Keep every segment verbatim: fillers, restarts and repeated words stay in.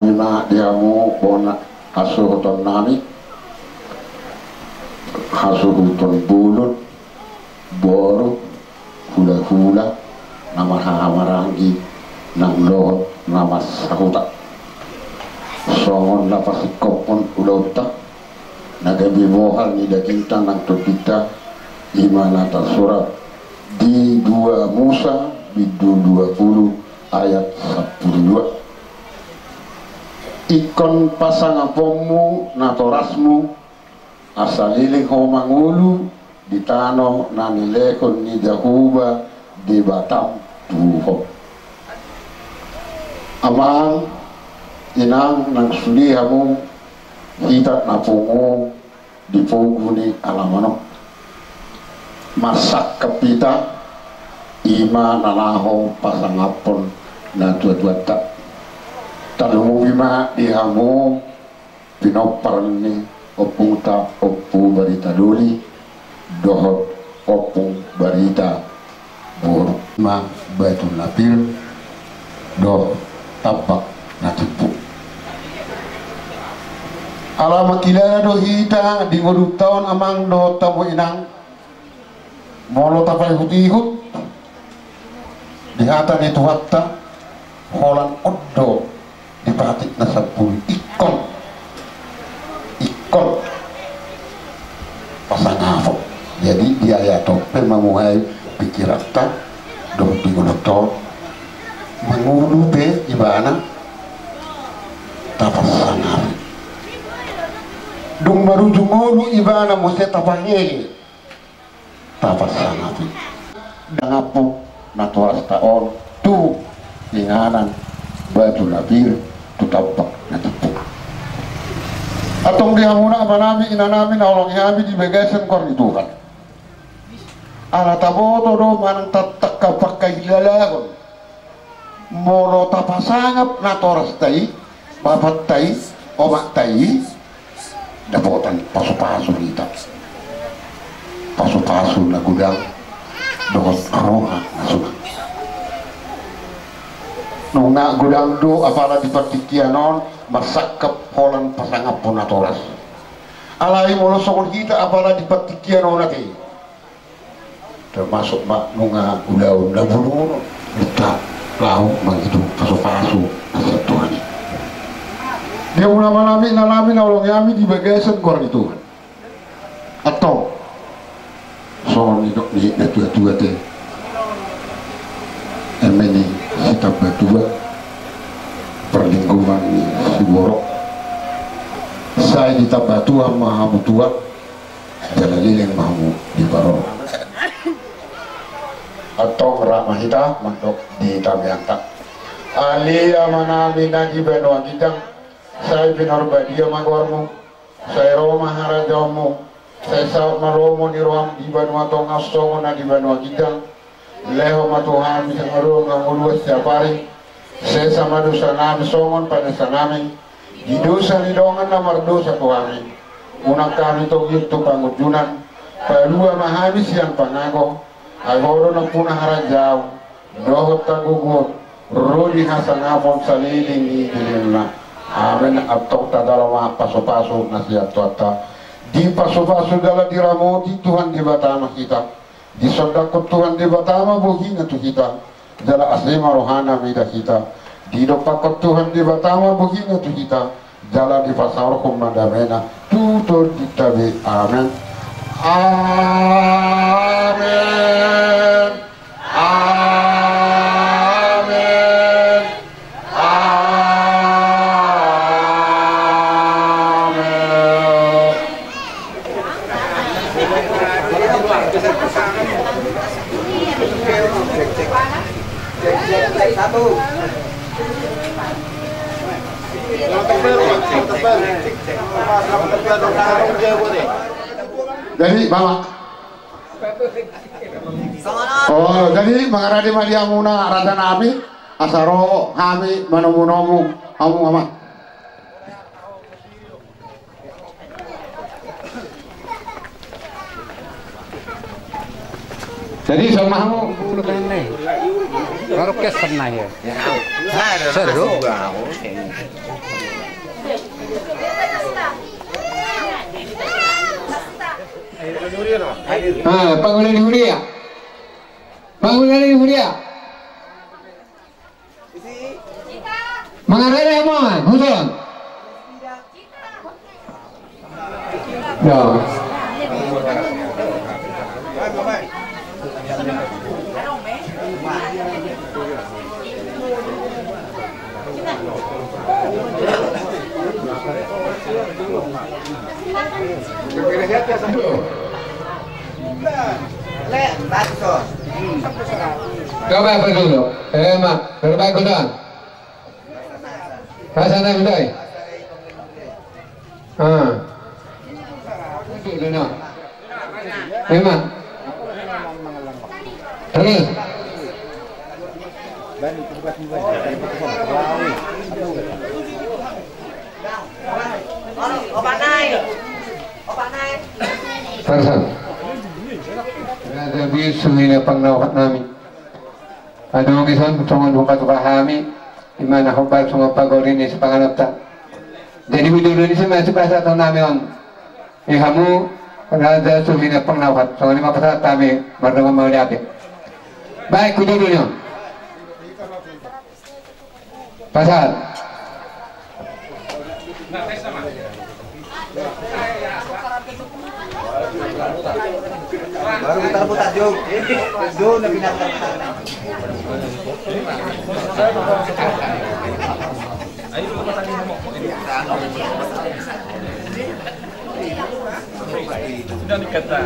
Ima di hamu bona hasuhuton nami, hasuhuton bolon, boru, hulahula, na marhahamaranggi, nang dohot na marsahuta. Songon na pasingkophon ulaonta, na gabe bohal ni dagingta nang tondinta, ima na tarsurat di dua Musa bindu dua pulu ayat sampulu dua. Ingkon pasangaponmu natorasmu, asa leleng ho mangolu di tano na nilehon ni Jahowa Debatam tu ho. Amang, inang, nang sude hamu hita na pungu di pogu ni alaman on. Marsangkap hita, ima na laho pasangaphon natuatuanta. Tarlumobi ma di hamu pinompar ni ompungta Ompu Barita Doli dohot Ompung Barita Boru. Ima batu na pir dohot tambak na timbo. Ala mangkilala do hita di ngolunta on, amang dohot hamu inang, molo tapaihutihut di hata ni Tuhanta, holan on do di patik na sampulu ingkon, ingkon pasangapon. Jadi di ayat on pe mamuhai pikiranta dohot di ngolunta on, mangolu pe ibana tapasangapi. Dung marujung ngolu ibana muse tapahehe, tapasangapi. Pasangaphon natorasta on tu inganan batu na pir, tu tambak na timbo. Antong di hamuna amanami, inanami, na holongi hami di bagasan goar ni Tuhan, ala taboto do manang tatangka pangkahilalaon, molo tapasangap natorasta i, bapanta i, omakta i, dapotan pasupasu hita. Pasupasu na godang dohot roha na suman. Nunga godang do apala di partingkian on marsangkap holan pasangaphon natoras. Alai molo songon hita apala di partingkian on ate, termasuk ma nunga ulaon na bulung on, hita laho mangido pasupasu na sian Tuhan i. Di hamuna amanami, inanami, na holongi hami di bagasan goar ni Tuhan, antong songon nidok ni natuatua te, eme ni Sitambatua, parlinggoman ni siborok, sai ditamba Tuhan ma hamu tuat, jala leleng ma hamu diparorot. Antong rap ma hita mandok di tangiangta. Ale Amanami na di banua ginjang, sai pinarbadia ma goarmu, sai ro ma harajaonmu, sai saut ma lomo ni roham di banua tonga songon na di banua ginjang. Lehon ma tu hami sian haluaon hangoluan siapari. Sesa ma dosanami songon panesanami di dosa ni dongan na mardosa tu hami. Unang hami togihon tu pangunjunan, palua ma hami sian pangago, ai Ho do nampuna harajaon dohot hagogoon, ro di hasangapon saleleng ni lelengna. Amen. Antong tajalo ma pasupasu na sian Tuhanta. Dipasupasu jala diramoti Tuhan Debata ma hita. Disondangkon Tuhan Debata ma bohina tu hita, jala asi ma rohana mida hita. Didompakkon Tuhan Debata ma bohina tu hita, jala dipasaorhon ma damena tu tondinta be. Amen. Amen. Amen. Amen. Jadi, Bapak. Oh, jadi mangarade ma di hamuna raja nami, asa ro hami manomu-nomu hamu, Amang. Jadi, sama hamu. Baru kesan na ya. Seru. Ah, pangula ni huria. Pangula ni huria. Mangarade hamu, Amang, huson. Yo. Coba apa dulu? Eh, Mak, berbaik kudang. Rasa na, Bidai. Ah. Dulu, no. Memang. Terus. Terus. Ada bisu ini pangnawakan nami. Adong i songon hupatupa hami, ima na hombar songon pagori ni sipanganonta. Jadi hujur ni si masi pasahaton nami on. I hamu raja suhi na pangnawakan, songon i ma pasahat hami, mardongan mauliate. Baik, hujur ni on. Pasahat. Baru putar-putar, Jo. Jo, na pinata. Sudah dikata.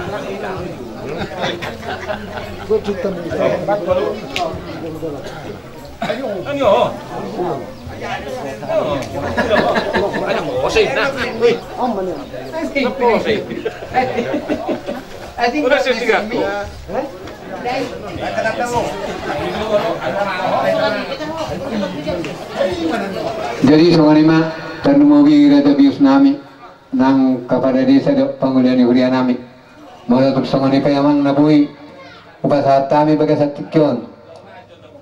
Ayo. Ayo. Ayo, Jose, nah. Wih. Jose. Udah, saya tiga tuh. Jadi, songon i ma, tarlumobi raja bius nami. Nang kapala desa dohot pangula ni huria nami. Molo tung songon i pe, Amang, na boi hupasahat hami bagasan tingki on,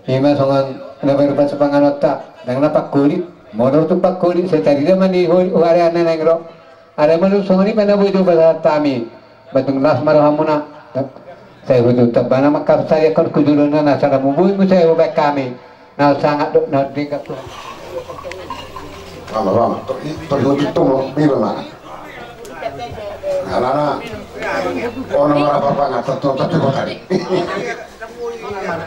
ima songon na baru pasupanganonta, ndang na pangholit. Molo tung pangholit, sai tarida ma ni holi, huareanna naeng ro. Alai molo songon i pe na boi do hupasahat hami, ba tung las ma rohamuna. Sai hujur tambana mangkapsariakkon hujurna, na sala muboi muse hubaen hami. Na sangap do, na denggan Tuhan. Mama, mama, to, to, to, to, to, mama. Alana, ono mara papangan, to, to, to, to, tadi.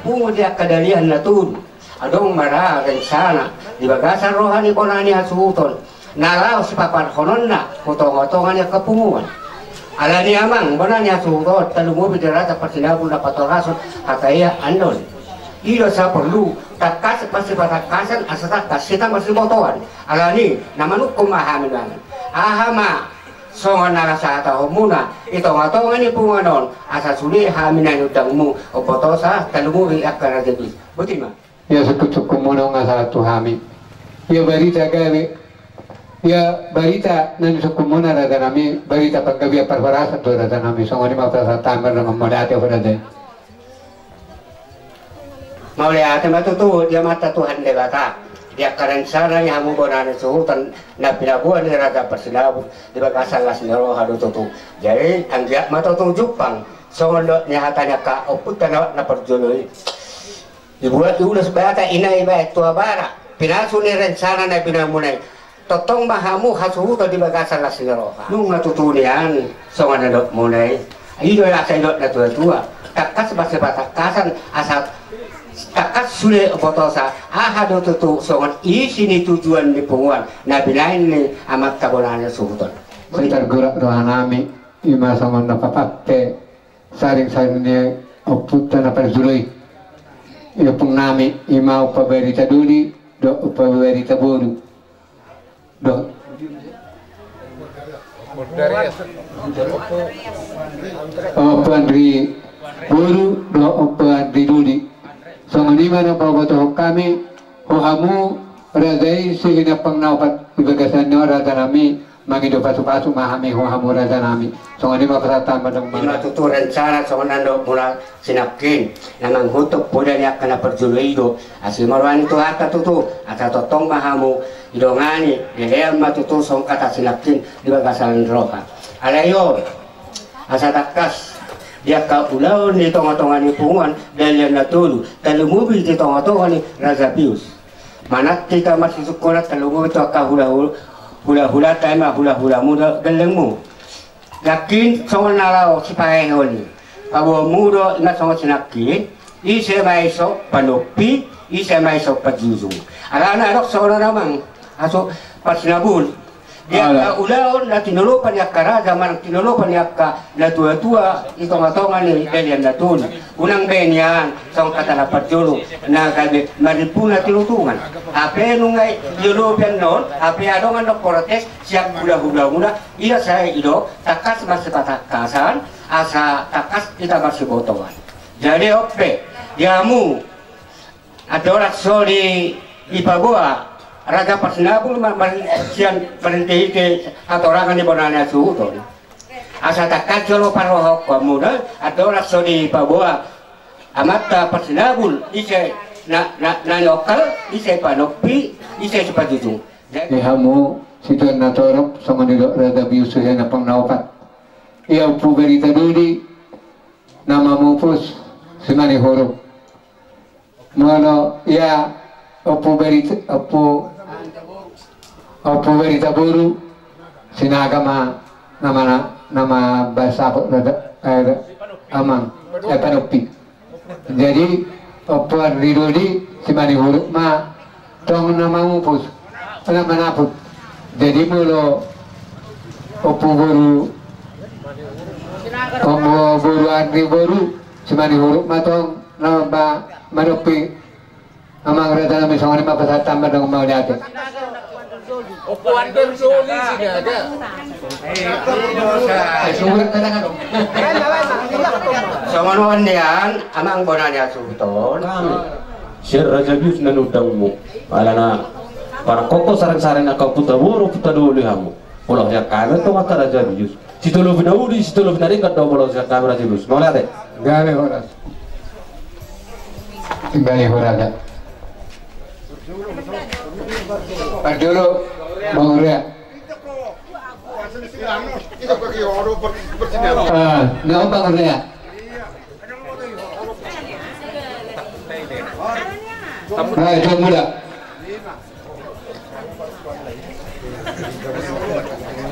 Pungu di angka dalihan na tudu. Adong mara rencana di bagasan roha ni bona ni hasuhuton. Na laho sipaparhononna tu tonga-tonga ni angka punguan. Alani, Amang, bona ni hasuhuton, tarlumobi di raja parsinabul na patorashon hata i, andon. I do saporlu tangkas pasipatangkasan, asa tangkas hita marsibotoan. Alani, na manungkun ma hami nuaeng. Aha ma songon na laho sihatahonmuna di tonga-tonga ni punguan on, asa sude hami na niundangmu mambotosa, tarlumobi angka raja bius. Boti ma. Ia sungkun-sungkunmuna on asa tu hami. Ia barita gabe Ia barita na nisungkunmuna raja nami, barita panggabean parhorasan do raja nami, songon i ma pasahat hami mardongan mauliate ho raja i. Mauliate ma tutu di Amanta Tuhan Debata, di angka rencana ni hamu bona ni suhuton na pinaboa ni raja Parsinabul di bagasan las ni roha do tutu. Jadi anggiat ma tutu jumpang songon dok ni hata ni angka ompunta na, na parjolo i. Dibuat ulos bata ina ibaen tu habara, pinasu ni rencana na binaenmuna i. Tongtong ma hamu hasuhuton di bagasan las ni roha. Nunga tutu nian songon na didokmuna i. I do asa didok na tua-tua, tangkas ma sipatatangkasan, asa tangkas sude botosa aha do tutu songon isi ni tujuan ni punguan na binaen ni amanta bona ni suhuton. Sai targorak roha nami, i ma songon na papakke saring-saring ni ompunta na parjolo i. Ompung nami, i ma Ompu Barita Doli dohot Ompu Barita Boru. Dohot Ompu Andri Boru dohot Ompu Andri Doli. Songon i ma na pabotohon hami ho hamu raja i sihinampang na opat di bagasan ni on raja nami. Mangido pasu-pasu ma hami ho hamu raja nami. Songon i ma pasahat hami mardongan. I ma tutu rencana songon na nidokmuna sinangkin, na manghuthon poda ni angka na parjolo i do. Asi ma roha ni Tuhanta tutu, asa tongtong ma hamu didongani, lelean ma tutu songon hata sinangkin di bagasan roha. Alai on, asa tangkas di angka ulaon ni tonga-tonga ni punguan Dalihan Na Tolu, tarlumobi di tonga-tonga ni Raja Pius. Manat hita marsisungkunan, tarlumobi tu angka hula-hula, hula-hulanta, i ma hula-hulamu dohot gellengmu. Nangkin songon na laho sipaheheon i, paboaonmu do i ma songon sinangkin, ise ma ison panompi, ise ma ison panjujung. Alana adong songon on amang, aso Parsinabul. Di angka ulaon na tinolopan ni angka raja manang tinolopan ni angka na tua-tua di tonga-tonga ni Dalihan Na Tolu. Unang be nian songon hata na parjolo na gabe marimpu na tinutungan. Hape nunga diolopi annon, hape adong annon protes sian hula-hulamuna. Ia sai didok tangkas ma sipatatangkasan, asa tangkas hita marsibotoan. Jadi on pe di hamu, andorang so dipaboa raja Parsinabul ma, ma, sian marhite-hite hatorangan ni bona ni hasuhuton, asa tangkas jolo parrohaonmuna, andorang so dipaboa amanta Parsinabul, ise na, na, na niokkal, ise panompi, ise sipanjujung. Jadi di hamu situan na torop, songon na nidok raja Pius, sihinampang na opat. Ia Ompu Barita Doli na mamupus Simanihuruk. Molo ia Ompu Barita, Ompu, Ompu Barita Boru, Sinaga ma nama, nama bahasa apa, eh, amang, eh, panompi. Jadi Ompu Andri Doli, Simanihuruk ma tong na mamupus, na manaput. Jadi molo Ompu Boru, Ompu Boru Andri Boru, Simanihuruk ma tong na ma-, manompi. Amang raja nami, songon i ma pasahat hami mardongan mauliate. Ompu Andri Doli, Sinaga. Eh, surat tangan dong. Songon on nian amang bona ni hasuhuton. Sian Raja Pius na niundangmu. Alana parangkokko sareng-sareng angka ompunta boru, ompunta doli hamu. Molo sian hami tong angka Raja Pius, sitolopi na uli, sitolopi na denggan do molo sian hami Raja Pius. Mauliate. Gabe horas. Gabe horas. Parjolo Bang Urea. Ah, na on Bang Urea. Ah, itu muda.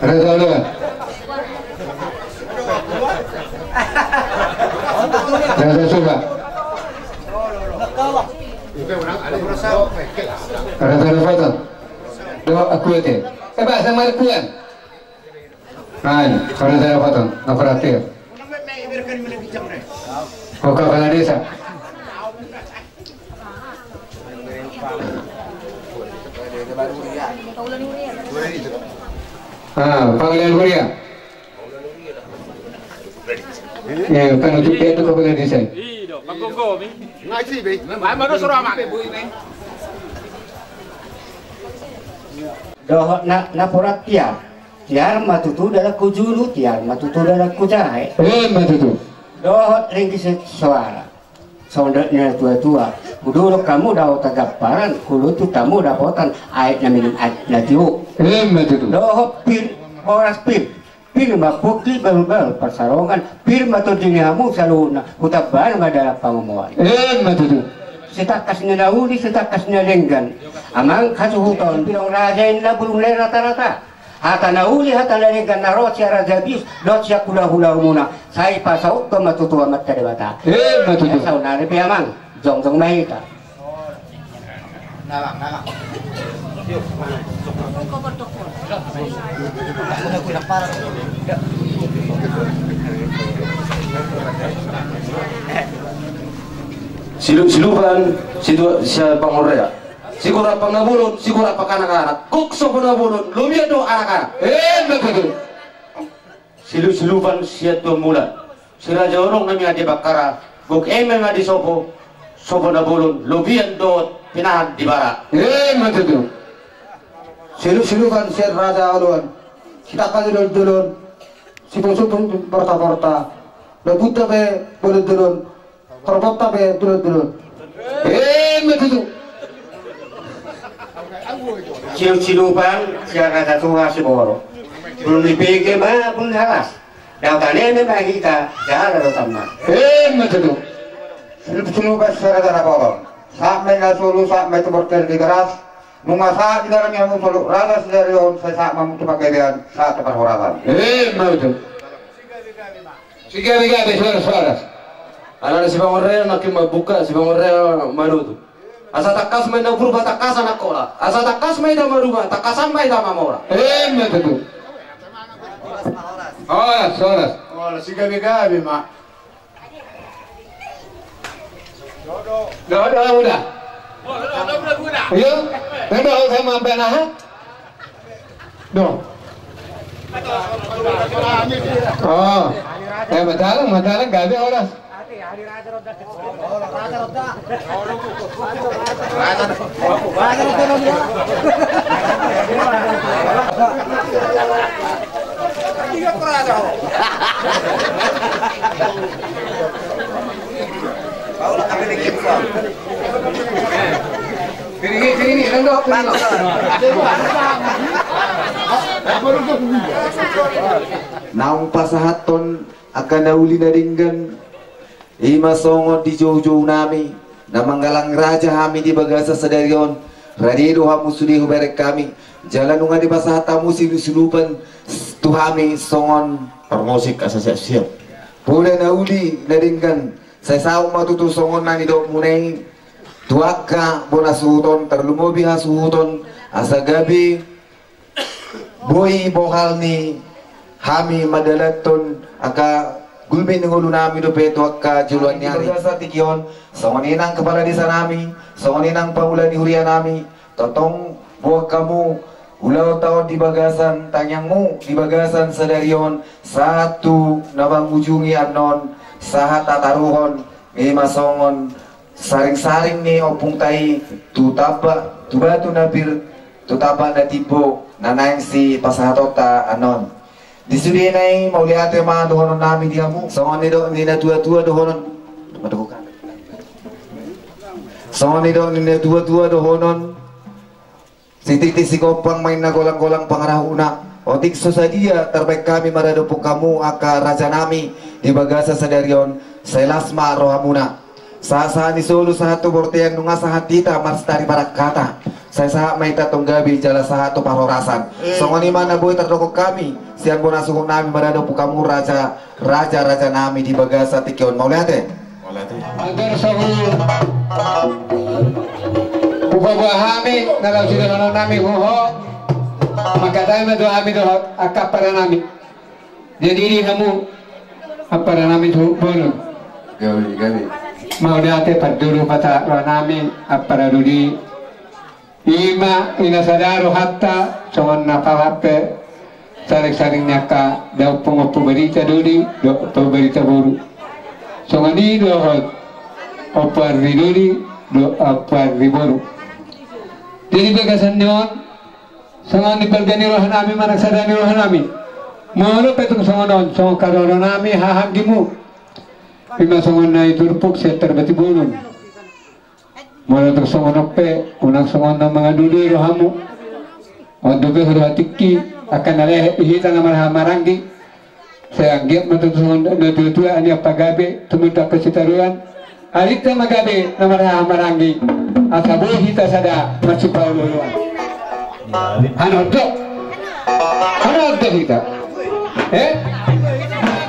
Raja Urea. Raja Suba. Raja Rapoton. Do aku ate. Eh, bahasa Markuan. Hai, Raja Rapoton, na perhatian. Ho kapala desa. Ah, Paula Luria. Eh, kan untuk dia tu kapala desa. Iya, Pak Gonggomi. Ngai sih, be. Mana suruh aman? Dohot na, napuran tiar. Tiar ma tutu dalan hujulu, tiar ma tutu dalan hujae. Ima tutu. Dohot ringgit soara. Songon dok ni natuatua. Hudurung hamu dapotan gamparan, huluntut hamu dapotan aek na minim, aek na tio. Ima tutu. Dohot pir, horas pir. Pir ma pungki bahulbahul pansalongan, pir ma tondi ni hamu saluhutna, hutamba ma dalan pangomoan. Ima tutu. Sitangkas ni na uli, sitangkas ni na denggan. Amang hasuhuton, pir raja inna bulung ni ratarata. Hata na uli, hata na denggan na ro sian Raja Bius dohot sian hulahula muna. Sai pasauthon ma tutu Amanta Debata. Ima tutu. Saonari pe amang, jongjong ma hita. Silup-silupan situa, sian Pangorrea. Sigor Ampa Nabolon, sigor Ampa Kanakanak. Gok sopo Nabolon, lobian do anakanak. Ima tutu. Silup-silupan sian Tuan Mula. Si Raja Onong na mian di Bakkara, gok eme ma di sopo, sopo Nabolon, lobian dohot pinahan di bara. Ima tutu. Silup-silupan sian Raja Oloan. Sitangkas ni dolon-dolon. Sipusuk porta-porta. Lobunta pe dolon-dolon. Torpot pe dolon-dolon. Ima tutu. Silup-silupan sian Raja Tuha Siboro. Bulung ni pege ma bulung ni halas. Dapotan eme ma hita jala dapotan mas. Ima tutu. Silup-silupan sian Raja Nabolon. Sahat ma i na solu, sahat ma i tu bortel ni beras. Nunga sahat di dalan ni hamu solu Raja sadari on, sai sahat ma hamu tu panggabean, sahat tu parhorasan. Ima tutu. Sigabe-gabe, horas-horas. Alana si Pangorrea nangkin mambuka, si Pangorrea manutup. Asa tangkas ma inna Purba, tangkasan Angkola. Asa tangkas ma inna Maruma, tangkasan ma inna Mamora. Ima tutu. Horas, horas. Horas, sigabe-gabe ma. Dohot, dohot, udah. Iyo, nang dohot sama ampe naha. Dohot. Oh. Eh, matalang, matalang, gabe horas. Naung pasahathon angka na uli na denggan, ima songon di joujou nami, na manggalang raja hami di bagasan sadari on, rade do hamu sude hubereng hami, jala nunga dipasahat hamu silup-silupan tu hami songon parmusik asa siap-siap. Poda na uli na denggan, sai saut ma tutu songon na nidokmuna i tu angka bona suhut on, tarlumobi hasuhuton, asa gabe boi bohal ni hami mandalanhon angka gulmit ni ngolu nami dope tu angka joloan ni ari. Di bagasan tingki on, songon i nang kepala desa nami, songon i nang pangula ni huria nami, tongtong boan hamu ulaonta on di bagasan tangiangmu di bagasan sadari on, sahat tu na mangujungi annon, sahat tataruhon, ima songon saring-saring ni ompungta i tu tamba, tu batu na pir, tu tamba na timbo, na naeng sipasahatonta annon. Di sudena i mauliate ma dohonon nami di hamu, songon nidok ni na tua-tua dohonon. Songon nidok ni na tua-tua dohonon. Sititi sigompang ma inna golang-golang pangarahutna. Otik so sadia tarbaen hami maradophon hamu angka raja nami di bagasan sadari on, sai las ma rohamuna. Sahat-sahat ni solu sahat tu bortean, nunga sahat hita marsitari parangkata. Sai sahat ma hita tong gabe jala sahat tu parhorasan. Songon i ma na boi tardok hami sian bona suhut nami maradophon hamu raja, raja-raja nami di bagasan tingki on. Mauliate. Mauliate. Agar sahu hupaboa hami na laho sidohonon nami tu ho. Mangkatai ma tu hami dohot angka ampara nami. Jadi di hamu ampara nami tu bolon. Gabe, gabe. Mauliate parjolo pasahat roha nami ampara doli. Ima ina sada rohanta songon na pasahat pe saring-saring ni angka daompung Ompu Barita Doli dohot Ompu Barita Boru. Songon i dohot Ompu Ardi Doli dohot Ompu Ardi Boru. Jadi bagasan ni on Songon di balga ni rohanami manang sada ni rohanami. Molo pe tung songon on, songon haroro nami haha anggimu. Ima songon na i turpuk sian tarbati bolon. Molo tung songon on pe, unang songon na mangadodo rohamu. On dope huroha tingki, angka na lehet di hita na marhaha maranggi. Sai anggiat ma tutu songon na tua-tua, nian pagabe tumundalhon sitaruan. Arinta ma gabe na marhaha maranggi, asa boi hita sada marsipaolo-oloan. Hanondo. Hanondo hita. Eh?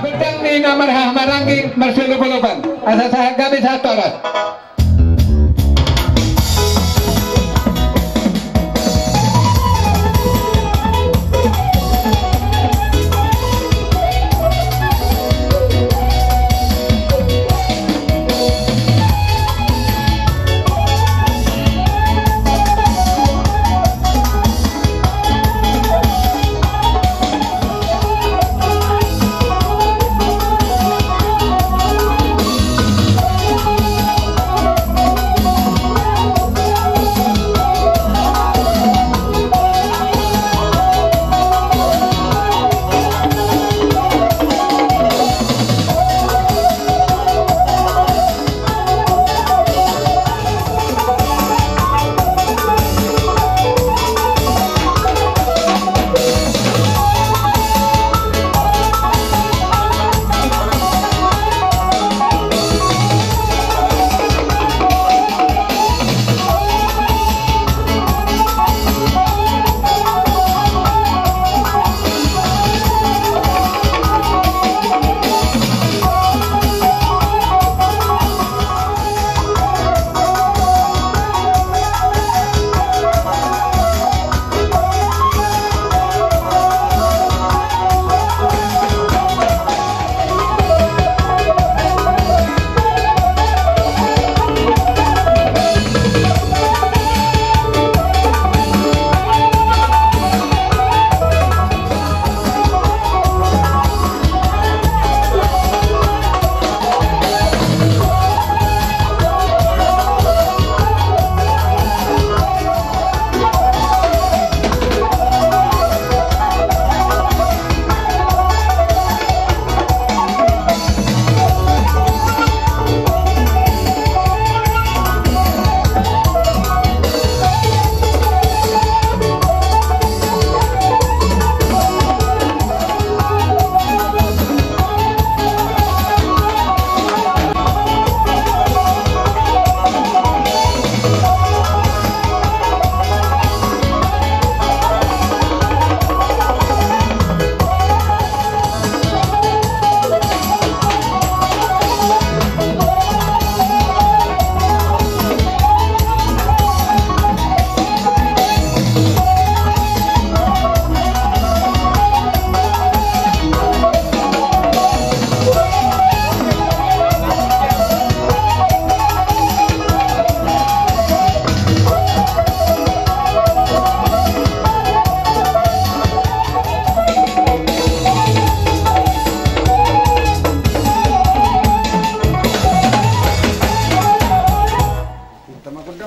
Gondang ni na marhaha maranggi, marsiolop-olopan. Asa sahat gabe sahat horas.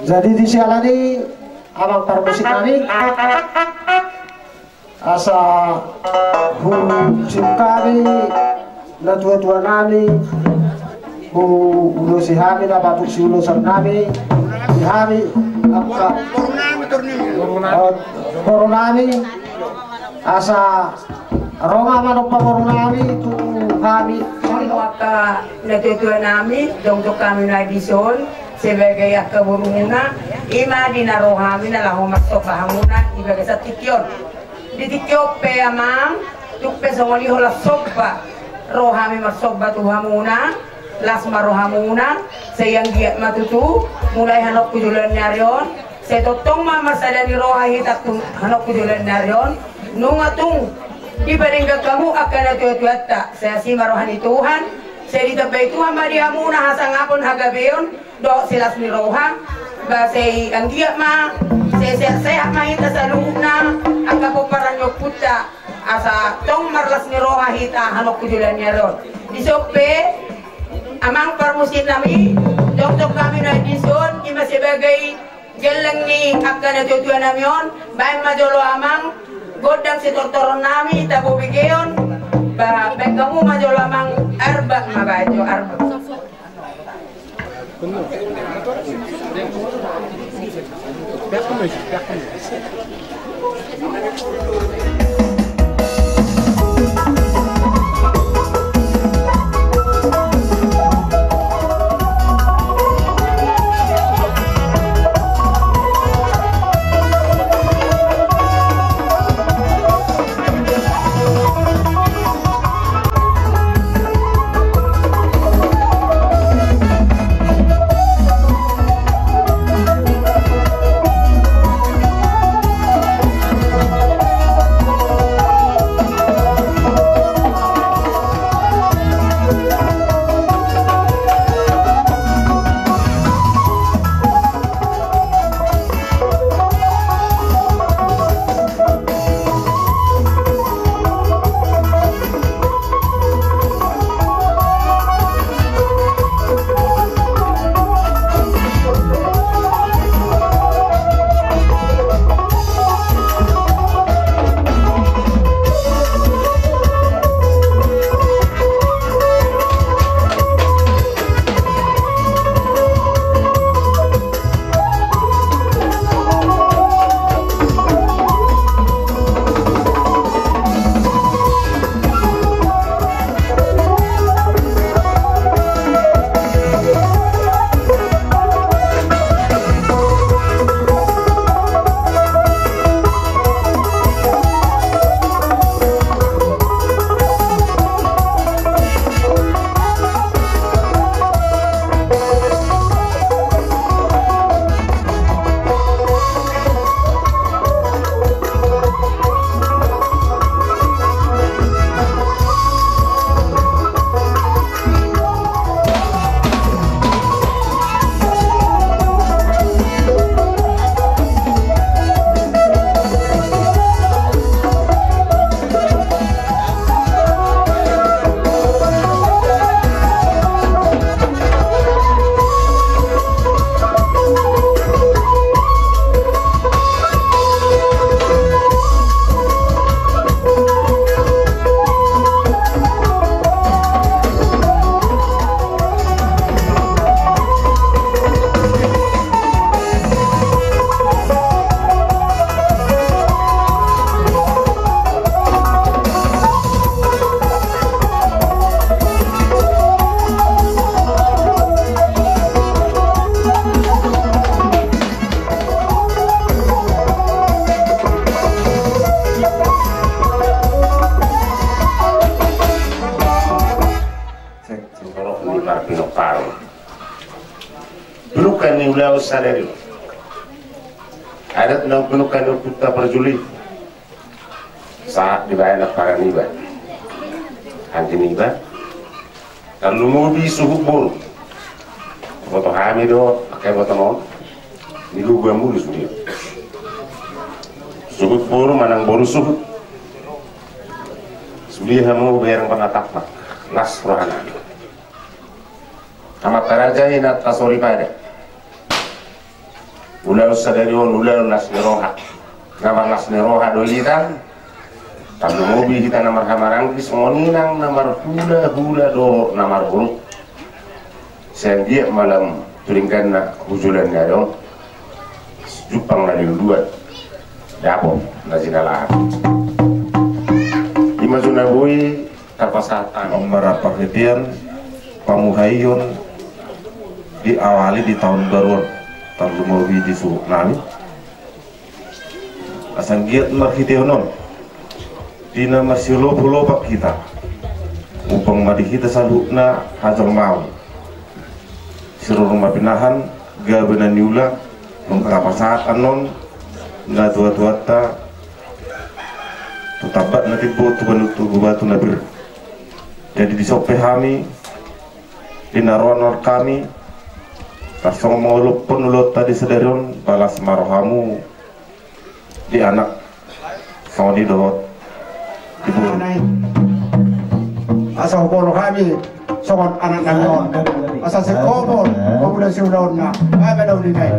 Jadi di siala ni i, amang parmusik nami, asa husiung hami, na tua-tua nami, huulosi hami na patut siulosan nami, di hami angka, eh, boru nami, asa ro ma manompa boru nami tu hami. Songon angka na tua-tua nami, jongjong hami na dison sebagai angka borumuna, ima di na ro hami na laho marsomba hamuna di bagasan tingki on. Di tingki on pe amang, tung pe songon i holan somba ro hami marsomba tu hamuna, las ma rohamuna, sai anggiat ma tutu, mulai hanok tu joloan ni ari on, sai tongtong ma marsada ni roha hita tu hanok tu joloan ni ari on, nunga tung dipadenggan hamu angka na tua-tuanta, sai asi ma roha ni Tuhan, sai ditambai Tuhan ma di hamuna hasangapon, hagabeon, dohot silas ni roha, ba sai anggiat ma, sai sehat-sehat ma hita saluhutna, angka pomparan ni ompunta, asa tong marlas ni roha hita hanok tu joloan ni ari on. Dison pe, amang parmusik nami, jongjong hami na dison, ima sebagai Gelleng ni angka natuatua nami on, baen ma jolo amang gondang sitortoron nami tabo begeon. Ba, baen hamu ma jolo amang, arbat ma baen jo, arbat. Singkorak ni parpinomparon. Pinungka ni ulaon sadari on. Adat na pinungka ni ompunta parjolo i. Sahat dibaen amparan niba, anggi niba, tarlumobi suhut boru. Boto hami do angka boto on. Ni lubu ambulu sude. Suhut boru manang boru suhut. Sude hamu bereng pangatap ma. Las rohana. Amanta raja, inanta soripada. Ulaon sadari on ulaon las ni roha. Na marlas ni roha do hita. Tarlumobi hita na marhahamaranggi songon i nang na marhulahula dohot na marboru. Sai anggiat ma lam tu dengganna hujolo ni ari on. Jumpang na niluluan, dapot na jinalahan. Ima jo na boi tapasahat on. Marhite pamuhaion diawali di taon baru on, tarlumobi di suhut nami. Asa anggiat marhitehon on di na marsiolopolopan hita, umbang ma di hita saluhutna hajolmaon. Sirorong ma pinahan, gabe na niula, nunga tapasahat annon natuatuanta tu tambat na timbo, tu batu, tu batu na pir. Jadi dison pe hami, di na roan on hami, tarsongon mangolophon ulaonta di sadari on, balas ma rohamu di anak songon i dohot di boru. Asa huboan hami songon anak nami on. Asa singkorak, mangula siulaonna. Bae ma na uli nai.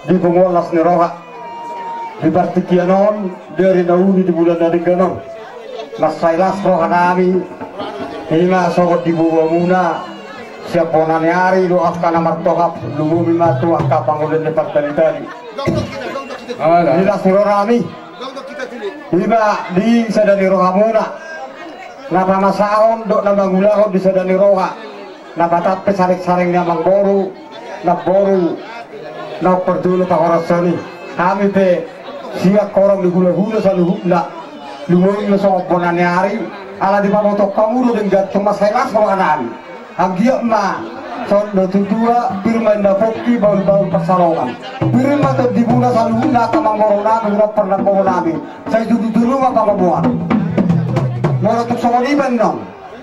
Di punguan las ni roha di partingkian on, dari na uli di bulan na denggan on, mansai las roha nami. Ima songon diboa muna sian bona ni ari do angka na martohap, lumobi ma tu angka pangolian ni partali-tali. Di las ni roha nami. Ima di sada ni roha muna na pamasahon dohot na mangulahon di sada ni roha. Na patampe sareng-sareng ni amangboru, namboru, na umparjolo pahorashon i. Hami pe sian horong ni hula-hula saluhutna, lumobi ma songon bona ni ari, ala dipabotohon hamu do denggan tu mansai las roha nami. Anggiat ma songon na tutu, pir ma inna pongki, bahul-bahul pansalongan. Pir ma tondimuna saluhutna angka amangboru nami, hula parnamboru nami. Sai tutu-tutu ma pangomoan. Molo tung songon i pe annon.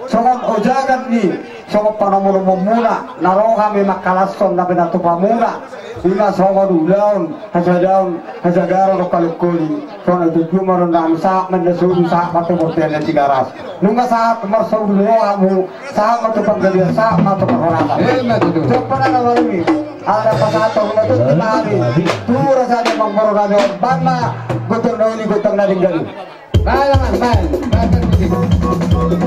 Songon ojakan ni, songon panomu-nomu muna, na ro hami mangkalashon na pinatupamuna, ima songon ulaon, hasadaon, hasagaron dohot halongkoli, songon na tutu ma ro nami sahat ma inna sodu, sahat ma tu bontean na Tigaras. Nunga sahat marsodu do hamu, sahat ma tu panggabean, sahat ma tu parhorasan. Ima tutu. Jompa na marumi, ala pasahat tu rumah tu hami, tu rasa ni amangboru nami on, baen ma gondang na uli, gondang na denggan i. Baen, baen, baen, baen, baen.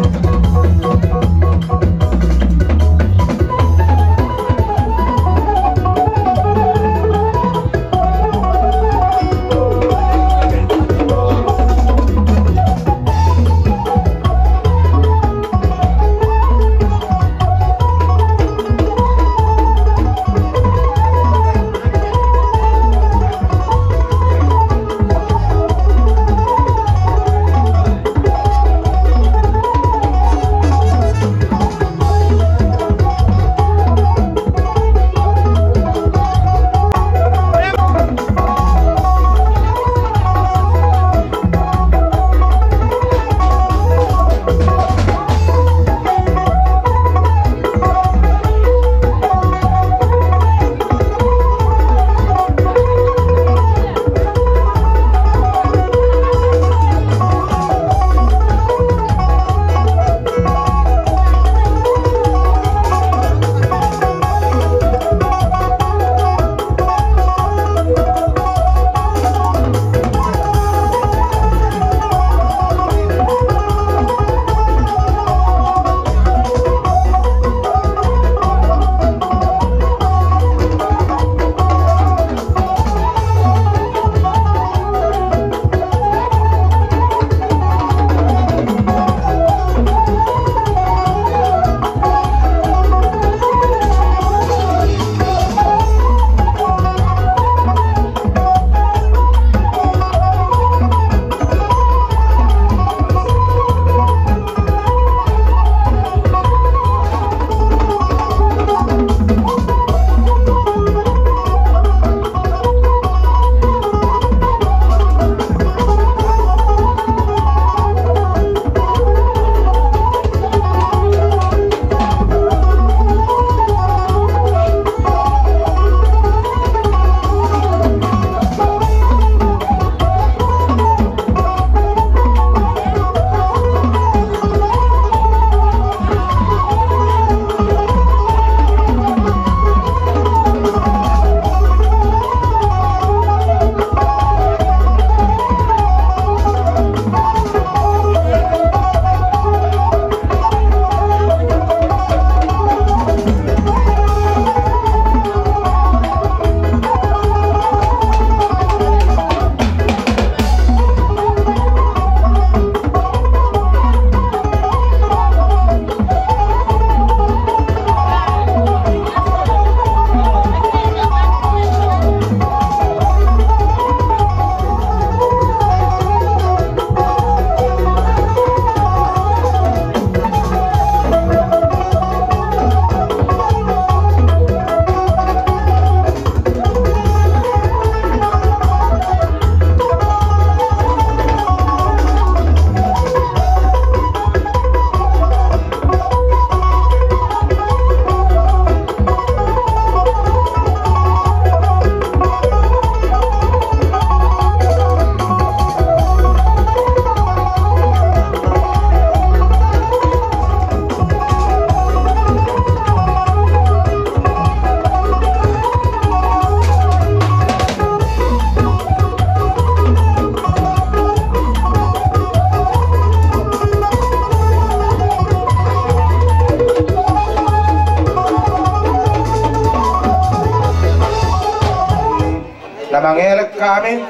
Hami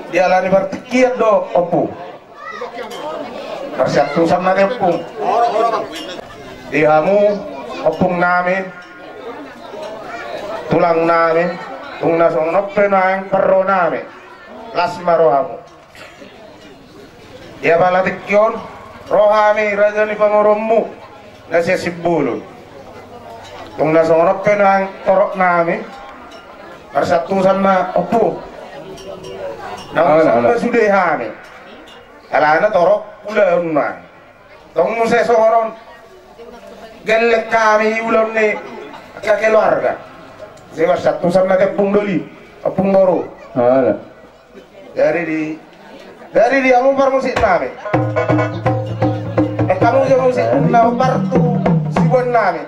dialani partingkian do, Ompu. Parsiantusan ma di Ompung. Di hamu, Ompung nami, tulang nami, tung na songon on pe nuaeng parro nami. Las ma rohamu. Ia pala tingki on, ro hami raja ni pamoruonmu na sian Simbolon. Tung na songon on pe nuaeng torop nami. Parsiantusan ma, Ompu. Na ala, ala. Sude hami. Alana torop ulaon ma. Tong muse songon on. Gelleng hami ulaon ni angka keluarga. Muse parsiantusan ma di Ompung Doli, Ompung Boru. Ala. Dari di, dari di hamu parmusik nami. Eh, hamu jo musik na partu sibuan nami.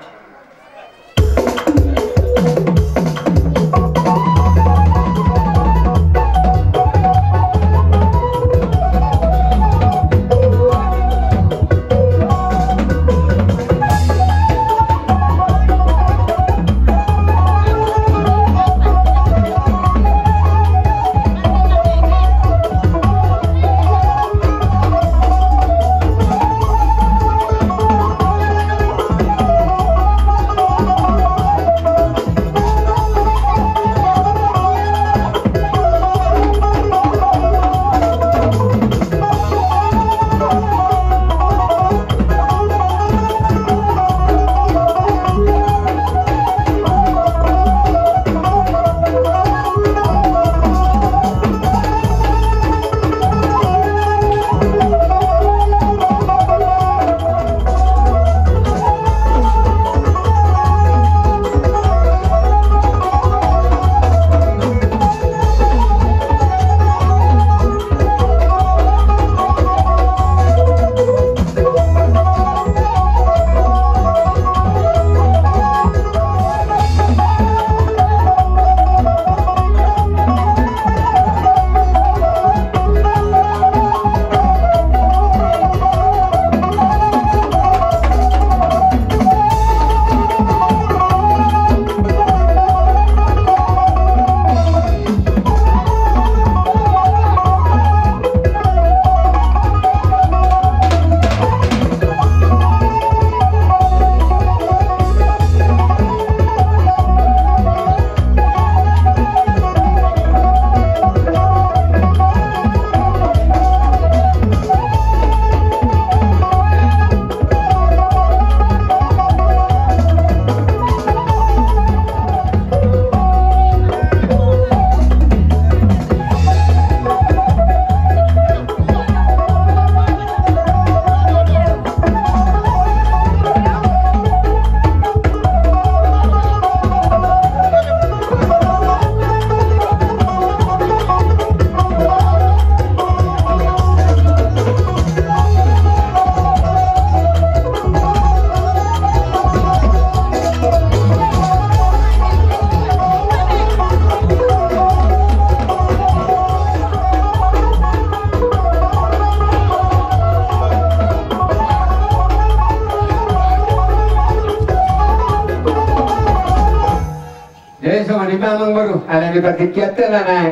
Jadi songon i ma, Amangboru, ala ni partingkian tena na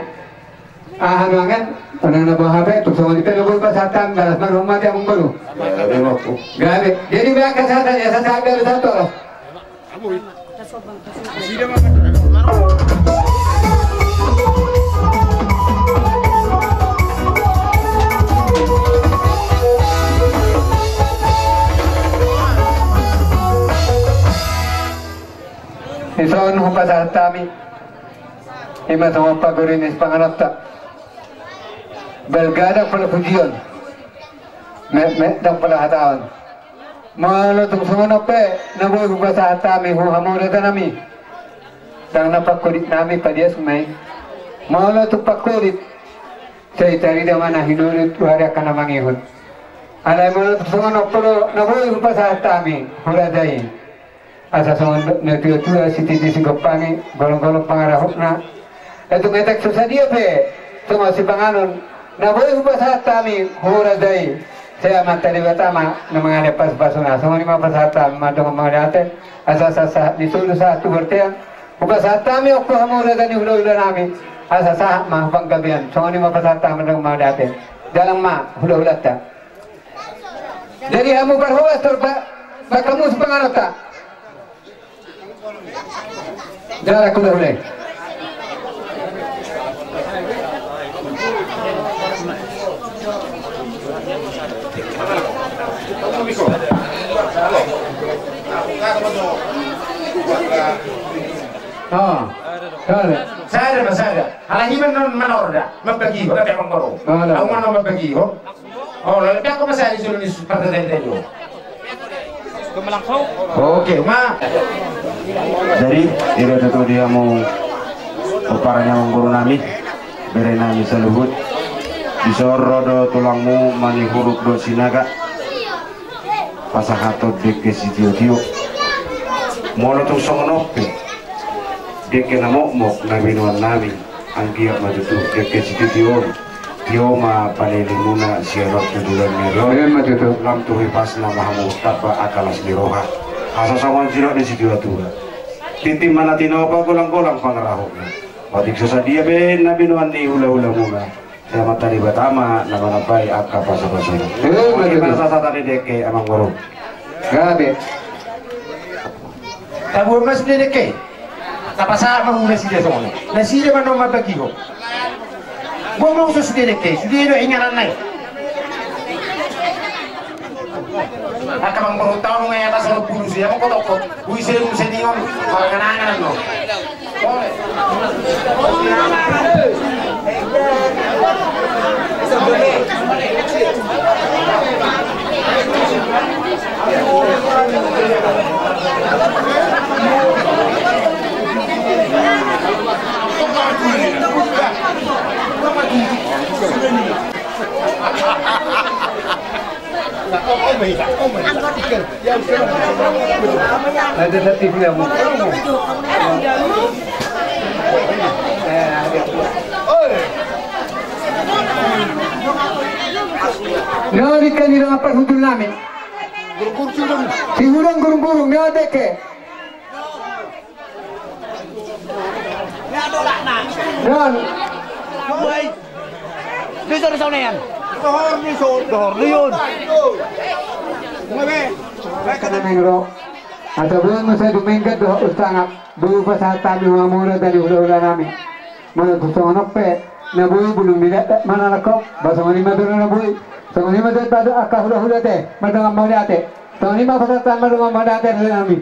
aha nuangan, unang na boha be, tung songon i pe na boi pasahat hami, balas ma roha ma di Amangboru. Gabe. Jadi be angka sahat, ya, sahat, sahat, sahat, sahat. Dison hupasahat hami, ima songon pagori ni sipanganonta. Balga ndang pola pujion, metmet ndang pola hataon. Molo tung songon on pe na boi hupasahat hami tu hamu raja nami, ndang na pangkodit nami padias ma i. Molo tung pangkodit, sai tarida ma na hinodot tu ari angka na mangihut. Alai molo tung songon on pe do na boi hupasahat hami tu raja i, asa songon na tuatua, sititi sigompangi, golonggolong pangarahutna. Etung etek so sadia pe songon sipanganon na boi hupasahat hami tu raja i, sai Amanta Debata ma na mangalehon pasupasuna. Songon i ma pasahat hami, mandok mauliate. Asa sahat ni solu sahat tu bontean, hupasahat hami on tu hamu raja ni hulahula nami. Asa sahat ma panggabean, songon i ma pasahat hami mandok mauliate. Jalang ma hulahulanta. Jadi hamu parhoas do ba, ba hamu sipanganon ta. Jalang hulahula i. Oh, sada. Sada ma, sada. Ala hian ma non manorda, mambagi, ho, tapi abang baru. Alah. Au ma non mambagi, ho. Oh, lalu dia aku masih di sini, seperti tadi, tadi, ho. Oke, ma. Jadi, ira tutu di hamu, pomparan ni amangboru nami, bere nami saluhut. Dison ro do tulangmu Manihuruk dohot Sinaga. Pasahathon dengke sitiotio. Molo tung songon on pe dengke na mokmok na binoan nami, anggiat ma tutu dengke sitiotio on tio ma palelemuna sian on tu joloan ni ari on. Ima tutu. Lam tu hipasna ma hamu tamba angka las ni roha. Asa songon jidok ni situatua: Tintin ma na tinopa, golanggolang pangarahutna. Otik so sadia pe na binoan ni hulahulamuna, sai Amanta Debata ma na manambai angka pasupasuna. Ima tutu. Ima sasahat ni dengke, amangboru. Gabe. Tabuan ma sude dengke. Tapasahat ma tu nasida songon i. Nasida ma non mambagihon. Gomong so sude dengke, sude do inganan nai. Angka amangboru tau nunga i atas onom pulu sia mangkotokkot. Boi selum seningon, manganangan no. Nori kan di dongan parhundul nami. Sihurung gurung-gurung, nori dengke. Don. Bisa di sana, Yan. Dohor di son. Dohor di son. Asa boi muse dumenggan dohot ustangan. Boi pasahat hami hamu na tadi hulahula nami. Molo tung songon on pe na boi bulung ni dakdak manalangkok. Ba songon i ma tutu na boi. Songon i ma tutu angka hulahula te. Mardongan mauliate. Songon i ma pasahat hami mardongan mauliate tu hami.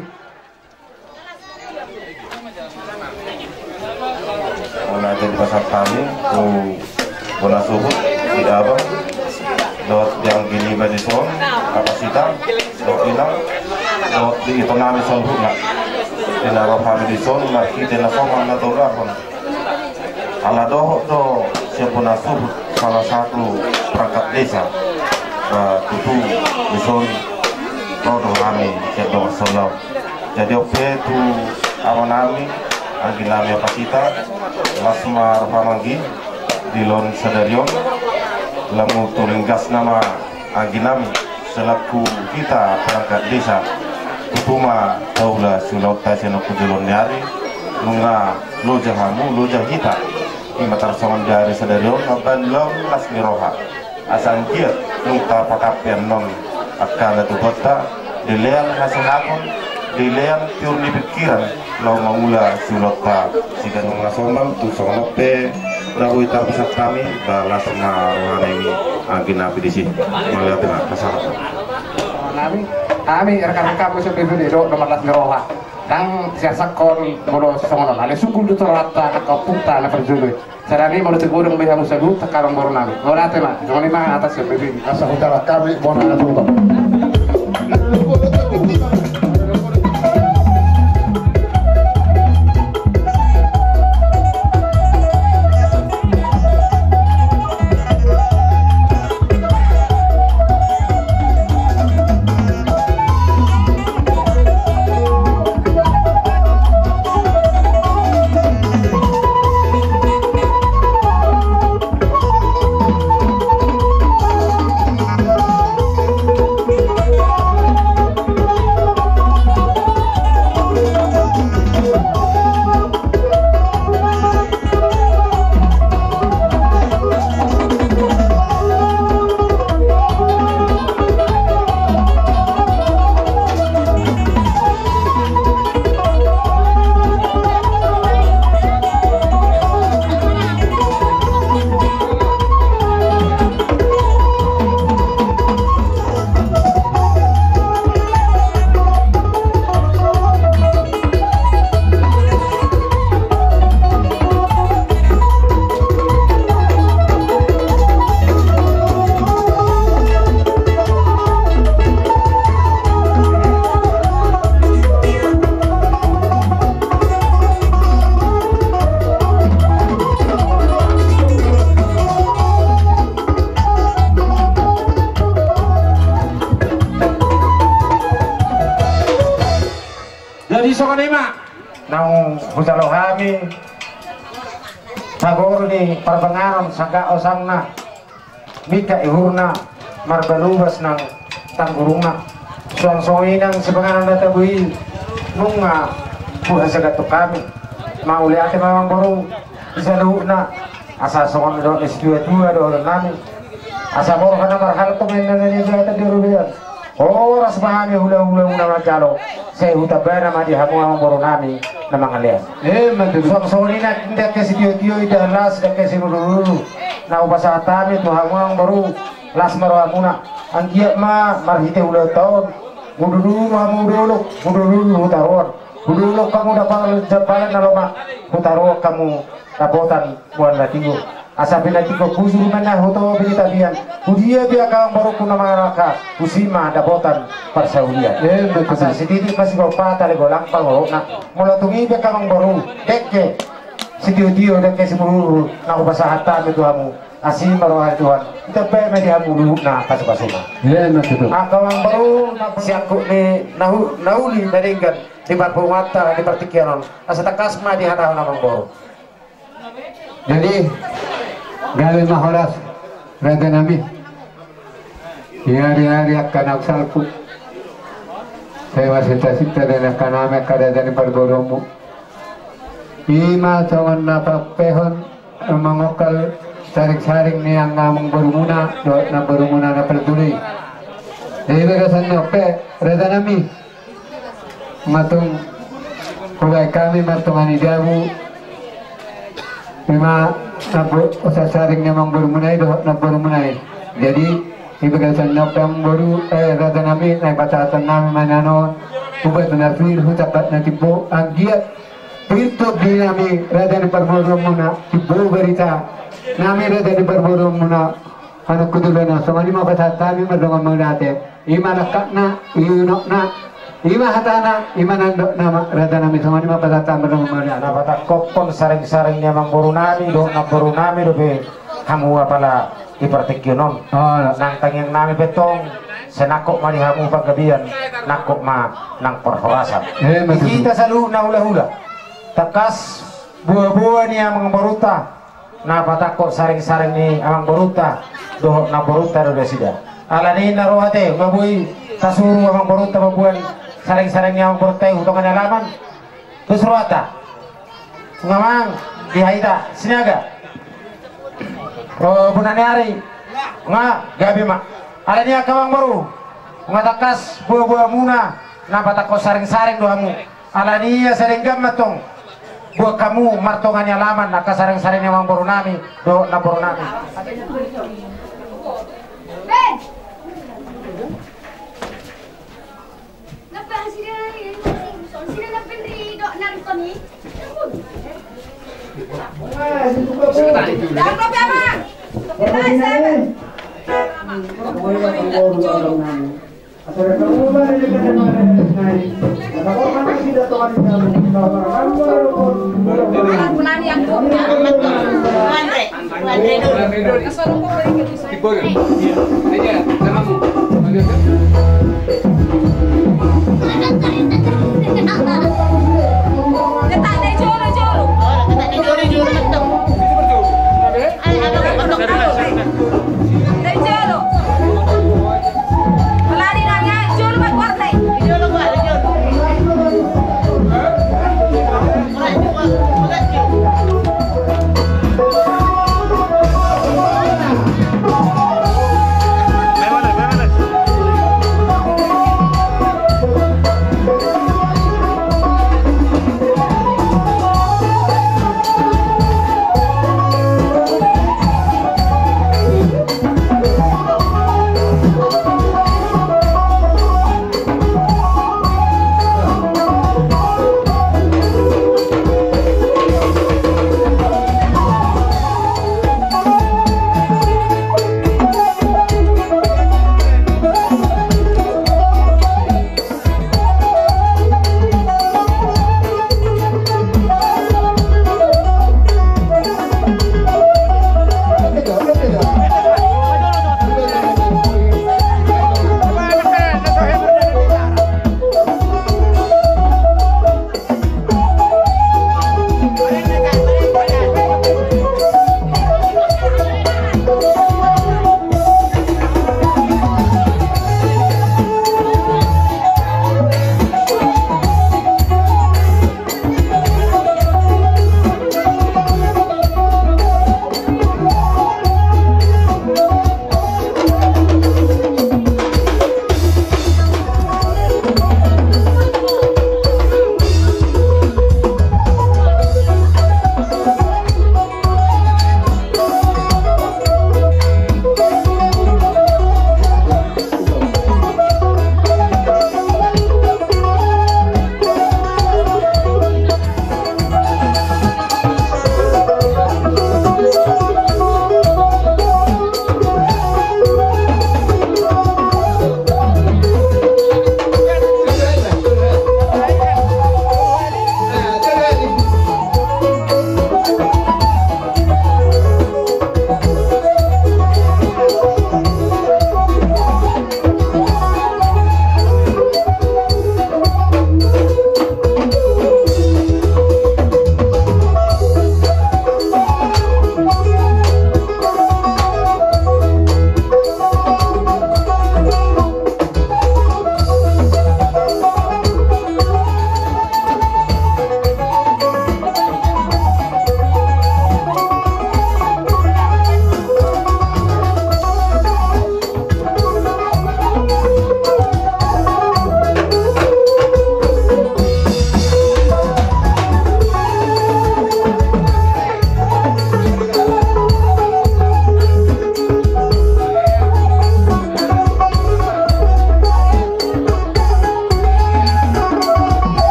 Mauliate di pasahat hami tu bona suhut, di abang dohot di anggi niba di son, Apasita, dohot inang, dohot di ito nami saluhutna. Di na ro hami di son marhite na somal na taulahon. Ala dohot do sian bona suhut salah satu perangkat desa. Ba tutu di son ro do hami sian dongan saulaon. Jadi on pe tu ama nami, anggi nami Apasita, las ma roham anggi, dilehon sadari on, lam tu ringgasna ma anggi nami, selaku hita perangkat desa, tutu ma taula siulaonta sian on tu joloan ni ari, nunga loja hamu, loja hita. Ima tarsongon di ari sadari on, mambahen ulaon las ni roha. Asa anggiat nunga tapakappe annon angka na tubuanta, dilean hasehaton, dilean tiur ni pingkiran, laho mangula siulaonta. Siganup na somal, tung songon on pe na boi tarpasahat hami, ba las ma roha nami anggi nami disi. Mauliate ma, pasahat. Nami, hami rekan-rekan musik B P D do, nomor las ni roha. Ndang siarsangkon molo songon on. Alai sungkun do toranta angka ompunta na parjolo i. Sada ni molo tegodang be hamu saluhut angka amangboru nami. Mauliate ma, songon i ma atas B P D. Asa hudalak hami bona na tutu. Songon i ma naung hujalo hami, pagoru ni parbanganon sangkap osangna, mingkat ihurna, marbalubas nang tanggurungna. Suang songon i nang sipanganon na tabo i, nunga huhasahat tu hami. Mauliate ma amangboru di saluhutna, asa songon na didok ni situatua dohononnami. Asa borhat na marhalto ma inna na niagatan di robean. Horas ma hami hulahulamuna manjalo, sai hutambana ma di hamu amangborunami na mangalean. Ima tutu. Suang songon i nang dengke sitiotio, indahan las dengke simudurudur na hupasahat hami tu hamu amangboru, las ma rohamuna. Anggiat ma marhite ulaonta on, mudurudur hamu dolok, mudurudur hutaruan. Hudolok hamu dapotan jambalan na lomak, hutaruan hamu dapotan mual na tinggur. Asa pinatikon hujur ma inna hutopi ni tapian, hudia pe angka amangborungku na mangalangka, husi ma dapotan parsaulian. Ima tutu. Asa sititik ma sigompa, talegolang panggorokna. Molo tung i pe angka amangboru, dengke sitiotio, dengke simudurudur na hupasahat hami tu hamu, asi ma roha ni Tuhan, ditambai ma di hamu luhutna pasupasuna. Ima tutu. Angka amangboru, na siangkup ni na hu-, na uli na denggan di parpunguanta di partingkian on, asa tangkas ma dihatahon amangboru. Jadi, gabe ma horas, rajanami. Di ari-ari angka na salpu, sai marsinta-sinta do angkanami angka raja ni parboruonmu. Ima songon na paompehon, mangongkal saring-saring ni angka amangborumuna dohot namborumuna na parjolo i. Di bagasan on pe, rajanami, ma tung hubaen hami martonga ni jabu, ima na bo-, saring ni amangborumuna i dohot namborumuna i. Jadi, di bagasan on pe amangboru, eh, rajanami, naeng pasahatonnami ma inna on, hubaen na pir, husangkap na timbo, anggiat pintor di nami raja ni parboruonmuna, timbo barita nami raja ni parboruonmuna, anak kudulana, songon i ma pasahat hami mardongan mauliate. Ima langkatna, ima unokna, ima hatana, ima nandokna ma, rajanami, songon i ma pasahat hami mardongan mauliate. Na patangkophon saring-saring ni amangborunami dohot namborunami dope hamu apala di partingkian on. Nang tangiangnami pe tong, sai nangkok ma di hamu panggabean, nangkok ma nang parhorasan. Ima tutu. Di hita saluhutna hulahula, tangkas boaboa ni amangborunta, na patangkophon saring-saring ni amangborunta dohot namborunta do nasida. Alani na ro ate, nga boi tasuru amangborunta mamboan saring-saring ni amangborunta i tu tonga ni alaman. Dos rohanta. Nga amang, di hita Sinaga, ro bona ni ari, nga gabe ma. Alani i angka amangboru, nga tangkas boaboamuna, na patangkophon saring-saring do hamu. Alani i asa denggan ma tong boan hamu martonga ni alaman angka saring-saring ni amangborunami dohot namborunami.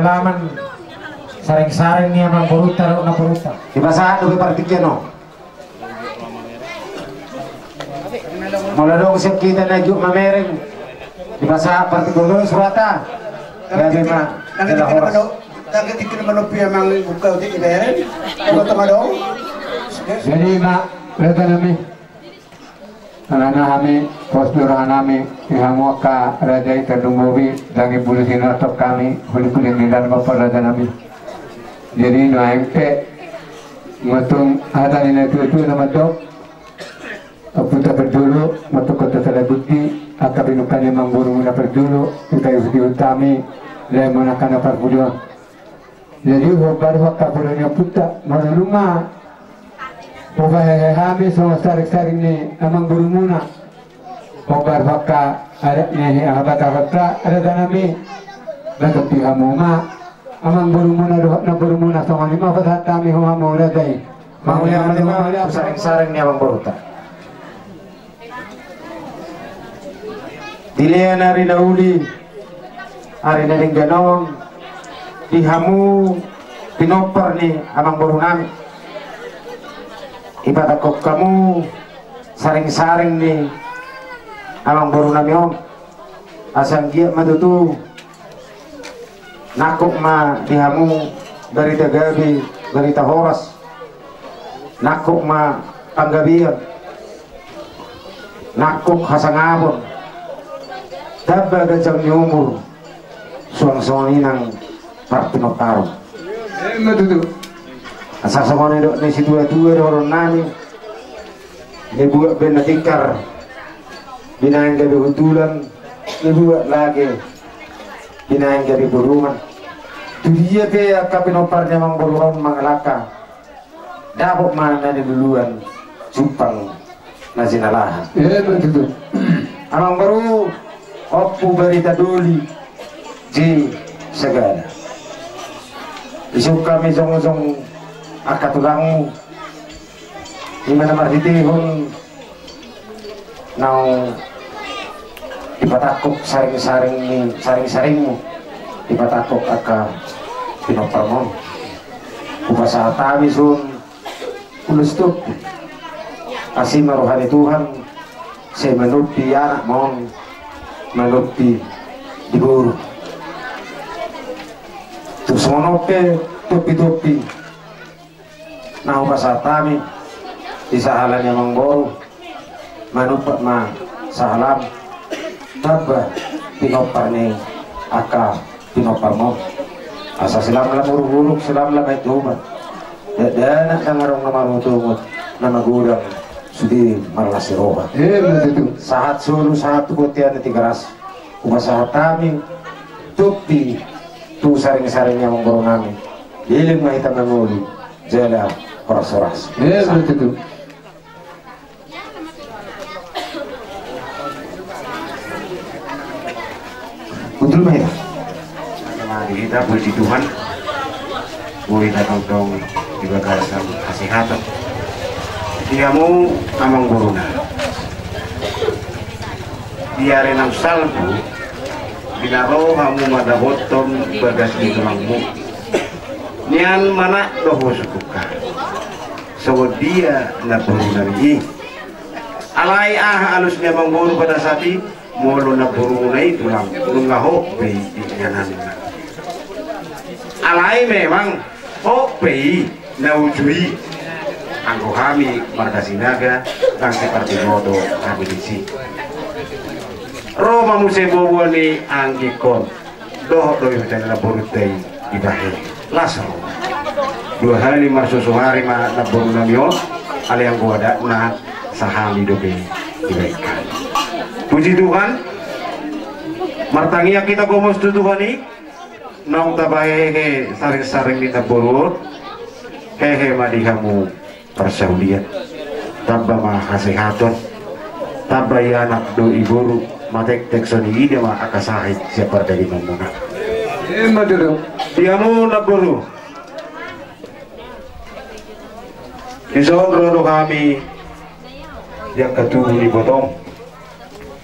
Salaman sareng-sareng ni amangborunta dohot namborunta. Dipasahat dope partingkian on. Molo adong sian hita na jot mamereng, dipasahat partingkian on, surata. Gabe ma. Nang jala tingki horas. Nang tingki na manopi amang buka utik ibereng. Buka tong adong. Jadi ma, raja nami. Alana hami, pos ni roha nami, di hamu angka raja i, tardung bobi, daging bulu sinartok hami, huling-huling ni dalan ma, raja nami. Jadi nuaeng pe, matung hata ni natua-tua na mandok, Ompunta parjolo, matung hata sala buti, angka pinomparmuna parjolo, huta ihut-ihut hami, lae manang angka na parpudi on. Jadi hombar ho angka poda ni ompunta, molo dung ma hupahehe hami songon saring-saring ni amangborumuna. Hombar ho angka adat ni aha, bataronta, raja nami. Bahen di hamu ma amangborumuna dohot namborumuna, songon i ma pasahat hami tu hamu raja i. Mauliate ma, mauliate ma. Saring-saring ni amangborunta. Dilean ari na uli, ari na denggan on, di hamu pinompar ni amangboru nami, ipatangkok hamu saring-saring ni amangboru nami on, asa anggiat ma tutu nangkok ma di hamu barita gabe, barita horas. Nangkok ma panggabean, nangkok hasangapon, tamba ganjang ni umur, suang songon i nang parpinomparon. Ima tutu. Asa songon na nidok ni situa-tua dohonon nami, nibuat baen na tikar, binaen gabe hundulan, nibuat lage, binaen gabe borungan. Tu dia pe angka pinompar ni amangboru on mangalangka, dapot ma na niluluan, jumpang na jinalahan. Ima tutu. Amangboru, Ompu Barita Doli, J Sagala. Isuk hami jongjong angka tulangmu, ima na marhitehon naung dipatangkok saring-saring ni, saring-saringmu, dipatangkok angka pinomparmon. Hupasahat hami son ulos topi. Asi ma roha ni Tuhan, sai manompi anakmon, manompi di boru. Tung songon on pe topi-topi na hupasahat hami di sahala ni amangboru, manumpak ma sahalam, tamba pinompar ni angka pinomparmon. Asa silamlam uruk-uruk, silamlam aek tuban. Dakdanak ndang adong na maruhut-uhut, na magodang sude marlas ni roha. Ima tutu. Sahat solu, sahat tu bontean na Tigaras. Hupasahat hami topi tu saring-saring ni amangboru nami. Leleng ma hita mangolu jala horas-horas. Ima tutu. Betul ma ya? Sama di hita, puji Tuhan. Boi hita tongtong di bagasan hasehatan. Di hamu amangboruna, di ari naung salpu, di na ro hamu mandapothon bagas ni tulangmu. Nian manat do ho sungkun, songon dia namborunami i. Alai aha alus ni amangboru pada saat i, molo namborumuna i tulang, nunga hot be i di ingananna. Alai memang hot be i na uju i. Anggo hami marga Sinaga, ndang sipartiboto hami disi. Ro ma muse boboa ni anggingkon. Dohot do i hutana namborunta i dibahen. Las ro. Dua hali marsosoari ma namborunami on, alai anggo adatna sahali dope dibahen. Puji Tuhan, martangiang hita gomos tu Tuhan i, naung tapahehe saring-saring ni namboru on, hehe ma di hamu parsaulian. Tamba ma hasehaton. Tamba i anak dohot i boru, matektek songon i ida ma angka sahit sian pardagingonmuna. Ima tutu. Di hamu namboru, dison ro do hami di angka tubu ni botong,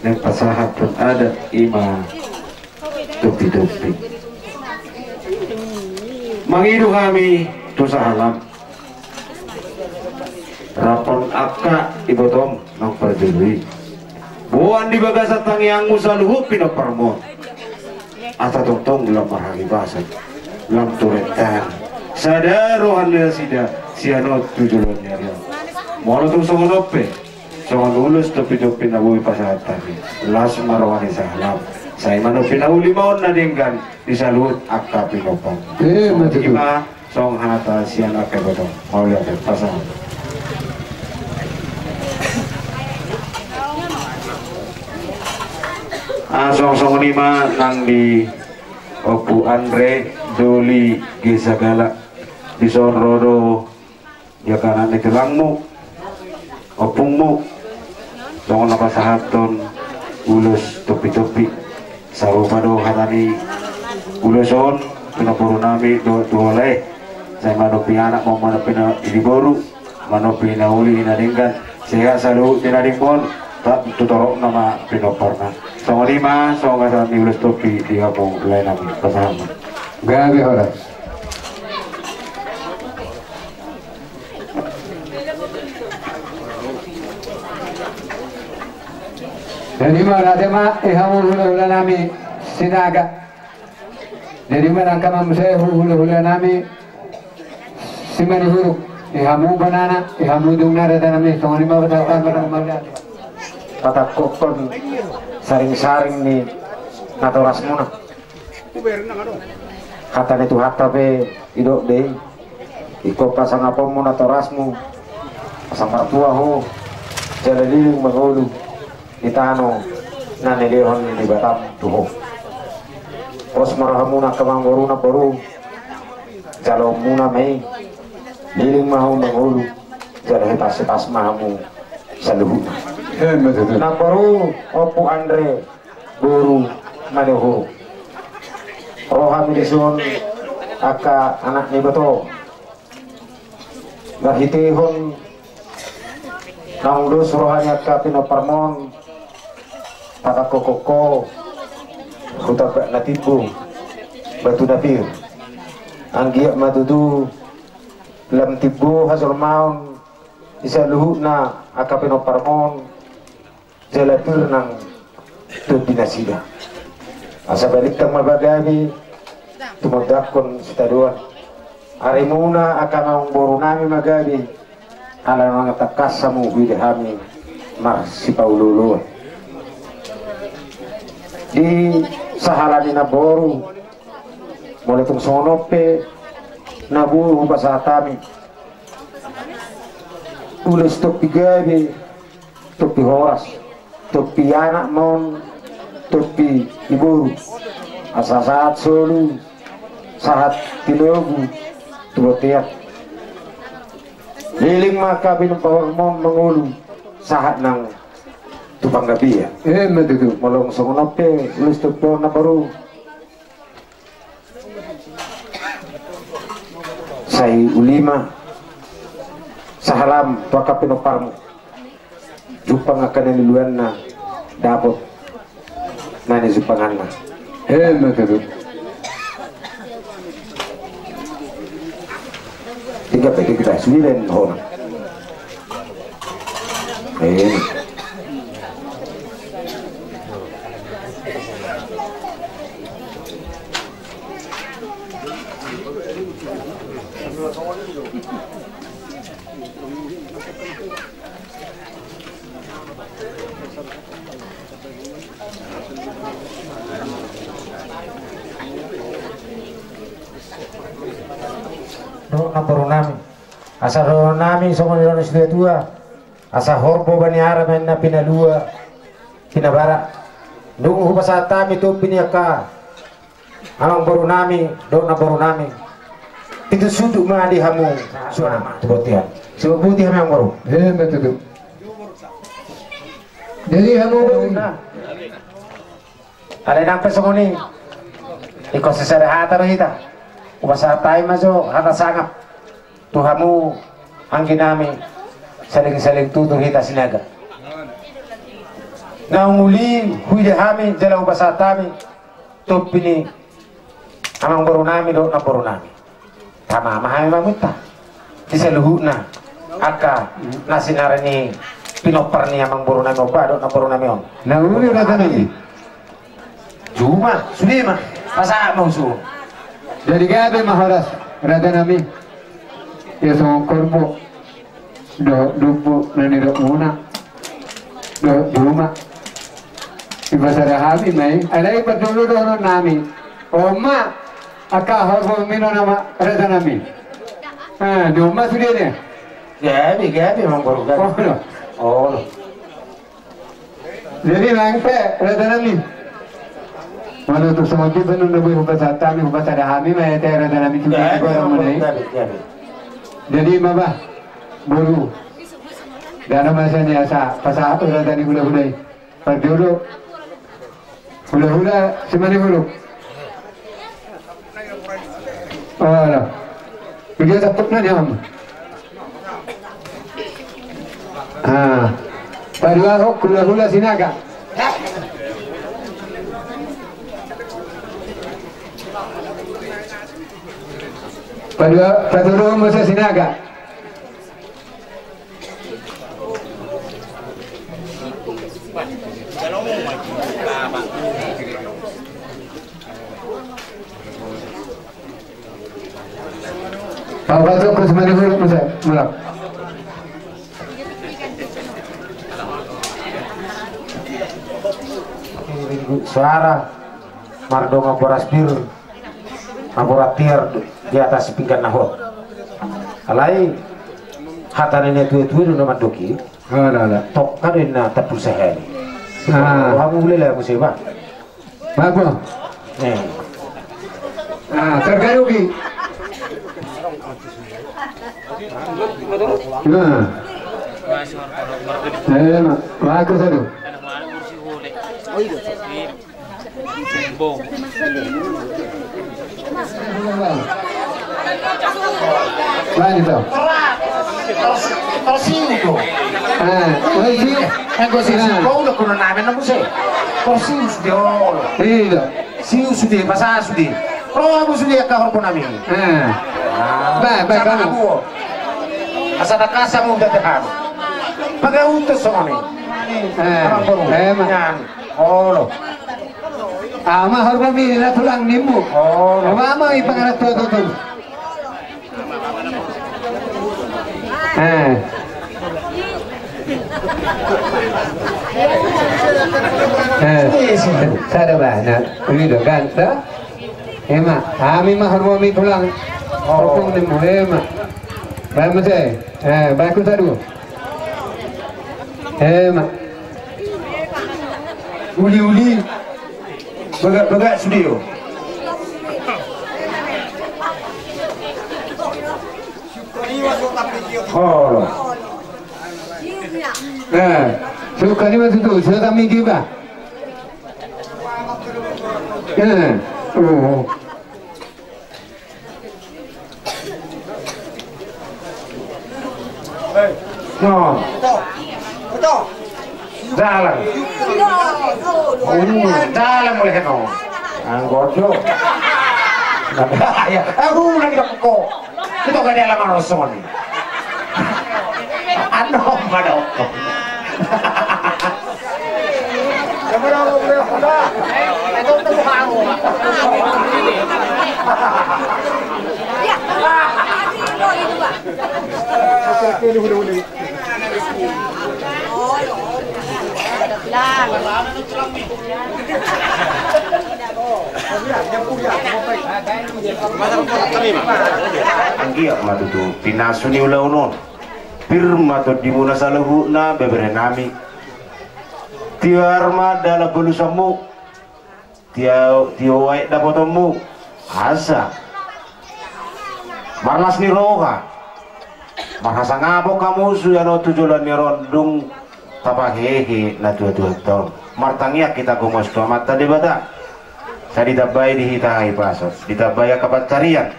naeng pasahathon adat, ima topi-topi. Mangido hami tu sahalam, rap dohot angka ibotom naung parjolo i, boan di bagasan tangiangmu saluhut pinomparmon, asa tongtong lam marhahipason, lam turentan, sada roha ni nasida sian on tu joloan ni ari on. Molo tung songon on pe, songon ulos topitompi na boi pasahat hami, las ma roha ni sahalam, sai manopi na uli ma on na denggan di saluhut angka pinompar. Ima tutu. Songon hata sian angka ibotom. Mauliate, pasahat. Ah, songon i ma nang di Ompu Andre Doli Gesagala, dison ro do di angka anak ni tulangmu, ompungmu, songon na pasahathon ulos topitompi. Sarupa do hata ni ulos on tu namboru nami dohot tu hula i. Sai manopi anak ma on, manopi na uli boru, manopi na uli na denggan, sehat saluhut ni na denggan, tu toropna ma pinomparna. Songon i ma songon hata ni ulos tompi di hamu lae nami, pasahat ma. Gabe horas. Jadi ma rate ma i hamu hulahula nami Sinaga. Jadi ma nangka ma muse hulahula nami Simanihuruk, i hamu banana, i hamu dungna rate nami, songon i ma pasahathon ma. Patangkokhon saringsaring ni natorasmuna. Hata ni Tuhanta pe didok do i, ingkon pasangaponmu natorasmu asa martua ho jala liling mangolu di tano na nilehon ni Debatam tu ho. Pos ma rohamuna angka amangboru namboru, jaloonmuna ma i, liling ma hamu mangolu jala hipas-hipas ma hamu saluhutna. Namboru Ompu Andre boru Manihuruk, ro hami dison angka anak ni ibotom, marhitehon naung dos roha ni angka pinomparmon, patangkokhon ho tu tamba na timbo, batu na pir. Anggiat ma tutu lam timbo hajolmaon di saluhutna angka pinomparmon, jala pir nang tondi nasida. Asa balintang ma pagabe tumondangkon sitadoan. Arimuna angka amangboru nami ma gabe, ala nunga tangkas hamu huida hami marsipaolo-oloan. Di sahala ni namboru, molo tung songon on pe na boi hupasahat hami ulos tompi gabe, tompi horas, tompi anak ma on, tompi iboru, asa sahat solu, sahat tinogu tu bontean. Liling ma angka pinomparmon mangolu, sahat nang tu panggabean. Ima tutu. Molo songon on pe ulos tompi on namboru, sai uli ma sahalam tu angka pinomparmu. Jumpang angka na niluluanna, dapot na nijumpanganna. Ima tutu. Tinggal pe kita sudah hona. Ima. Dohot namboru nami. Asa dohonon nami songon nidok ni situa-tua, asa horbo baniara ma inna pinalua pinabara. Dung hupasahat hami tompi ni angka amangboru nami dohot namboru nami, pitu sundut ma di hamu sude tu bontean. Sibuk putih hami amangboru. Ima tutu. Jadi hamu boru. Alai nang pe songon i, ingkon sisada hata do hita. Hupasahat hami ma jo hata sangap tu hamu anggi nami, saleleng-saleleng tutur hita Sinaga. Naung uli huida hami jala hupasahat hami tompi ni amangboru nami dohot namboru nami. Tama ma hami mamunta di saluhutna angka na sinari ni pinompar ni amangboru nami on, ba dohot namboru nami on. Na uli raja nami. Juma sude ma pasahat ma usu. Jadi gabe ma horas raja nami. Ia songon korbo dohot dumbu na nidokmuna dohot juma. Dipasada hami ma i, alai parjolo dohonon nami. On ma angka horbo mi, na on ma raja nami. Ah, on ma sude. Gabe, gabe, amangboru, gabe. Olo. Olo. Jadi nang pe raja nami. Molo tung songon i pe nunga boi hupasahat hami, hupasada hami ma i, raja nami, tu. Gabe, amangboru, gabe, gabe. Jadi ma ba boru, dana ma sian i asa pasahat raja ni hulahula i. Parjolo hulahula Simanihuruk. Olo. Idia saputna ni on. Ah. Paduahon hulahula Sinaga. Padua, patoluhon muse Sinaga. Paopathon Simanihuruk muse, mulak. Suara mardongan boras pir, na boras tiar di atas pinggan na hot. Alai hata ni natuatua do na mandok i. Ala, ala. Tongka do inna tampul sahali. Ah. Hamu ule la muse ba. Bagus. Eh. Ah, tergaruki. Nah. Eh, ma-, bagus, aduh. Lanjut, Bang. Tersiu do. Ah, oh, siu. Eh, gua siu, siu. Ah. Kau udah kena namen, aku sih. Tersiu sude, olo. Iya. Siu sude, pasahat sude. Ro hamu sude angka horbo nami. Ah. Ah. Baik, baik, sama kamu. Asa tak kasar muda tehan. Pakai utus sama nih. Ah. Orang baru. Eh, ma- Olo. Ama horbo mi na tulang nimmu. Olo. Ama i pangaranto tutu. Eh. Eh. Sada ba na. Ini do ganta. Ema, hami ma horbo mi tulang. Horbo nimmu, ema. Baik muse. Eh, baik ku sadu. Ema. Uli-uli. Bagak-bagak sude, o. Olo. Eh, suka ni ma tutu, sudah kami giba. Eh, oh. No. Dalan. Oh, dalan mulai, no. Anggo jo. Ya, aku lagi dok ko. Kita gak ada lama rosoni. Ano ma dok ko. Anggiat ma tutu pinasu ni ulaon on. Pir ma tondimuna saluhutna, beberenami. Tiar ma dalan balusanmu. Tio, tio aek dapotonmu. Asa marlas ni roha, marhasangapon hamu sude on tu joloan ni on, dung tapahehe natuatuanta on. Martangiang hita gomos tu Amanta Debata. Sai ditambai di hita hahipason, ditambai angka pansarian.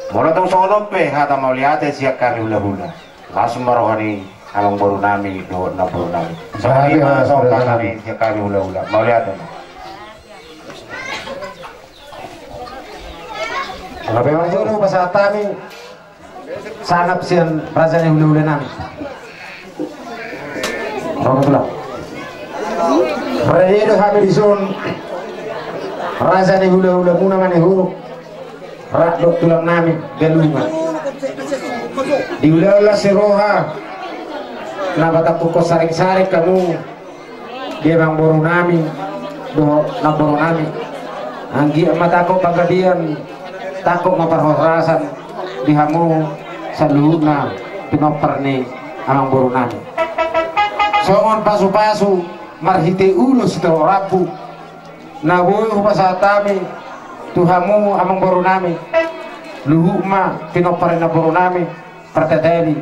Molo tung songon on pe hata mauliate sian hami hulahula, las ma roha ni amangboru nami dohot namboru nami. Songon i ma songon hata nami sian hami hulahula. Mauliate ma. Gabe marjolo pasahat hami sangap sian raja ni hulahula nami. Ro ma tulang. Rade do hami dison raja ni hulahula muna Manihuruk. Rap dohot tulang nami Galungan. Di ulaon las ni roha na patangkushon saring-saring hamu di amangboru nami dohot namboru nami. Anggiat ma tangkup panggabean, tangkup ma parhorasan di hamu saluhutna pinompar ni amangboru nami. Songon pasu-pasu marhite ulos sitio rambu na boi hupasahat hami tu hamu amangboru nami, luhut ma pinompar ni namboru nami Partateli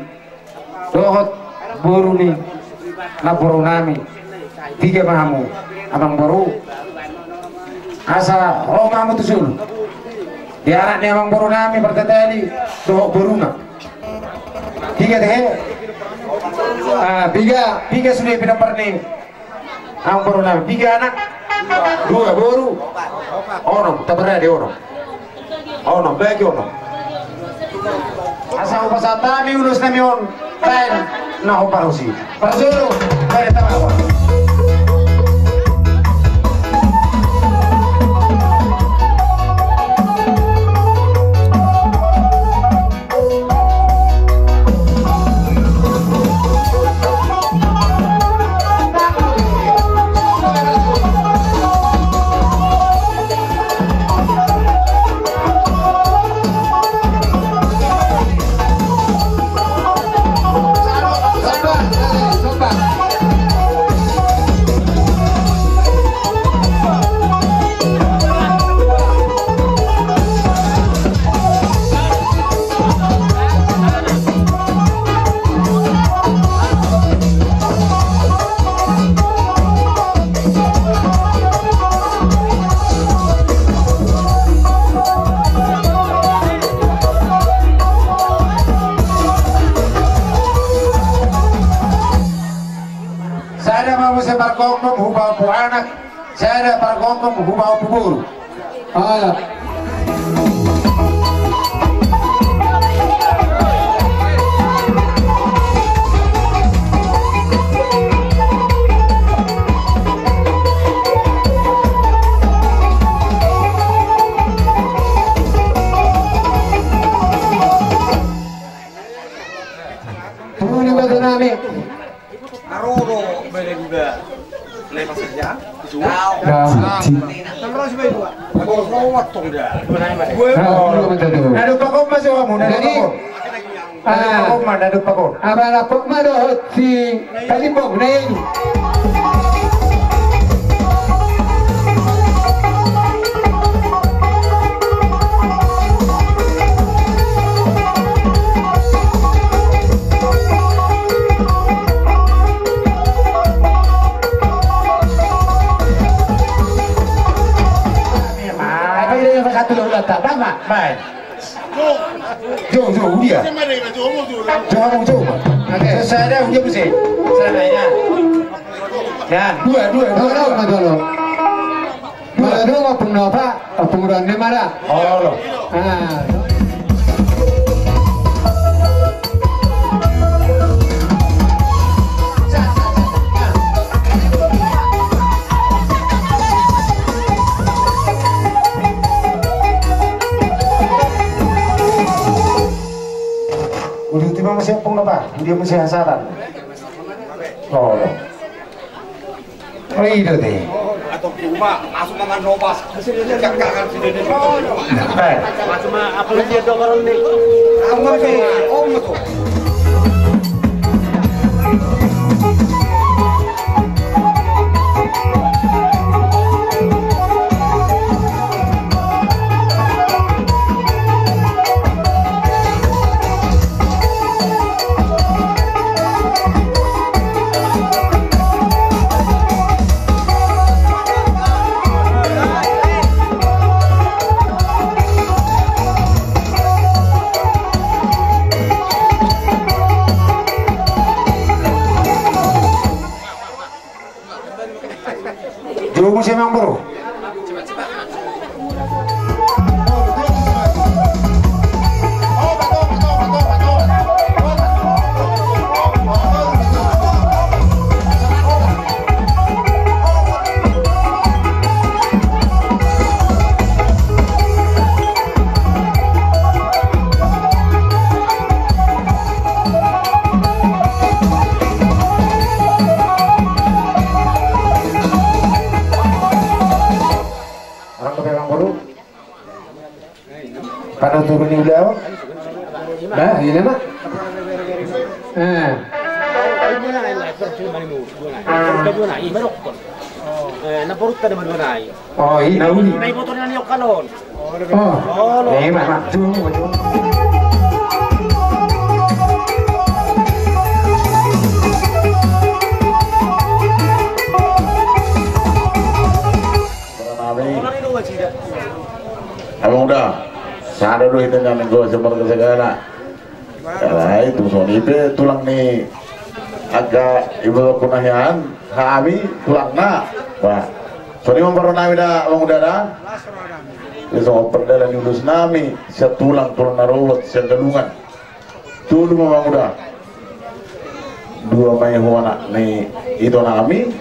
dohot boru ni namboru nami. Piga ma hamu amangboru, asa ro ma hamu tu solu di anak ni amangboru nami Partateli dohot boruna. Piga tehe? Ah, piga, piga sude pinompar ni amangboru nami, piga anak? Dua, boru? Onom, taberade onom. Onom, bagi onom. Asa hupasahat hami ulos nami on, baen na huparusi. Parjolo, baen tamawa. Sada ma muse pargomgom hupaompu anak, sada pargomgom hupaompu boru. Ala. Tuli batu nami. Aro do bere guda. Lepas saja. Itu. Nah, si. Nomor si baik dua. Nomor dua tong dah. Dua. Nah, nomor satu. Nadu pakon masuk kamu, nadu pakon. Jadi, nadu pakon, ah, nadu pakon. Apa lapok ma dohot si Kalimbong, nih. Jo, jo, udia. Jo, jo, jo. Oke, sada, udia, muse. Sada, ya. Ya, dua, dua, dua, dua. Dua, dua, dua, ompung nopa, ompung ronde mara. Oh, lo. Ah. Udah tiba masih ompung nopa, dia masih hasaran. Oh, lo. Oh, i do te. Atau cuma masuk mangan nopa. Cakak kan sudah di. Eh. Masuk ma, apa lagi ada orang ni? Apa lagi? Oh, betul. Jolo muse, Amang Boru. Panutup ni ulaon. Bah, ini mah. Eh. Oh, ini uli. Oh. Eh, mah, mah. Amang Uda, sada do hita na nanggo semarga segala. Alai tu soni pe tulang ni angka ibu kunahian hami tulangna. Bah, soni mambaru nami da Amang Uda da. Bisa mamperdalan ni ulus nami sian tulang tulang na rohot sian Galungan. Tolu ma Amang Uda. Dua ma i hu anak ni ito nami.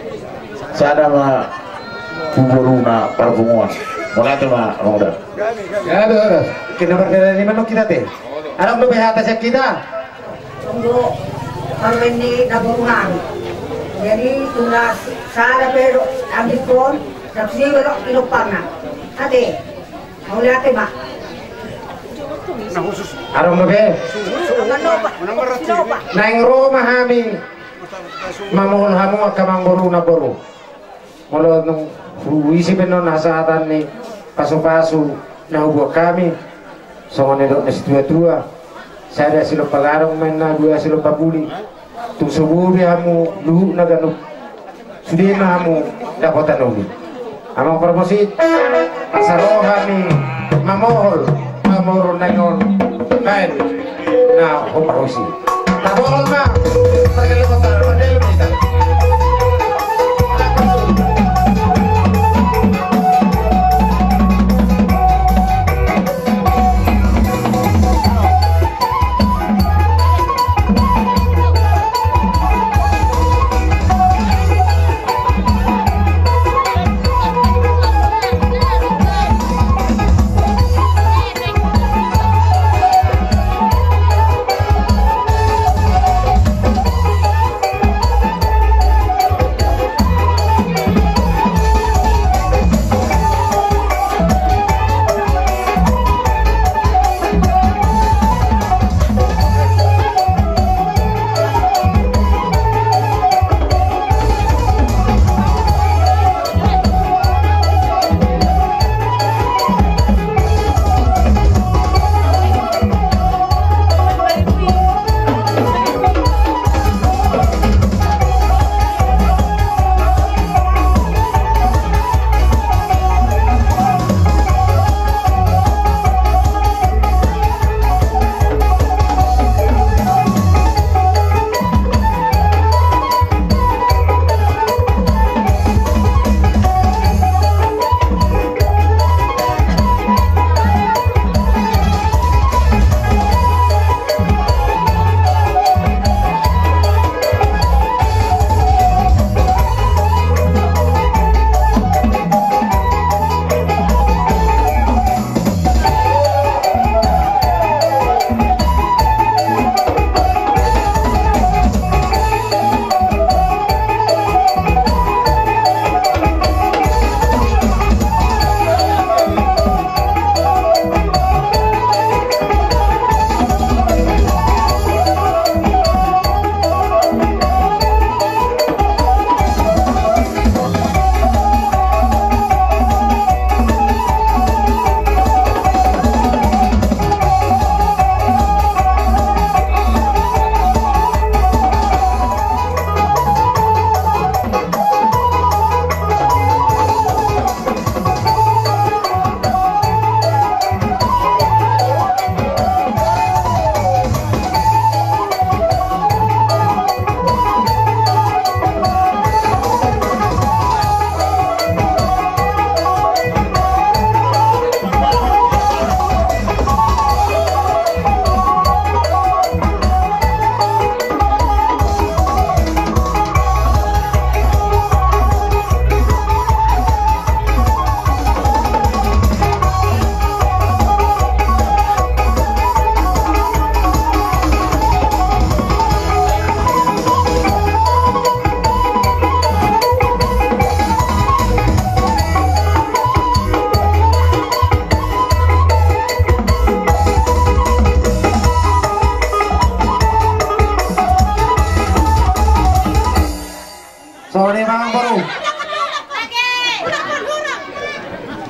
Sada ma hu boruna parpunguan. Mauliate ma Amang Uda. Ya, ya, ya. Kena berdada di mana kita teh? Ada belum hata siap kita? Tunggu. Parmen ni na boru nami. Jadi tunas sada pe do ambil pon. Saksi be do ino parna. Ate. Mauliate ma. Adong dope. Naeng ro ma hami mamohol hamu angka amang boru na boru. Molo nunga huisi pe non hasahatan ni pasupasu na hubuat hami. Songon nidok ni situatua. Sada silompa gadong ma inna, dua silompa puli. Tung so boi be hamu luhutna ganup, sude ma hamu dapotan uli. Amang Parmusit, asa ro hami mamohol, mamohol na ingon baen na hupahusi. Tabohol ma.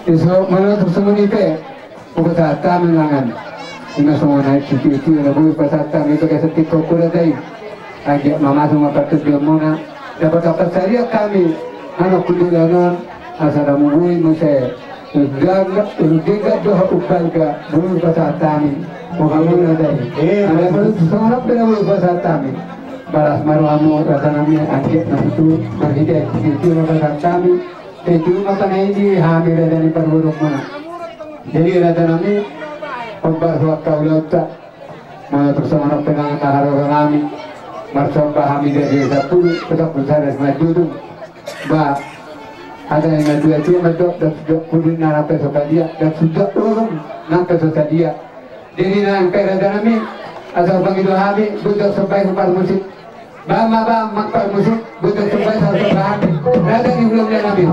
Iso manoto songon i pe, hupasahat hami mangan. Ima songon aek sitio-tio na boi hupasahat hami pe gasan tingkos hurata i. Anggiat ma masuk ma partondianmuna. Dapot parsariak hami, anak kudulanan, asa na boi muse. Denggan, denggan dohot umbalga, boi hupasahat hami. Boha muna tadi. Ada manoto songon on pe na boi hupasahat hami. Balas ma rohamu raja nami, anggiat na tutu marhite aek sitio-tio na hupasahat hami. Tutu ma panaidi hami raja ni parboruonmuna. Jadi raja nami, hombar tu angka ulaonta. Molo tung songon on pe nang na haroro nami. Marsomba hami di ari sampulu, sampulu sada simanjujung. Ba, hata ni natuatua mandok, ndang suda pudi na nang pe so sadia, ndang suda urung nang pe so sadia. Jadi nang pe raja nami, asa hupangido hami, bondok somba i huparmusik. Ba ma ba ma parmusik, bondok somba i saur somba hami. Raja ni hulahula nami.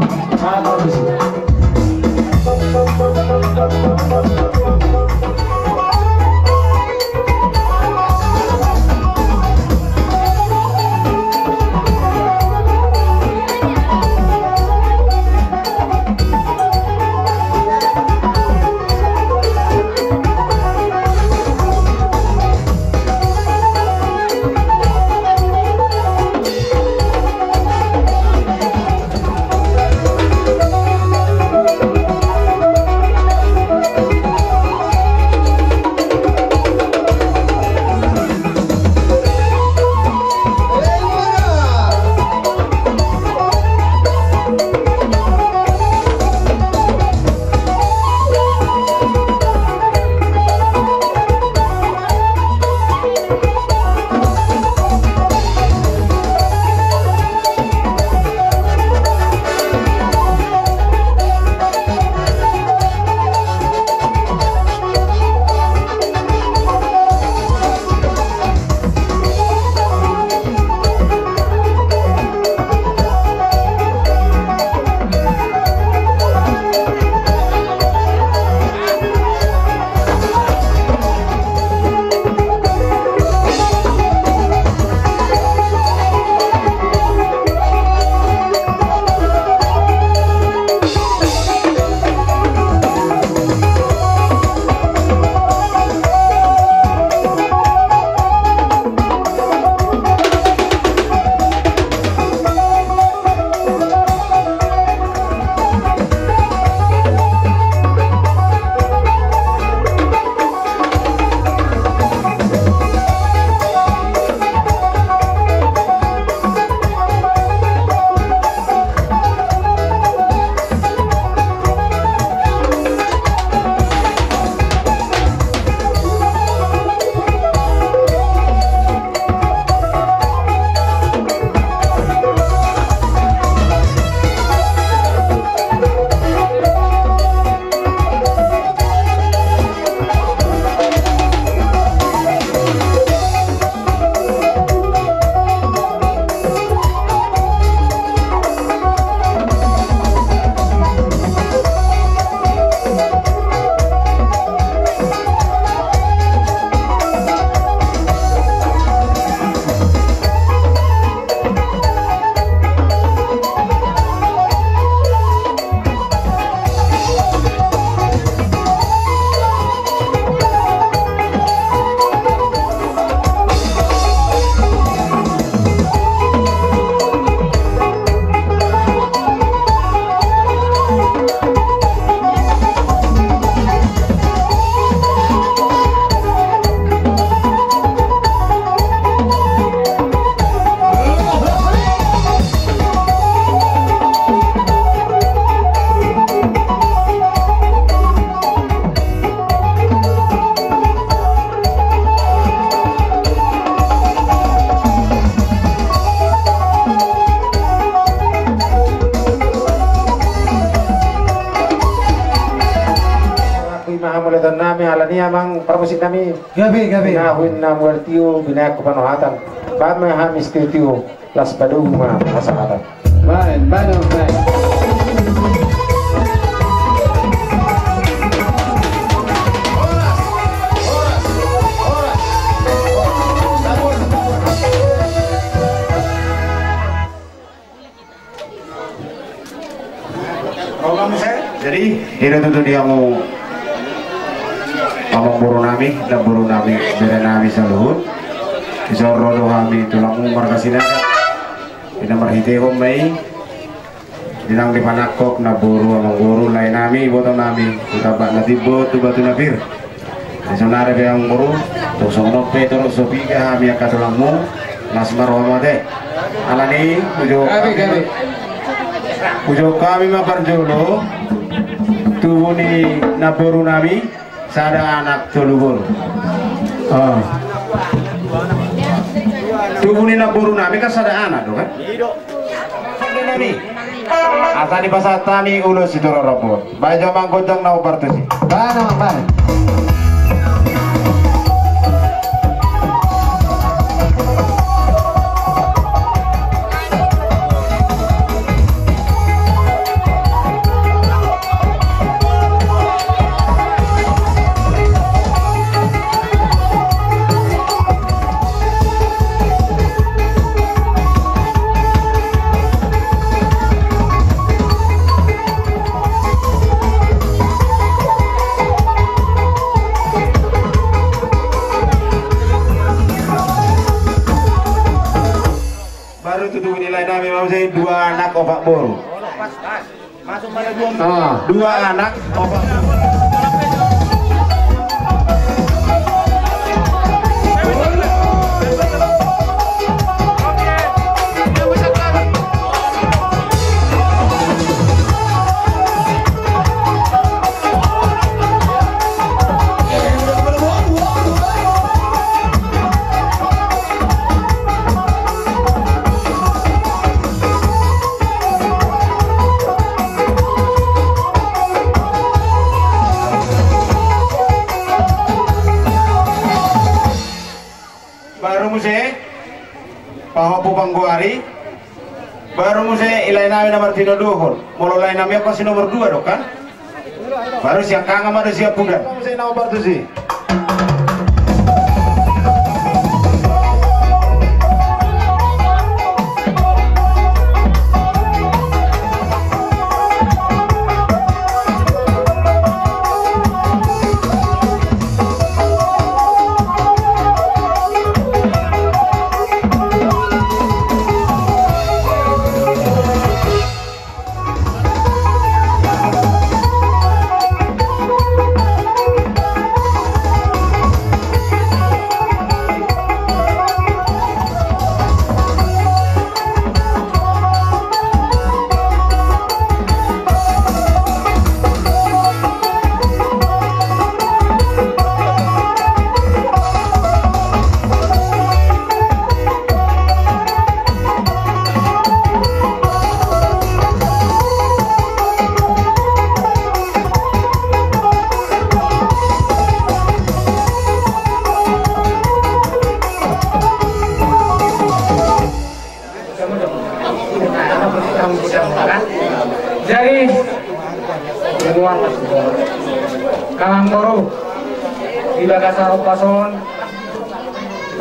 Ima hamauliateon nami, alani amang parmusik nami. Gabe, gabe. Pinahu inna mual tio, binahen panohatan. Baen ma hami sitio-tio, laos padomu ma hasahatan. Baen, baen, baen. Jadi, Ida tutu di hamu amangboru nami, namboru nami, bere nami saluhut. Dison ro do hami tulangmu marga Sinaga. Ina marhitehon ma i. Di nang dipanangkok namboru, amangboru, lae nami, iboto nami, tu tambak na timbo, tu batu na pir. Di sonari pe amangboru, tung songon on pe torop so piga hami angka tulangmu, las ma roha ma ate. Alani, uju, gabe, gabe. Uju hami ma parjolo, tubu ni namboru nami, sada anak tolu boru. Ah. Tubu ni namboru nami kan sada anak do kan? Nami. Asa dipasahat hami ulos sitorop rambut. Baen jo amang gonjang na hombar tusi. Baen amang, baen. Baru tutu nilai nami mau saya dua anak opat boru. Ah. Dua anak. Baru muse pahompu panggoari. Baru muse i lae nami na martinodohon. Molo lae nami angka si nomor dua do kan? Baru siangkangan ma do siampudan. Muse na hombar tusi. Jadi, amangboru, di bagasan ombas on,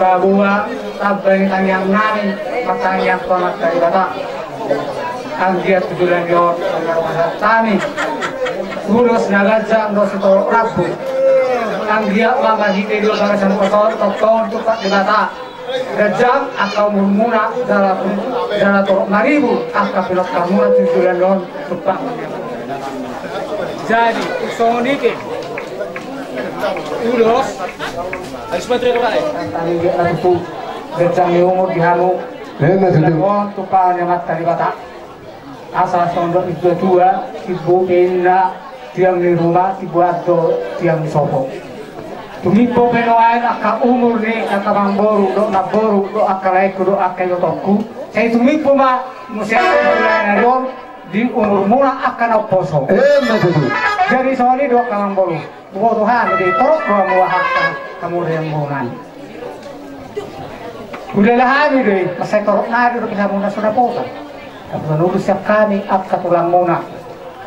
paboa tamba ni tangiang nami, martangiang tu Amanta Debata. Anggiat tu joloan on, hami ulos na ganjang dohot sitorop rambut. Anggiat ma marhite di bagasan ombas on, tongtong tumpak Debata. Ganjang angka umurmuna, jala, jala torop maribur angka pinantikanmuna tu joloan on, tumpak. Jadi, songon i pe ulos. Ganjang ni umur di hamu. Emma tutu. Joloan on, tumpak ni Amanta Debata. Asa songon dok ni tua-tua, timbo pe inna tiang ni ruma, timbo an do tiang ni sopo. Tumimbo pe nuaeng angka umur ni angka amangboru, dok namboru, dok angka laengku, dok angka ibotongku. Sai tumimbo ma muse angka umur na on di umurmuna angka na umposo. Emma tutu. Jadi songon i do angka amangboru. Boha do hami do i, torop do hamu aha, hamu do i amangboru nami. Hudala hami do i, mansai torop nari do hamu na so dapotan. Dapotan ulos sian hami angka tulangmuna.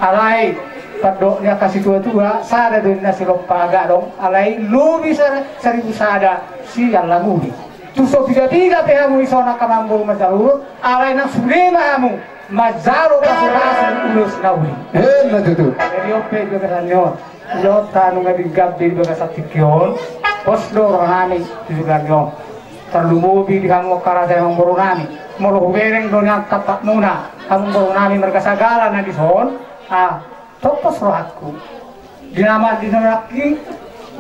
Alai pandok ni angka situa-tua, sada do i na silompa gadong, alai lobi sa-, saribu sada sian languli. Tung so piga-piga pe hamu dison angka amangboru manjalo ulos, alai nang sude ma hamu. Manjalo pasupasu ulos na uli. Emma tutu. Jadi on pe di bagasan ni on, dohot nunga dinggan be di bagasan tingki on, pos do rohanami di bagasan ni on. Tarlumobi di hamu angka raja, amangborunami. Molo hubereng do nian tampakmuna, amangborunami, marga Sagala na dison, ah, tong pos rohangku. Di na mandok nangkin,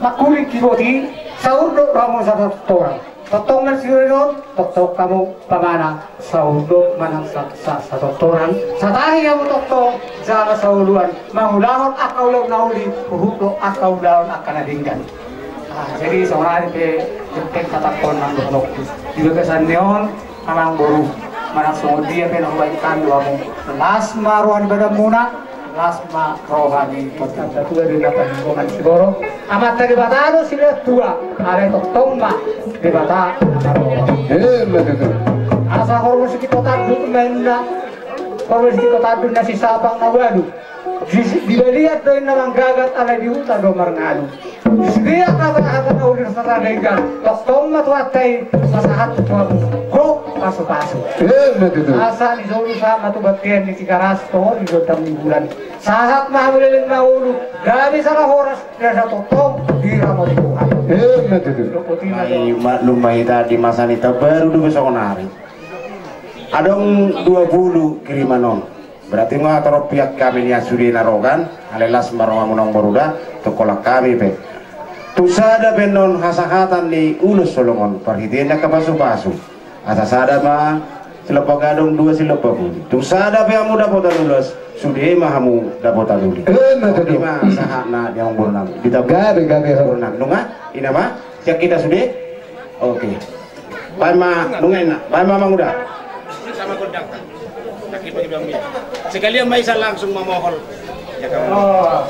mangkuling hiboti, saur do hamu satortoran. Tongtong ma sian on, tongtong hamu pamana, saur do manang sa-, sa-, satortoran. Satahi hamu tongtong, jala saoloan, mangulahon angka ulaon na uli, huhut do angka ulaon angka na denggan. Ah, jadi songon i pe, jempek tatap on nang dohononku. Di bagasan ni on, amangboru, manang songon dia pe na hubaen hami tu hamu, las ma roha ni badanmuna, las ma roha ni tondimu. Tua do na paling goman sigoro. Amanta Debata do silehon tua, alai tongtong ma Debata na marroha. Emma tutu. Asa hormus ni kota duk maenna, hormus ni kota duk na sisapang na ualu. Di, di balian do inna manggagat, alai di huta do marngalu. Di sude angka hata na uli, hata na denggan, tongtong ma Tuhanta i pasahat tu hamu gok pasupasu. Emma tutu. Asa di solu sahat ma tu bontean ni Tigaras, tohor di gondang ni bulan. Sahat ma hamu leleng na ualu, gabe sada horas, di asa tongtong diramoti Tuhan. Emma tutu. Ai maklum ma hita di masa ni taon baru do songon ari. Adong dua pulu kiriman on. Berarti nga torop piak hami nian sude na rogan, alai las ma rohamuna, amangboru, da, tongtong holan hami pe. Tung sada pe annon hasahatan ni ulos holong on, parhitean ni angka pasupasu. Asa sada ma silompa gadong, dua silompa pudi. Tung sada pe hamu dapotan ulos, sude ma hamu dapotan uli. Emma tutu. Ima sahatna di amangborunami. Di tabu. Gabe, gabe. Amangborunami. Nunga, ina ma, sian hita sude. Oke. Baen ma, nunga ina. Baen ma, Amang Uda. Sama gondang. Sakit bagi bang dia. Sekalian ma i sa langsung mamohol. Ya, kamu. Oh.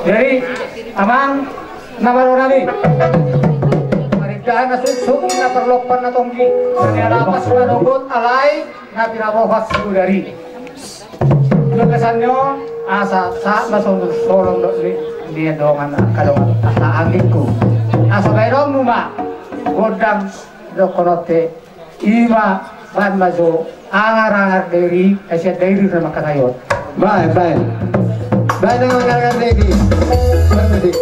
Jadi, amang, na marroha nami. Parindahan na suksuk, na parlompan na tonggi. Sania lapas na dogot alai, na pinabohas sudari. Di bagasan ni on, asa sahat ma songon solon dohot ni, ni dongan, angka dongan, angka anggingku. Asa baenonmu ma gondang dohononte, ima baen ma jo angar-angar Dairi, ai sian Dairi do na mangkatai on. Baen, baen. Baen angar-angar Dairi. Baen ma di.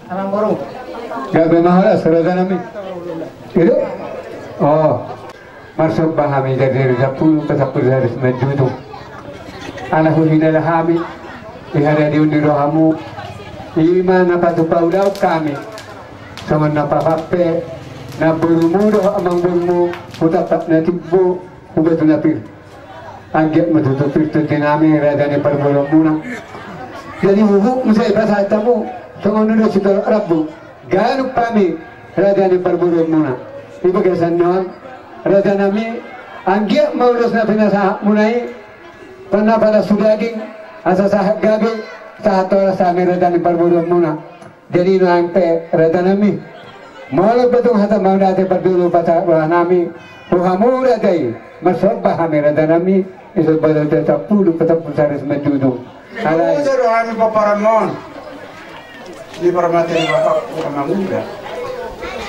Amangboru. Gabe ma horas raja nami. Ido. O. Marsomba hami jadi sampulu pasampulu sari simanjujung. Ala huhinala hami di haradeon ni rohamu. I ma na patupa ulaon hami. Songon na pasahat pe namborumu dohot amangborumu tu tampat na timbo, tu batu na pir. Anggiat ma tutu pir tonti nami raja ni parboruonmuna. Jadi huhut muse pasahat hamu songon ulos sitorop rambu. Ganup hami raja ni parboruonmuna. Di bagasan on raja nami, anggiat ma ulos na pinasahatmuna i, panna palas tu daging, asa sahat gabe, sahat horas hami raja ni parboruonmuna. Jadi nuaeng pe raja nami, molo pe tung hata mauliate parjolo pasahat roha nami tu hamu raja i, marsomba hami raja nami, di somba dohot sampulu pasampulu sari simanjujung. Alai. Ise do hami pomparanmon. Di parmata ni bapakku amanguda.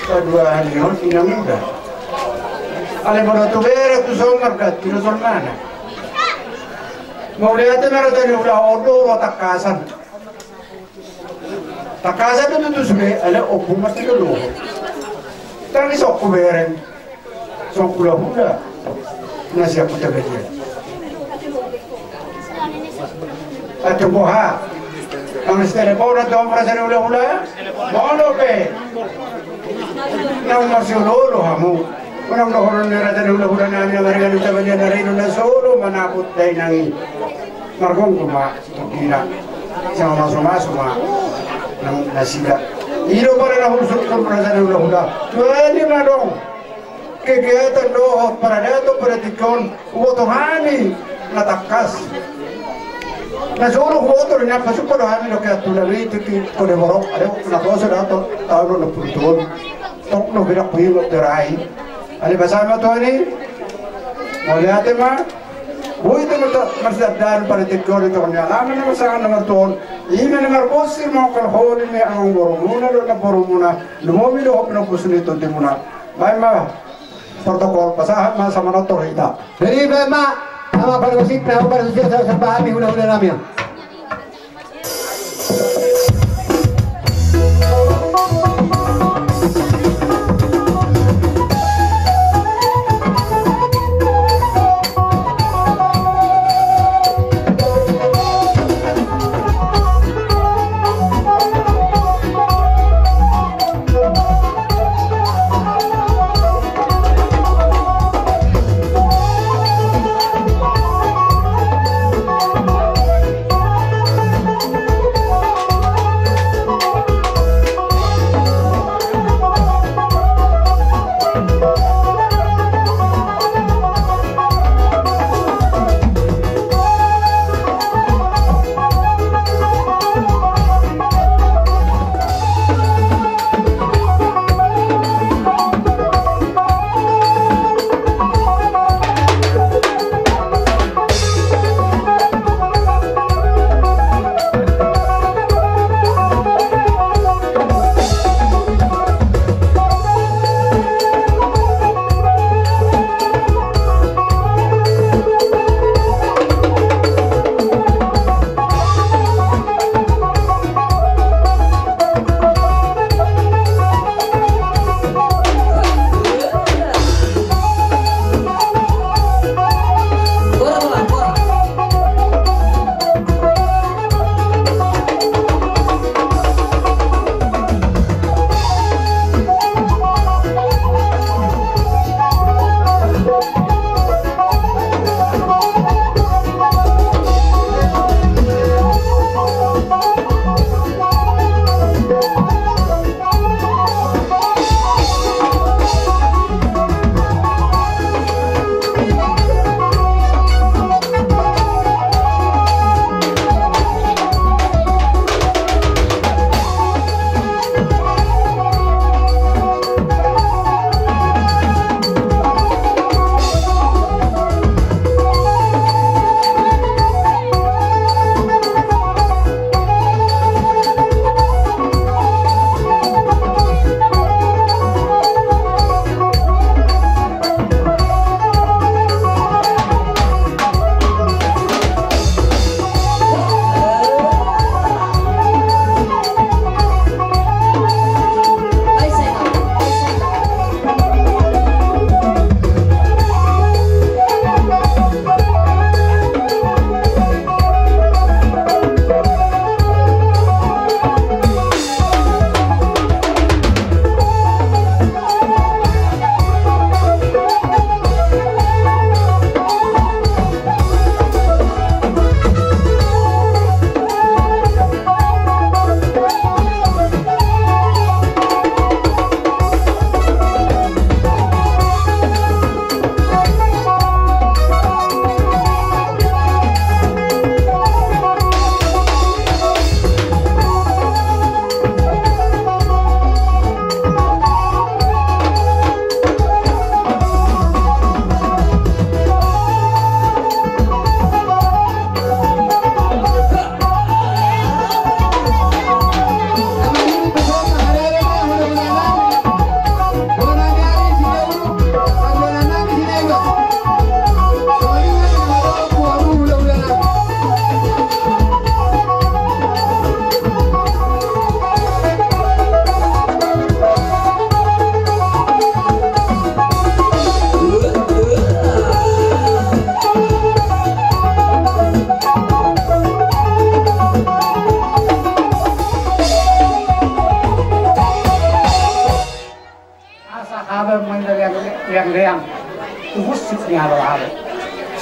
Paduahon ni on inanguda. Alai molo tu bere tu son marganti do jolmana. Mauliate ma raja ni hulahula, on do ro tangkasan. Tangkasan do tutu sude, alai ombun ma sian dohot. Tangis oku bereng. Songon hulahula na sian Hutabalian. Antong boha? Mangan siteleponan do raja ni hulahula. Molo pe naung marsioloolo hamu, unang dohonon ni raja ni hulahula nami na maringan Hutabalian ari on na so olo manaput dainang i. Margonggo ma. Ina, sian mamasu-masu ma nang nasida. I do pala na husungkun raja ni hulahula. Tuani ma adong kegiatan dohot paradaton pada tingki on, huboto hami na tangkas. Na jolo huboto do nian, pasuppa do hami dohot tulang i tingki Kode Borok. Adong na poso do taon onom pulu tolu. Tong do berak huingot do rai. Alai pasahat ma tuani. Mauliate ma. Boi do marsidandanon pada tingki on di tonga ni alaman na marsangahan na martua on. I ma na marbosir mangkal holi ni amangborumuna dohot namborumuna, lumobi dohot pinompus ni tondimuna. Baen ma protokol, pasahat ma sama notor hita. Jadi baen ma, ama parmusik, na parmusik, sama hami hulahula nami.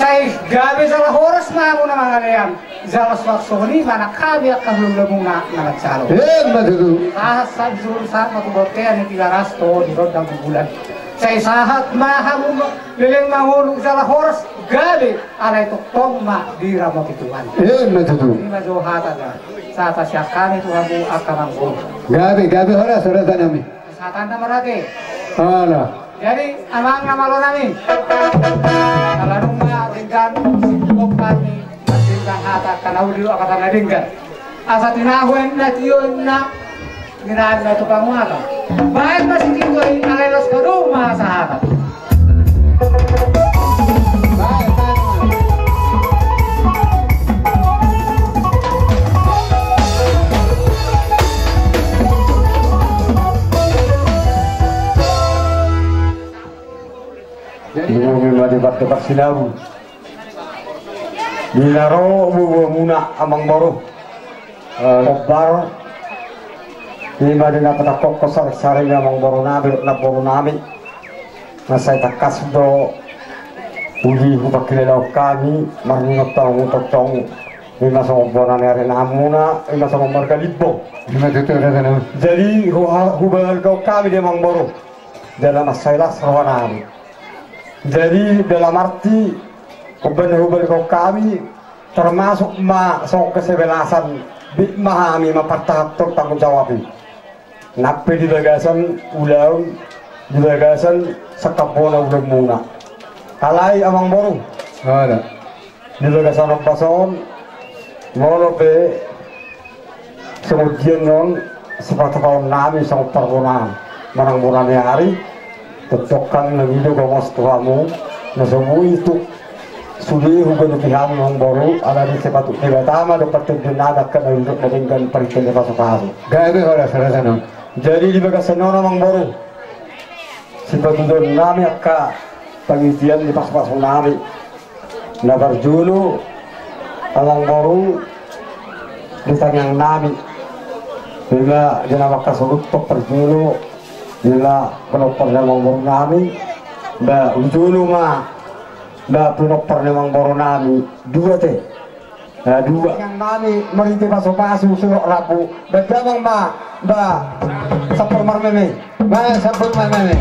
Sai gabe jala horas ma hamu na mangalean. Jala suang songon i ma nang hami angka hulahulamuna na manjalo. Emma tutu. Sahat sahat juru sahat ma tu bontean ni Tigaras, toho di rondang bulan. Sai sahat ma hamu leleng mangolu jala horas gabe, alai tongtong ma diramoti Tuhan. Emma tutu. I ma jo hata da. Sahat sian hami tu hamu angka amangboru. Gabe, gabe, horas, horas nami. Sahat ma marhata. Ala. Jadi amang na malo nami, ala nunga denggan, singkop hami, denggan hata, angka na uli angka na denggan. Asa tinahu inna, tio inna, di na tu panguatan. Baen ma sitio i, alai laos padomu ma sahata. Jadi ima di partukar sinabu. Di na ro bubuamuna amangboru. Eh, Ombar. Ima di na patangkokhon saring-saring amangboru nami, namboru nami. Na sai tangkas do uli hupangkilalaon hami, marningot hamu tongtong. Ima songon bona ni ari namuna, ima songon marga Limbo. Ima tutu, tutu, tutu. Jadi, hu-, hubahen hami di amangboru. Dalam mansai las roha nami. Jadi dalam arti umbahen na hubahen hami, termasuk ma songon kesebelasan, boi ma hami mampartahanhon tanggung jawab i. Nang pe di bagasan ulaon, di bagasan sangkap bona ulaonmuna. Alai amangboru. Ada. Di bagasan ombas on, molo pe songon dia on, sipatupaon nami songon parbonaan manang bona ni ari, tongtong hami mangido gomos tu hamu, na so boi tuk sude huganupi hamu amangboru, ala ni sipatuk Debata ma dohot partondion nami angka na uli dohot na denggan parinta ni pasupasu. Gabe horas, horas nami. Jadi di bagasan on amangboru, sipatuduhon nami angka pangidoan ni pasupasu nami. Na parjolo amangboru di tangiang nami. Ima di na mangkasoluthon parjolo, ima pinompar ni amangboru nami. Ba hujolo ma, ba pinompar ni amangboru nami dua te. Na dua. Tangiang nami marhite pasupasu surok rambu. Ba damang ma, ba sampur marmeme. Ba sampur marmeme.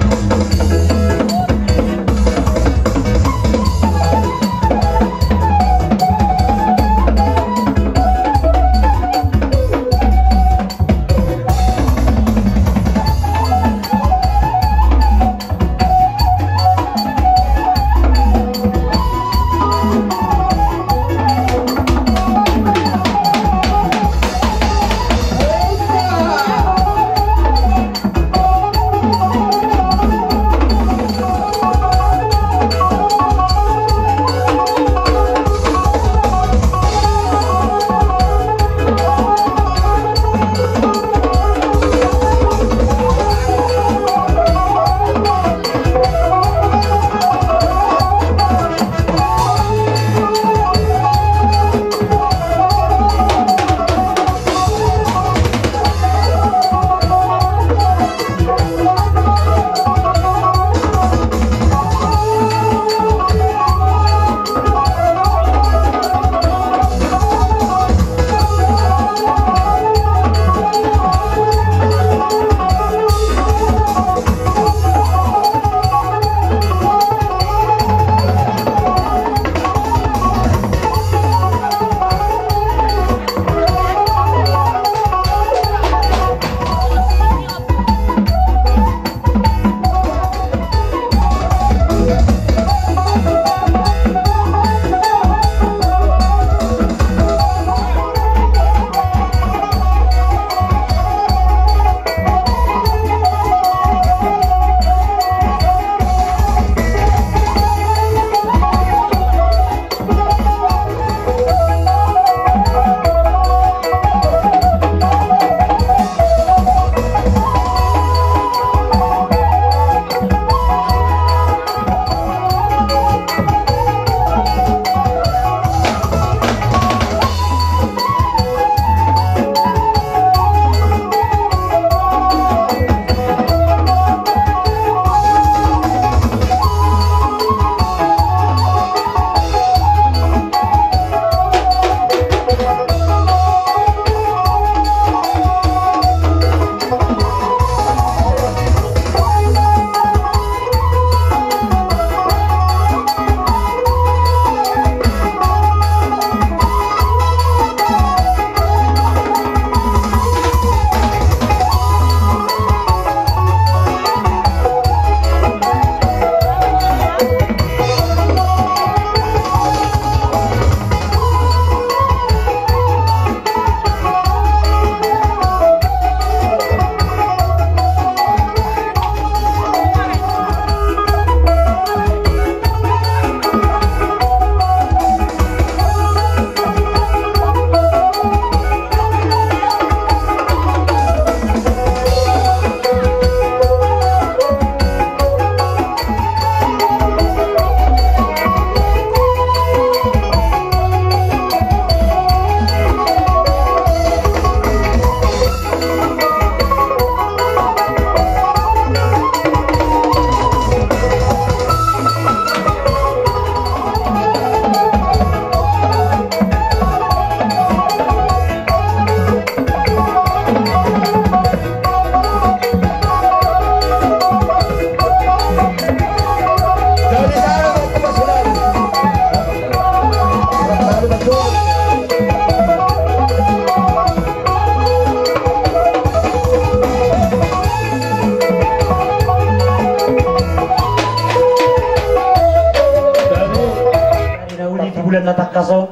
Bulan na tangkas on,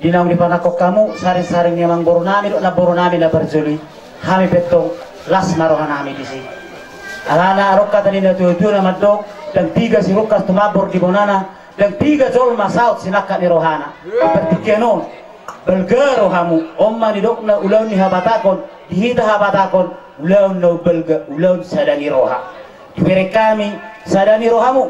di naung dipanangkok hamu saring-saring ni amangboru nami dohot namboru nami na parjolo i, hami pe tong las ma roha nami disi. Alana adong hata ni na tua-tua na mandok, ndang piga sirungkas tumambor di bonana, ndang piga jolma saut sinangkap ni rohana. Di partingkian on, balga rohamu, on ma nidokna ulaon ni habatahon, di hita habatahon, ulaon na umbalga, ulaon sada ni roha. Dibereng hami sada ni rohamu,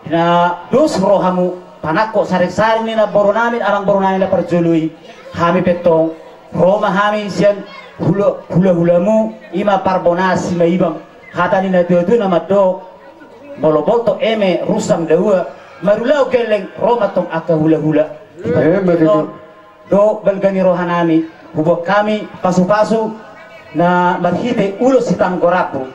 di na dos rohamu panangkok saring-saring ni namboru nami, amangboru nami na parjolo i, hami pe tong ro ma hami sian hula-, hula-hulamu, i ma Parbonaan Simaibang. Hata ni na tua-tua na mandok, molo boltok eme rusang daua, marulaon gelleng ro ma tong angka hula-hula. Emma tutu. Dohot balga ni roha nami, huboan hami pasu-pasu na marhite ulos sitanggor rambu.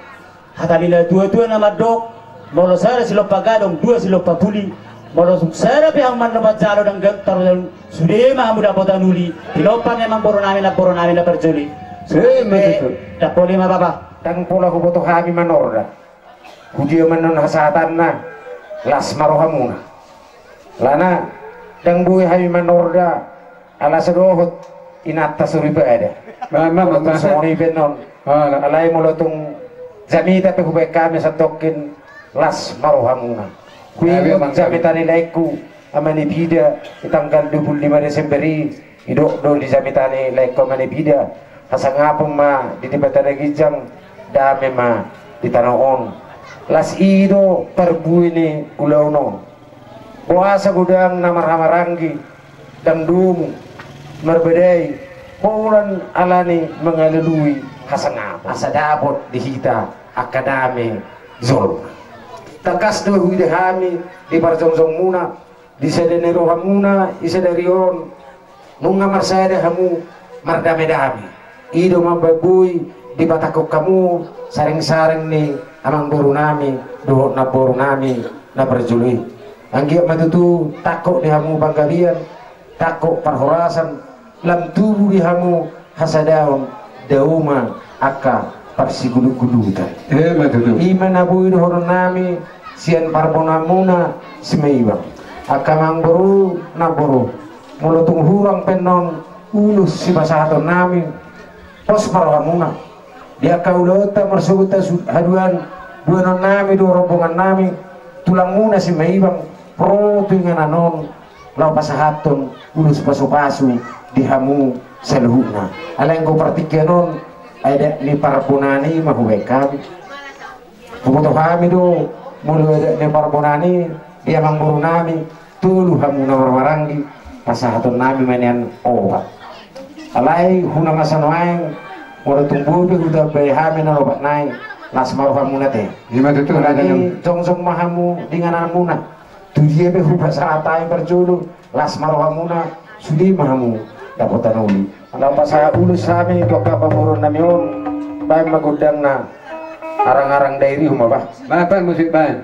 Hata ni na tua-tua na mandok, molo sada silompa gadong, dua silompa puli, molo sada pe hamu manjalo ndang gabe tarudalan, sude ma hamu dapotan uli, tinompa ni amangboru nami, namboru nami na parjolo i. Emma tutu. Ndang pola ma bapa. Ndang pola huboto hami manorda. Hudia ma annon hasahatanna, las ma rohamuna. Alana, ndang boi hami manorda, ala so dohot inanta soripada. Molo tung songon i pe annon. Alai molo tung jamita pe hubaen hami santongkin, las ma rohamuna. Huingot jamita ni laengku, ama ni Pida, di tanggal dua pulu lima Desember i, didok do di jamita ni laengku ama ni Pida, hasangapon ma di Debata na ginjang, dame ma di tano on. Las i do parbue ni ulaon on. Boasa godang na marhahamaranggi, ndang domu, marbadai, holan ala ni mangalului hasangapon. Asa dapot di hita angka dame jolma. Tangkas do huida hami di parjongjongmuna, di sada ni rohamuna, di sadari on, nunga marsada hamu mardame-dame. I do mambaen boi dipatangkok hamu saring-saring ni amangboru nami dohot namboru nami na parjolo i. Anggiat ma tutu tangkok di hamu panggabean, tangkok parhorasan, lam tubu di hamu hasadaon, dao ma angka parsigulutgulutan. Emma tutu. I ma na boi dohonon nami sian Parbonaanmuna Simaibang. Angka amangboru, namboru, molo tung hurang pe annon ulos sipasahaton nami, pos ma rohamuna. Di angka ulaonta marsogot hasu-, haduan, duanon nami dohot rombongan nami, tulangmuna Simaibang, ro tu inganan on, laho pasahathon ulos pasu-pasu di hamu saluhutna. Alai anggo partingkian on, adat ni Parbonaan i ma hubaen hami. Huboto hami do, molo adat ni Parbonaan i, di amangboru nami, tolu hamu na marhahamaranggi, pasahaton nami ma nian opat. Alai, huna masa nuaeng, molo tung boi pe hutambai hami na opat nai, las ma rohamuna te. I ma tutu. Alani, jongjong ma hamu di ingananmuna. Tu dia pe hupasahat hami parjolo, las ma rohamuna, sude ma hamu dapotan uli. Ala pasahat ulos hami tu angka pamoruon nami on, baen ma gondangna, arang-arang dairi homa bah. Baen, baen musik, baen.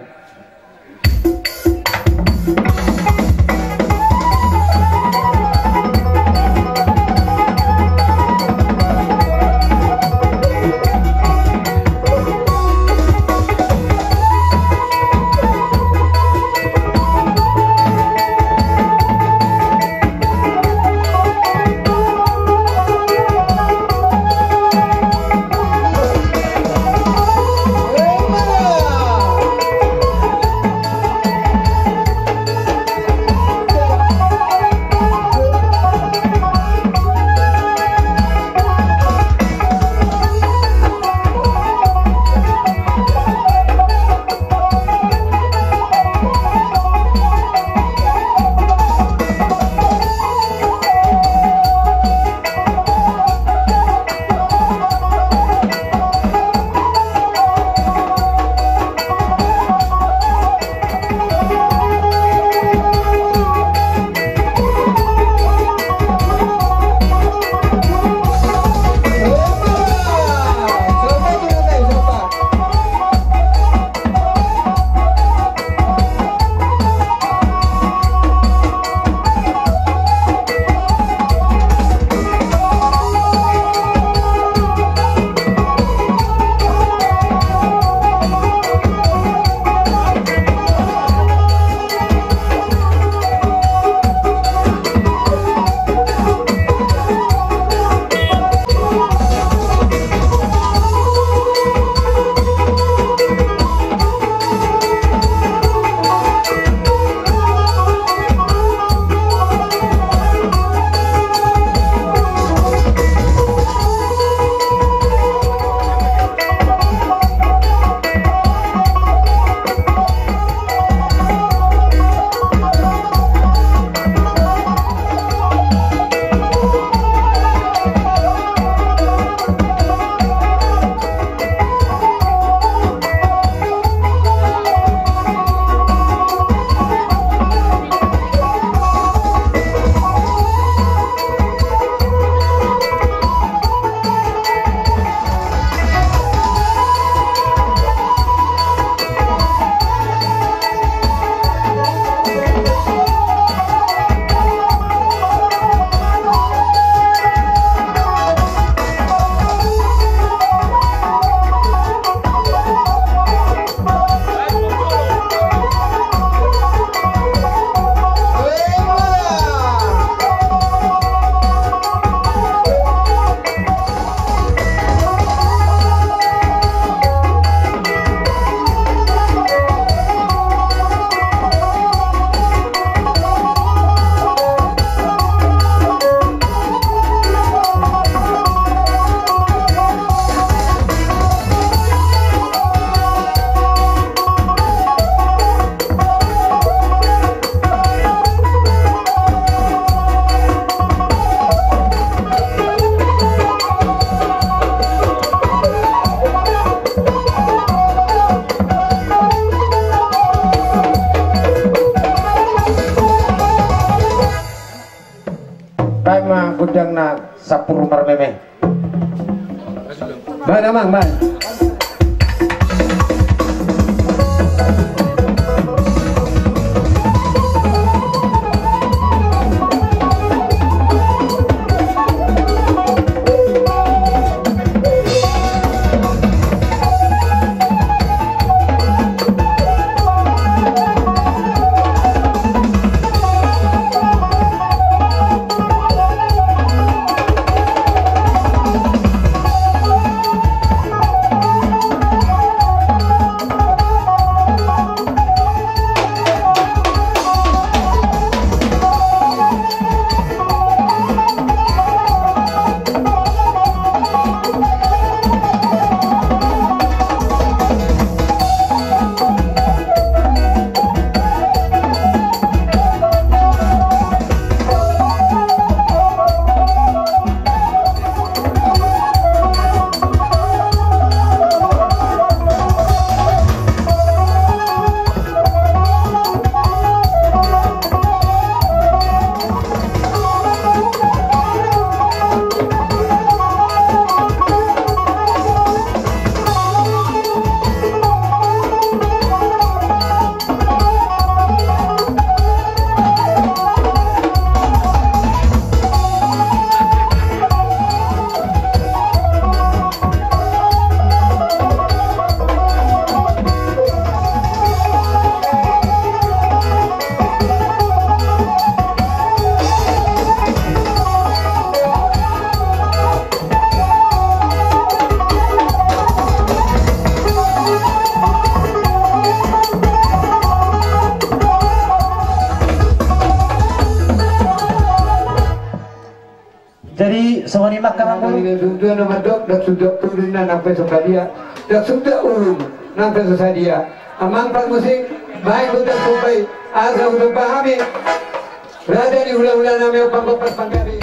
Ai ma gondangna sampur marmeme. Baen amang, baen. Jadi songon i ma angka amang boru. Ndang suda na mandok, ndang suda turin na nang pe so sadia, ndang suda ulun nang pe so sadia. Amang parmusik, baen do tarsumba i asa husomba hami raja ni hulahula nami on, panggopas panggabe.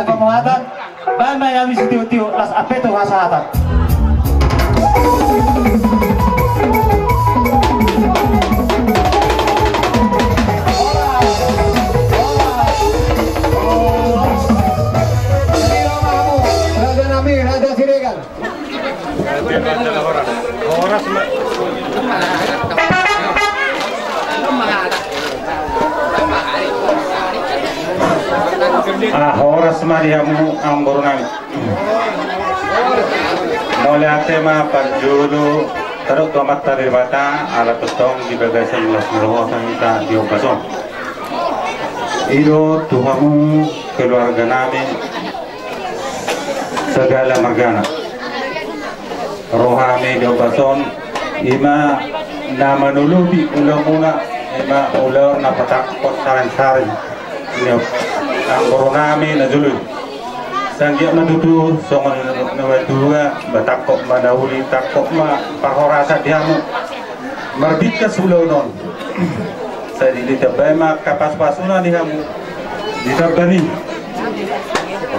Pamoatan, baen ma hami sitiotio, las ampe tu hasahatan. Raja nami, Raja Siregar. Horas ma. Mari hamu amang boru nami. Mauliate ma parjolo tadok tu Amanta Debata ala tongtong di bagasan las ni roha hita di ombas on. I do tu hamu keluarga nami sagala margana. Ro hami di ombas on, i ma na manolopi ulaonmuna, i ma ulaon na patangkot sareng-sareng ni amang boru nami na jolo i. Sai anggiat ma tutu songon na matua, ba tangkot ma na uli, tangkot ma parhorasan di hamu. Marbingkas ulaon on. Sai ditambai ma angka pasu-pasuna di hamu. Ditambai ni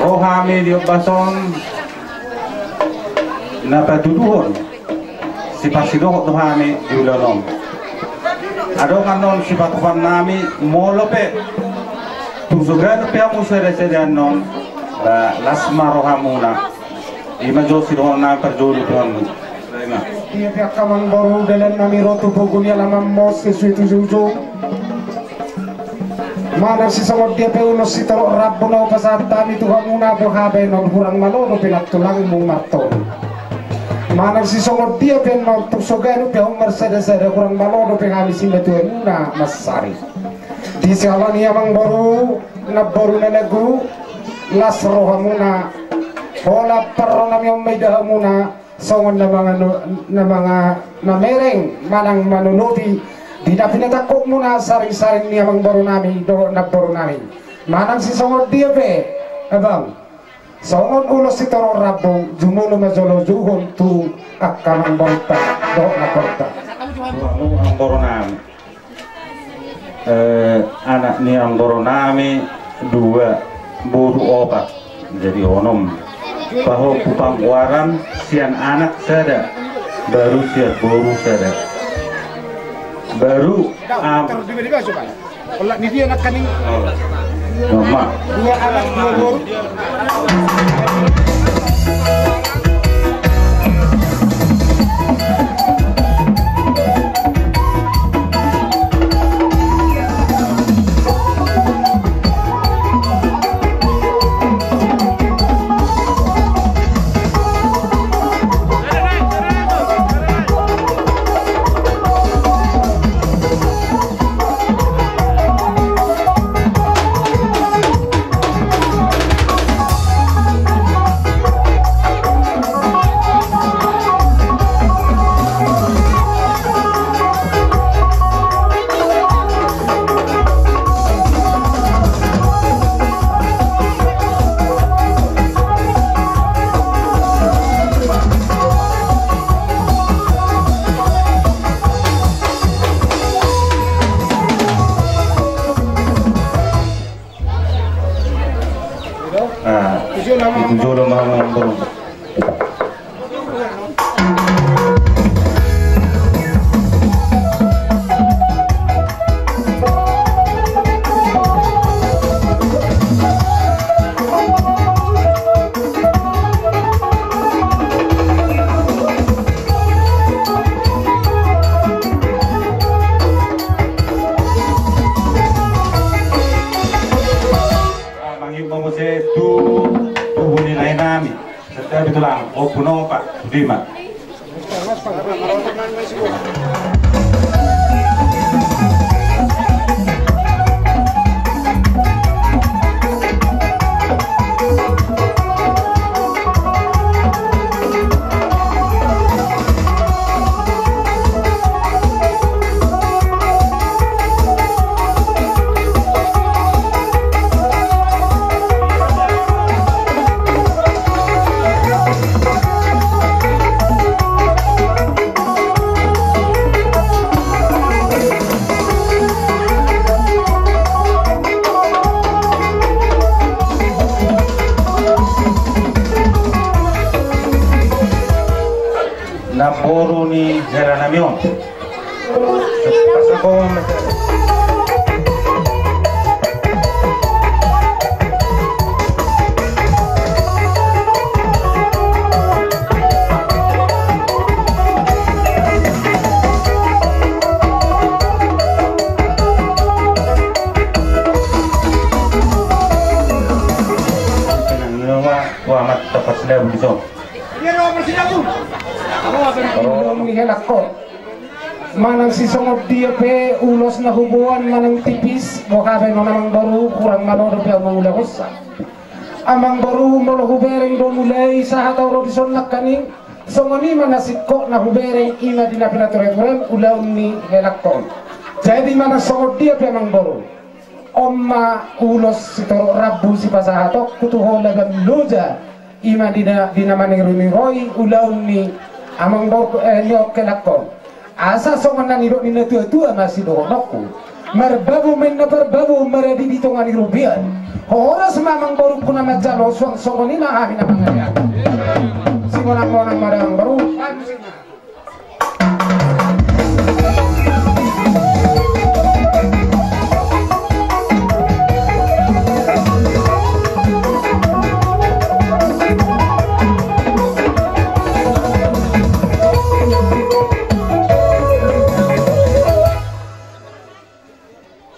ro hami di ombas on na patuduhon siparsidohot do hami di ulaon on. Adong annon sipatupaon nami, molo pe tung so ganup pe hamu sada-sada annon, ba las ma rohamuna. I ma jo sidohonon nami parjolo tu hamu. Ia pe angka amang boru, dalan nami ro tu pogu ni alaman mos sesuai tu jujung. Manang sisongon dia pe ulos sitorop rambu na hupasahat hami tu hamuna, boha baenon, hurang malo dope nantulangmu martoru. Manang sisongon dia pe annon tung so ganup pe hamu marsada-sada, hurang malo dope hami simatuamuna mansari. Di siala ni i amang boru, namboru na lagu, las rohamuna. Holan parro nami on ma ida hamuna songon na manganu, na manga, na mereng manang manolopi di na pinatangkotmuna sareng-sareng ni amang boru nami dohot namboru nami. Manang sisongon dia pe, abang, songon ulos sitorop rambu, jumolo ma jolo jouon tu angka amang borunta dohot namborunta. Amang boru nami. Eh, anak ni amang boru nami dua, boru opat, jadi onom. Pahompu panggoaran sian anak sada, baru sian boru sada. Baru am- Olat ni dia nak kaning. Oh. Mama. Dua anak, dua boru. Ah, itu jolo ma amang boru. Mangihuthon muse tu, tu tubu ni lae nami. Santabi tulang, ompu na opat, sude ma. Namboru ni hela nami on. Lakkon. Manang sisongon dia pe ulos na huboan manang tipis, boha baenon amangboru, hurang malo dope ahu mangulahonsa. Amangboru, molo hubereng do mulai sahat ahu ro dison nangkaning, songon i ma na singkop na hubereng, i ma di na pinatureturen ulaon ni helakkon. Jadi manang songon dia pe amangboru, on ma ulos sitorop rambu sipasahatonku tu ho Laban Loja, i ma di na, di na maniruniroi ulaon ni amangboru, eh, ni on helakkon. Asa songon na nidok ni natuatua ma sidohononku: Marbabo ma inna parbabo, maradi di tonga ni robean. Horas ma amangborungku na manjalo, suang songon i ma hami na mangalean. Simonangmonang ma da amangboru.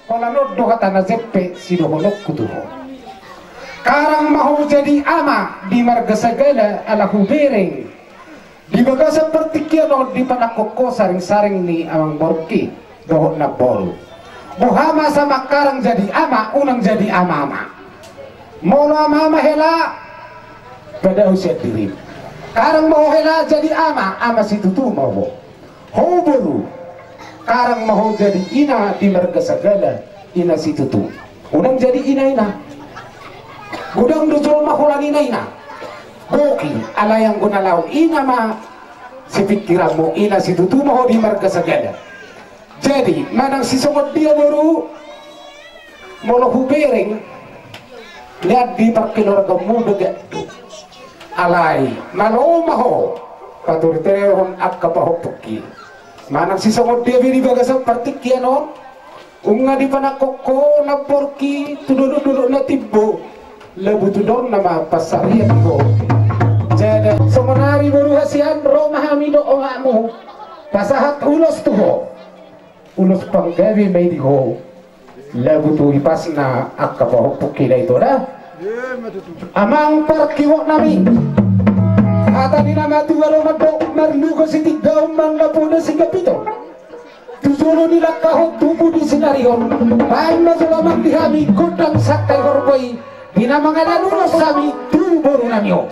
Pola on do hata na jempek sidohononku tu ho. Karang ma ho jadi ama di marga Sagala, ala hubereng di bagasan partingkian on dipanangkok ho saringsaring ni amangborungki dohot namboru. Boha ma asa mangkarang jadi ama, unang jadi amaama. Molo amaama hela, padao sian dirim. Karang ma ho hela jadi ama, ama situtu ma ho. Ho boru, karang ma ho jadi ina di marga Sagala, ina situtu. Unang jadi inaina. Godang do jolma holan inaina. Boki, alai anggo na laho ina ma sipingkiranmu, ina situtu ma ho di marga Sagala. Jadi manang sisongon dia boru, molo hubereng, nian di parkeluargamu beget do. Alai malo ma ho paturiterehon angka pahompungki. Manang sisongon dia be di bagasan partingkian on, nunga dipanangkok ho namborungki tu dolokdolok na timbo, labu tu dorna ma pansarian ho. Jadi songon ari boru hasian, ro ma hami dohot omakmu pasahat ulos tu ho. Ulos panggabe ma i di ho, labu tu ipasna angka pahompungki na ito da. Amang parkiwok nami, hata ni na matua do mandok: Marluga sitindaon, mangapoda sigapiton. Tu jolo ni langkahon, tubu ni sinarihon, baen ma jolo amang di hami gondang sangkai horbo i, di na mangalean ulos hami tu boru nami on.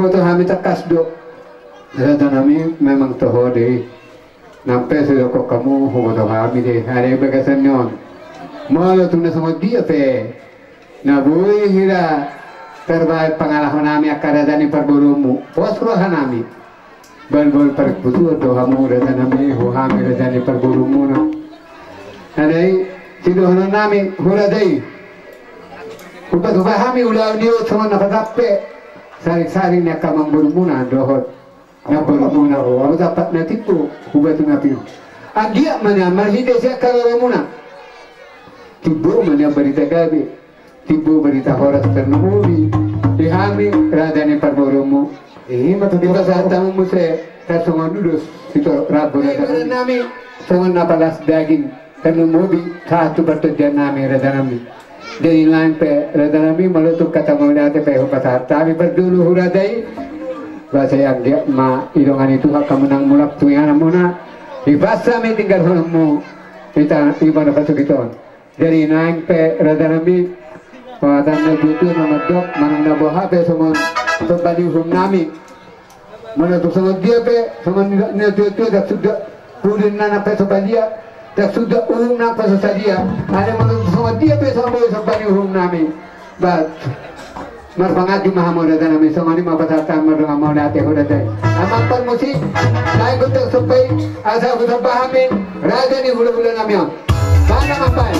Huboto hami tangkas do, raja nami, memang toho do i. Nang pe so didok hamu, huboto hami do i. Alai bagasan ni on, molo tung na songon dia pe na boi hira tarbahen pangalaho nami angka raja ni parboruonmu, pos roha nami. Balbal parbutuon do hamu, raja nami, tu hami raja ni parboruonmuna. Alai sidohonon nami tu raja i, hupatupa hami ulaon i on songon na patampe saringsari ni angka amangborumuna dohot namborumuna ro, ro tampat na timbo, huba tu na pir. Anggiat ma nian marhite sian haroromuna, timbo ma nian barita gabe, timbo barita horas tarlumobi di hami raja ni parboruonmu. I ma tutu. Dipasahat hamu muse tarsongon ulos sitorop rambu, raja nami, songon na palas daging tarlumobi sahat tu partondian nami, raja nami. Jadi naeng pe, raja nami, molo tung hata mauliate pe hupasahat hami parjolo tu raja i, ba sai anggiat ma didongani Tuhan hamu nang mulak tu ingananmuna, dipas hami tinggalhononmu di ta-, di tano pasogit on. Jadi naeng pe, raja nami, hata ni natuatua na mandok, manang na boha pe songon somba ni uhum nami, molo tung songon dia pe, songon ni natuatua, ndang suda pudi na nang pe so padia, ndang suda uhum nang pe so sadia. Alai molo tung songon dia pe songon boi somba ni uhum nami, ba marpanganju ma hamu, raja nami. Songon i ma pasahat hami mardongan mauliate tu raja i. Amang parmusik, naeng do tarsomba i, asa husomba hami raja ni hulahula nami on. Mana mampai.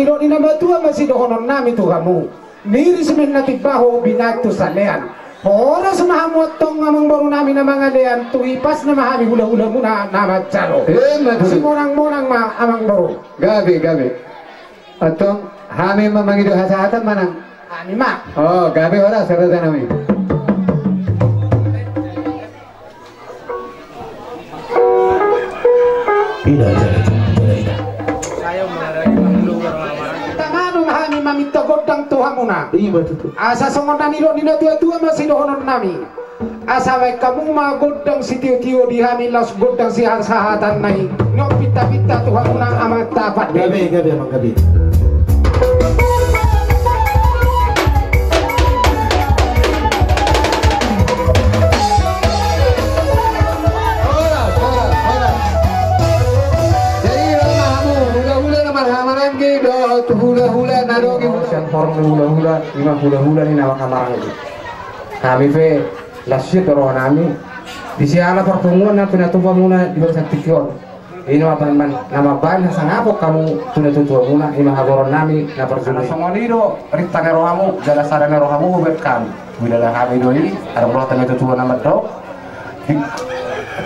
Didok ni na matua ma sidohononnami tu hamu. Niri simen na timbaho binahen tu salean. Horas ma hamu antong amangborunami na mangalean, tu hipasna ma hami hulahulamuna na manjalo. Ima tutu. Simonangmonang ma amangboru. Gabe, gabe. Antong hami ma mangido hasahatan manang. Hami ma. O, gabe horas rajanami. Ida, ida, ida, ida. Tanganom hami maminta gondang tu hamuna. Ima tutu. Asa songon na nidok ni natuatua ma sidohononnami. Asa baen hamu ma gondang sitiotio di hami, laos gondang sihasahatanna i. Nunga pinta-pinta tu hamuna amanta pat. Gabe, gabe, amang, gabe. Horas, horas, horas. Jadi, ro ma hamu hulahula na marhahamaranggi dohot hulahula na dohot sian horong ni hulahula, ima hulahula ni na marhahamaranggi. Hami pe las siat do rohanami di siala parpunguan na pinatupa muna di bagasan tingki on. I na mambaen, na mambaen hasangapon hamu tu natuatuamuna, ima hagoaronnami na parjolo i. Songon i do rintang ni rohamu jala sada ni rohamu hubaen hami. Huida hami do i, adong roha tu natuatua na mandok. Di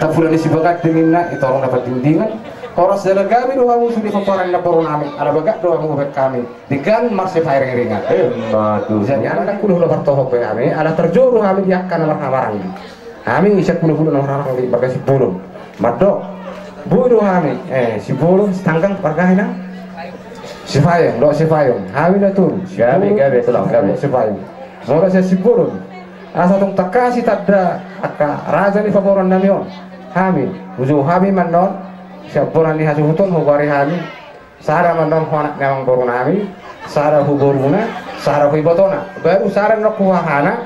tapulan ni Sibaganding ninna, i torong na pandingdingan. Horas jala gabe do hamu sude pomparan ni namborunami, ala bagak do hamu hubaen hami. Denggan marsipairiringan. Ima tutu. Jadi, ala ndang hulahula partohop be hami, ala tarjou do hami di angka na marhahamaranggi. Hami sian hulahula na marhahamaranggi, marga Simbolon. Mandok. Boi do hami, e, Simbolon, Sitanggang, marga hami na? Sipayung, dohot Sipayung. Hami na tolu. Gabe, Simbolon, gabe, tulang, gabe. Sipayung. Molo sian Simbolon. Asa tung tangkas i tanda angka raja ni pamoruonnami on. Hami, hujou hami ma annon, sian bona ni hasuhuton hugoari hami. Sada ma annon ho anak ni amangborunami, sada hu boruna, sada hu ibotona. Baru sada annon hu hahana,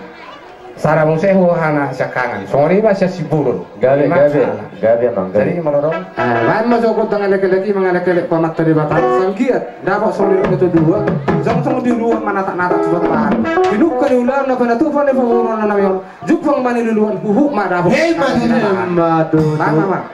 sada muse hu hahana siangkangan. Songon i ma sian Simbolon. Gabe, gabe, gabe, amang, gabe. Jadi, ima ro. E, baen ma jo gondang elekelek i, mangelekelek tu Amanta Debata, sai anggiat dapot songon i ro tu dua. Jong songon i ro manataknatak tu Tuhan. Pinungka ni ulaon na pinatupa ni pamoruonnami on. Jumpang ma niluluan huhut ma dapot. Ima tutu. Ima tutu. Mang, mang, mang.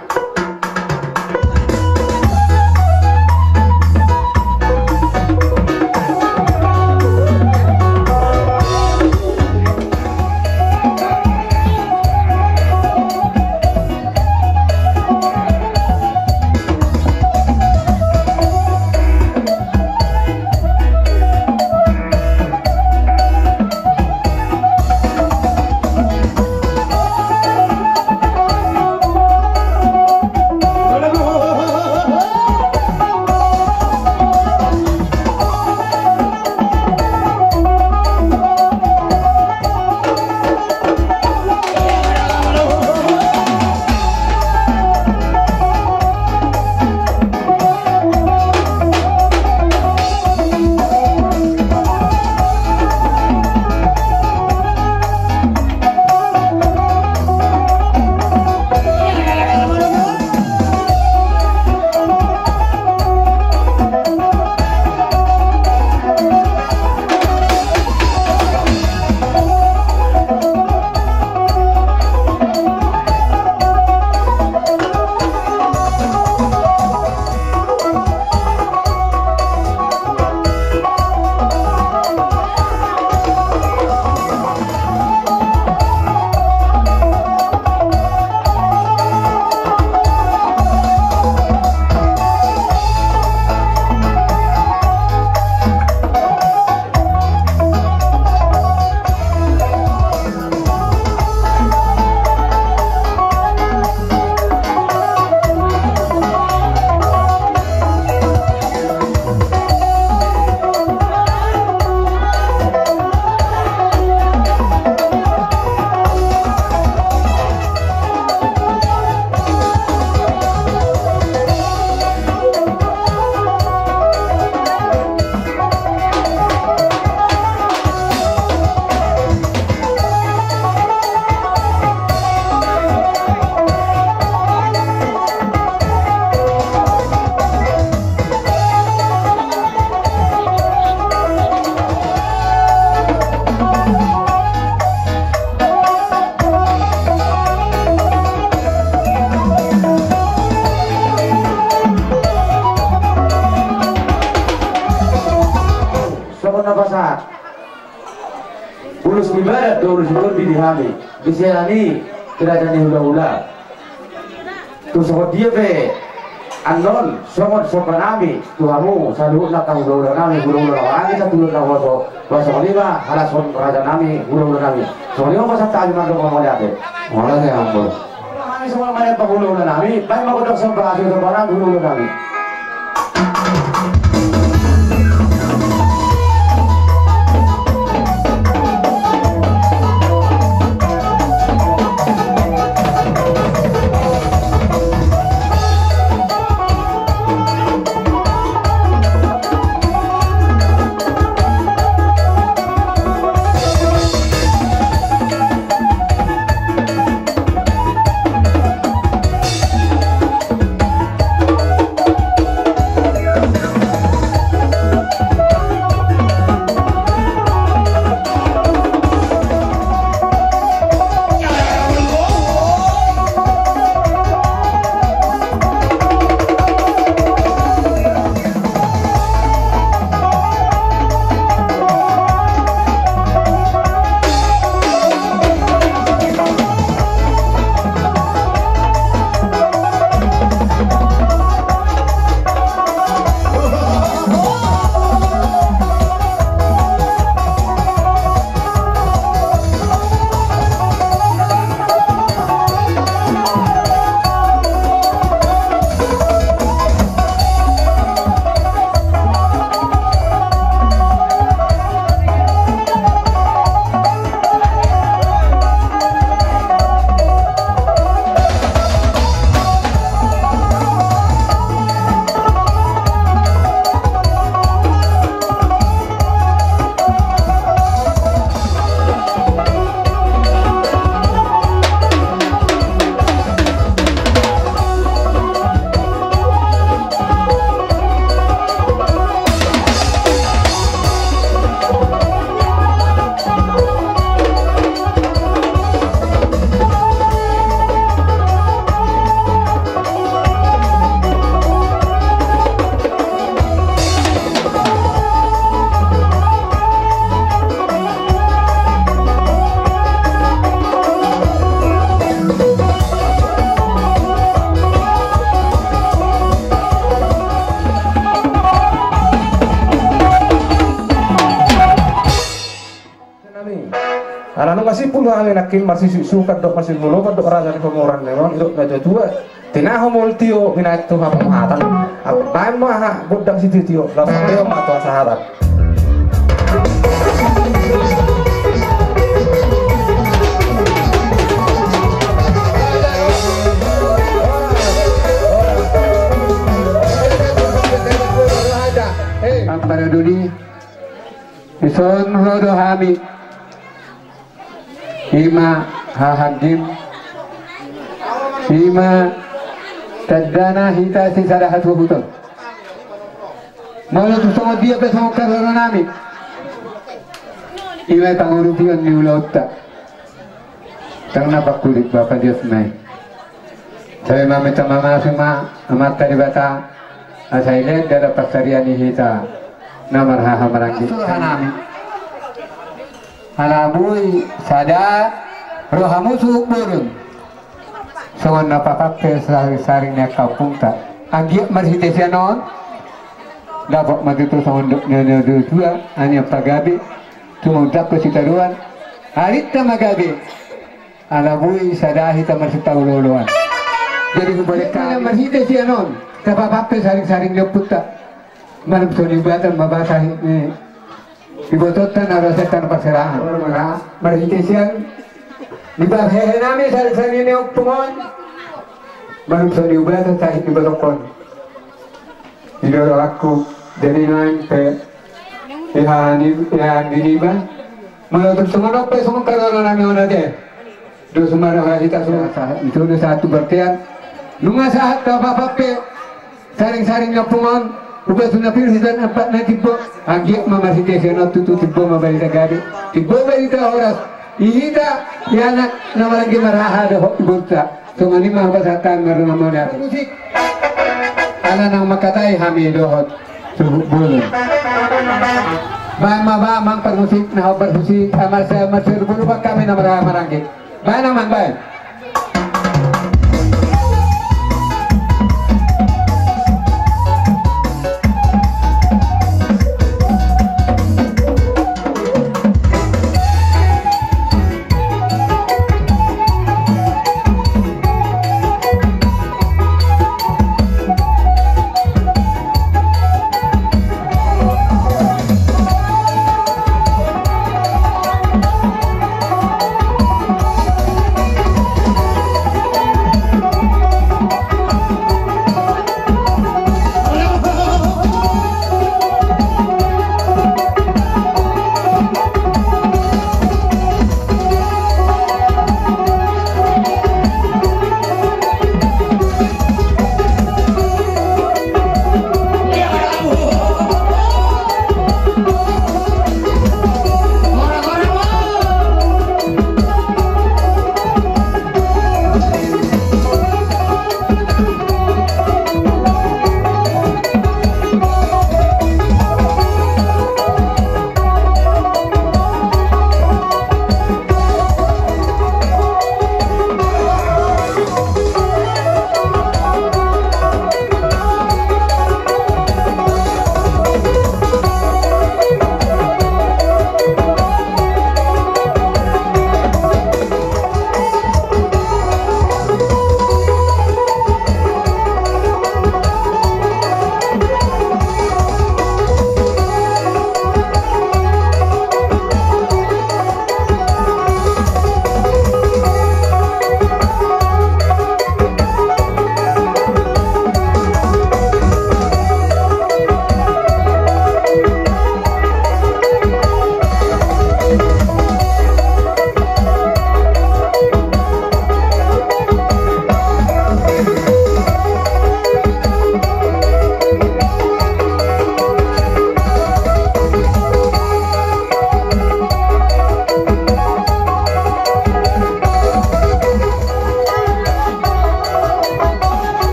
Di hami di sian i, di raja ni hulahula. Tu songon dia pe annon songon somba nami tu hamu saluhutna angka hulahula nami, hulahula na maranggi, satulun na huaso. Bah, songon i ma halashon raja nami, hulahula nami. Songon i ma pasahat hami mandok mauliate. Mauliate, ambo. Hami songon i ma pasahat hulahula nami, baen ma gondang somba, asi somba nami, hulahula nami. Ala nunga simpul hami nangkin marsisuksukan dohot marsilulopan dohot raja ni pamoruon on, didok na tuatua: Tinahu ma ul tio, binahen tu hapomohatan. Baen ma gondang sitiotio, laos tio ma tu hasahatan. Ambaraduli. Dison ro do hami. Ima hahaanggi, ima tandana hita sisada hatubuton. Molo tung songon dia pe songon haroro nami, ima pangurupion ni ulaonta. Tang na pangkulit bapa dios nai. Sai maminta mamasa ma Amanta Debata, asa ilen dada pansarian ni hita na marhaha maranggi. Hanami. Ala boi sada ro hamu suhut bolon. Songon na papakke saring-saring ni angka ompungta. Anggiat marhite sian on dapot ma tutu songon dok ni na dua-dua, anian pagabe, tumundalhon sitadoan, arinta ma gabe. Ala boi sada hita marsipaolo-oloan. Jadi hubalekkan marhite sian on, tapapakke saring-saring ni ompunta. Manang songon i batan ma basa ni ibotonta na ro sian tano parserahan. Marhite sian di parhehe nami saring-saring ni ompung on. Manang songon i batan sahit ni botongkon. Di dohot rohangku, jadi nuaeng pe di haha ni, di haha ni niba. Molo tung songon on pe songon haroro nami on ate. Dos ma roha hita songon sahat, itu dos sahat tu bontean. Nunga sahat tapapakke saring-saring ni ompung on. Hubahen na pir sian ampatna timbo. Anggiat ma marhite sian on tutu timbo ma barita gabe, timbo barita horas. Di hita, di anak na maranggi marhaha dohot ibotonta. Songon i ma hupasahat hami marunga mauliate. Musik. Ala naung mangkatai hami dohot suhut bolon. Baen ma ba amang parmusik na hombar husi, eh, marse, marse rubuluban hami na marhaha maranggi. Baen amang, baen.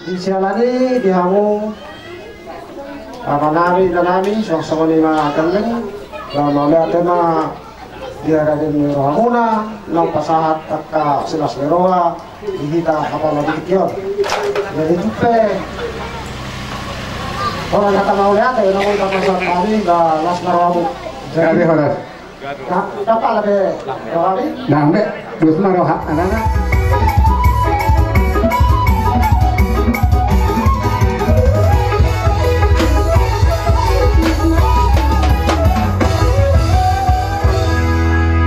Di siala ni i di hamu amanami, inanami, songon i ma telleng. Mauliate ma Di raja ni rohamuna, naung pasahat angka silas ni roha di hita apala di tingki on. Jadi tupe, orang kata mau lihat ya, namun tak pasal kami, dah las na rohamu. Jadi horas. Nah, dapat lebih rohani. Nah, be, terus ma roha, anak-anak.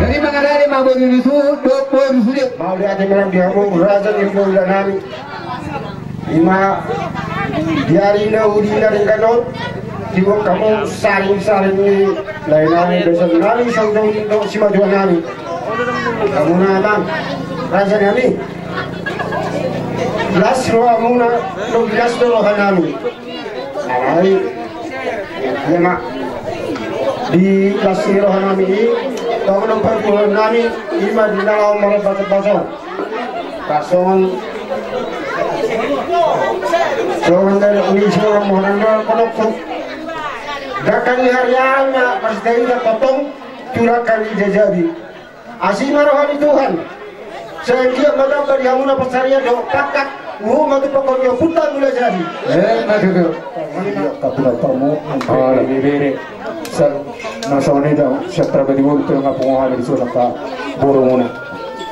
Jadi mangarani ma boru ni suhut, do-, boru suhut. Mauliate ma di hamu, raja ni hulahula nami. Ima di ari na uli na denggan on, di bok hamu saring-saring ni lae nami, dosa nami, saudara ni do, simatua nami. Hamu na amang, raja nami. Las rohamuna, las do roha nami. Alai, ia ma. Di las ni roha nami i, tong do parpuluhan nami, ima di na laho marbaca-baca. Pasongon. Songon dari ni songon mohon do kodokku. Dangka ni harian na pas dari da potong, tu dangka ni jajabi. Asi ma roha ni Tuhan. Sai anggiat ma tamba di hamu na pansarian dohot pangkat, huhut ma tu pangkon ni ompunta Mulajadi. Eh, na tutu. Iya, tapi na tamu. Oh, lebih bere. Sa-, na songon i da, sian Parbatimuru tu nga pungu hami di suhut angka borumuna.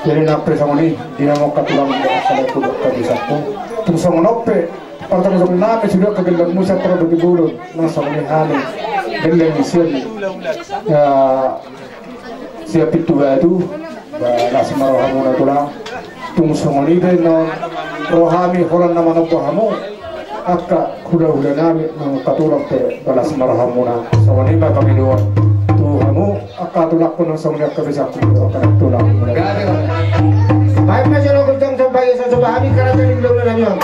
Jadi na pe songon i, di na mongka tulang do, angka lae ku do, angka bisakku. Tung songon on pe, partongon nami sude angka gellenmu sian Parbatimuru, na songon i hami. Gelleng sian, ya, sian Pintu Batu, ba, las ma rohamuna tulang. Tung songon i pe annon rohami holan na manomba hamu angka hulahula nami nang angka tulang pe, ba, las ma rohamuna. Songon i ma pangidoan tu hamu angka tulangku nang songon i angka bisakku, angka tulang. Baen ma jolo gultong somba i, so somba hami karajaan ni hulahula nami on.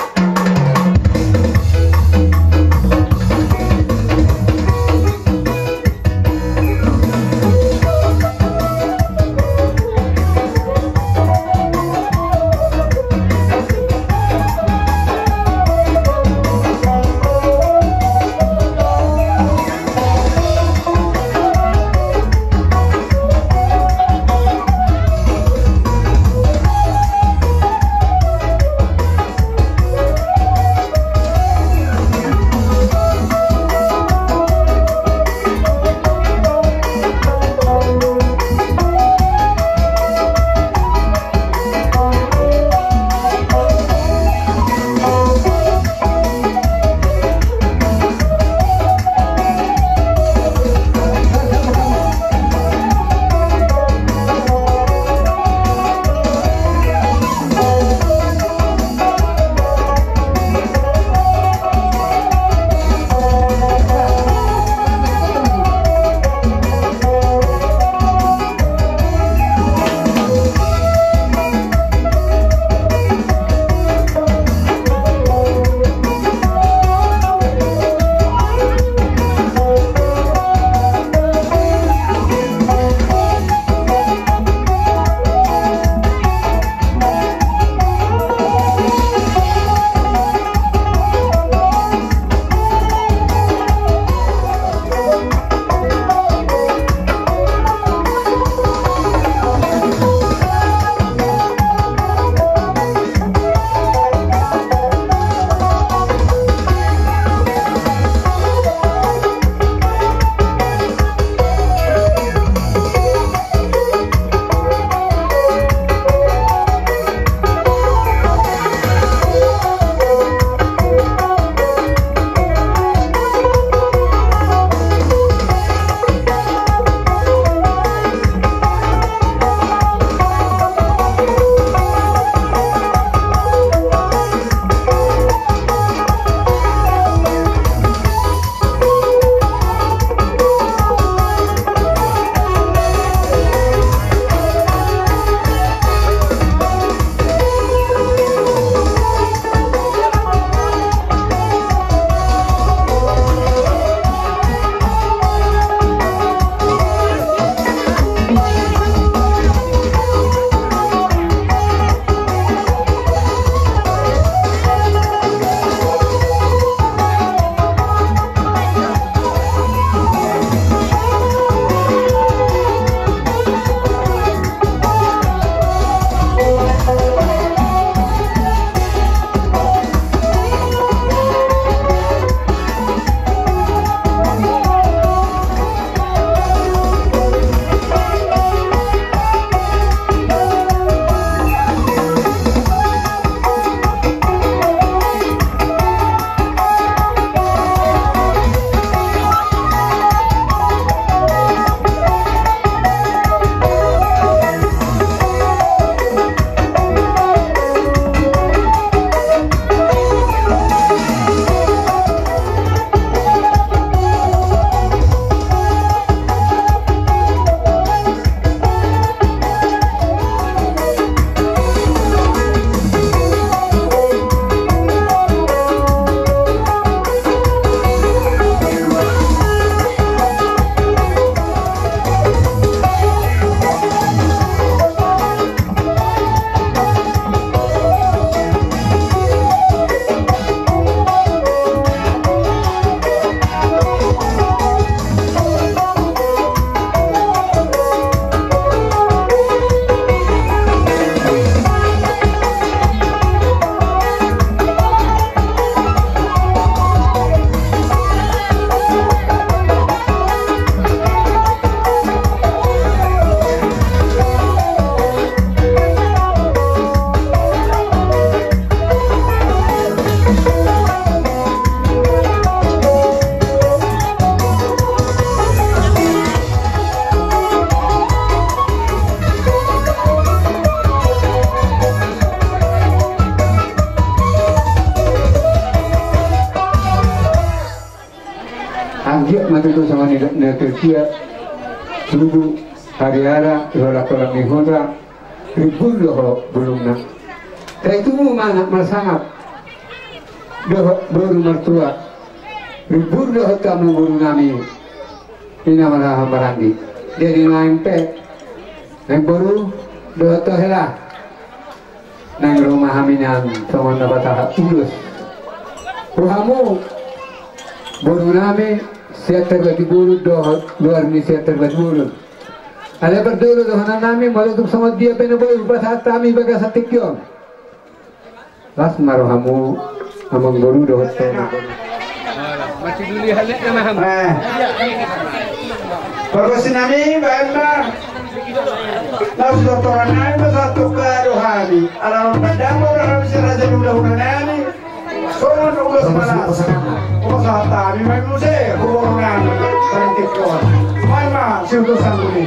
Songon i dohot na tersia, tubu, hariara, holan-holan ni huta, rimbur do ho bulungna. Sai tubu ma anak marsangap dohot boru martua, rimbur do ho tu hamu boru nami, ina marhaha maranggi. Jadi naeng pe, naeng boru dohot hela. Naeng ro ma hami nian songon na pasahat ulos tu hamu boru nami, Siantar Batu Bolon dohot luar ni Siantar Batu Bolon. Alai parjolo dohonon nami, molo tung songon dia pe na boi hupasahat hami bagasan tingki on, las ma rohamu. Amang boru dohot tona. Masih dulu ya, lihat nama ham. Eh. Pargonsi nami, baen ma. Nah, sudah tora nami, masa tukar do hami. Ala pandamo do hami si raja di hulahula nami. Songon ulos malas. Ulos hata hami, main muse, hubung nami. Paling tikon. Main ma, si utusan buni.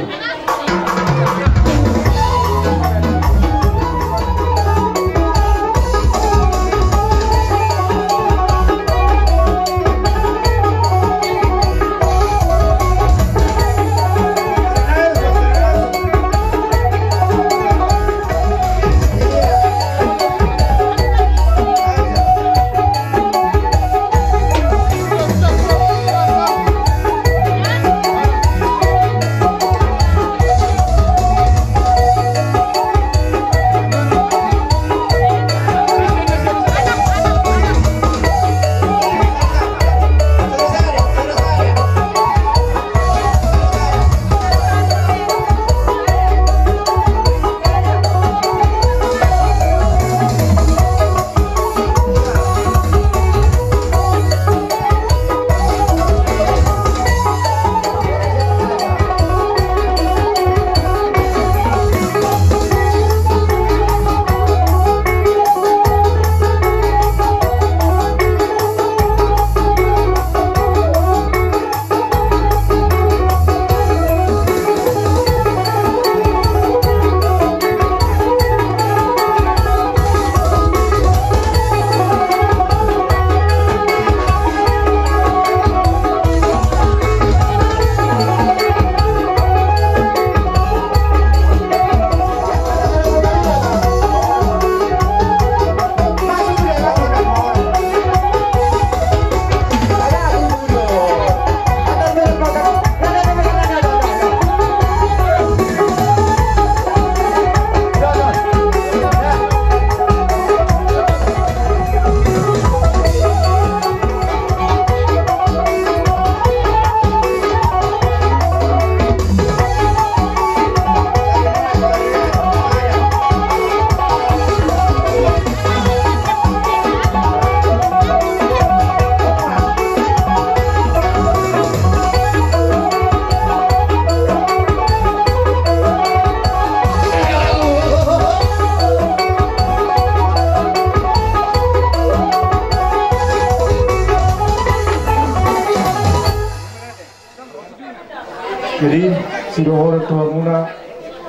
Jadi, sidohonon tu hamuna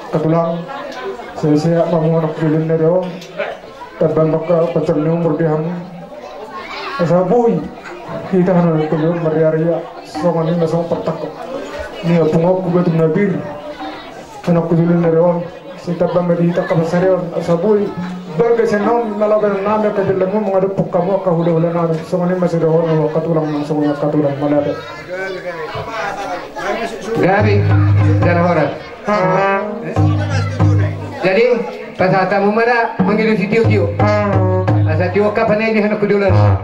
angka tulang, sehat-sehat ma hamu anak jolma na ro, tamba ma angka panjang ni umur di hamu. Asa boi hita hamu na ro marria-ria, songon i ma songon partangkap ni apung oku batu na bir, anak jolma na ro. Sai tamba ma di hita angka pansarian, asa boi balga sian on na laho baenon nami angka jolma, mangadophon hamu angka hula-hula nami. Songon i ma sidohonon angka tulang, songon i angka tulang, mauliate. Gabe jala horas. Jadi pasahat hamu ma da mangido sitio-tio. Asa tio angka panai di hanak jolma.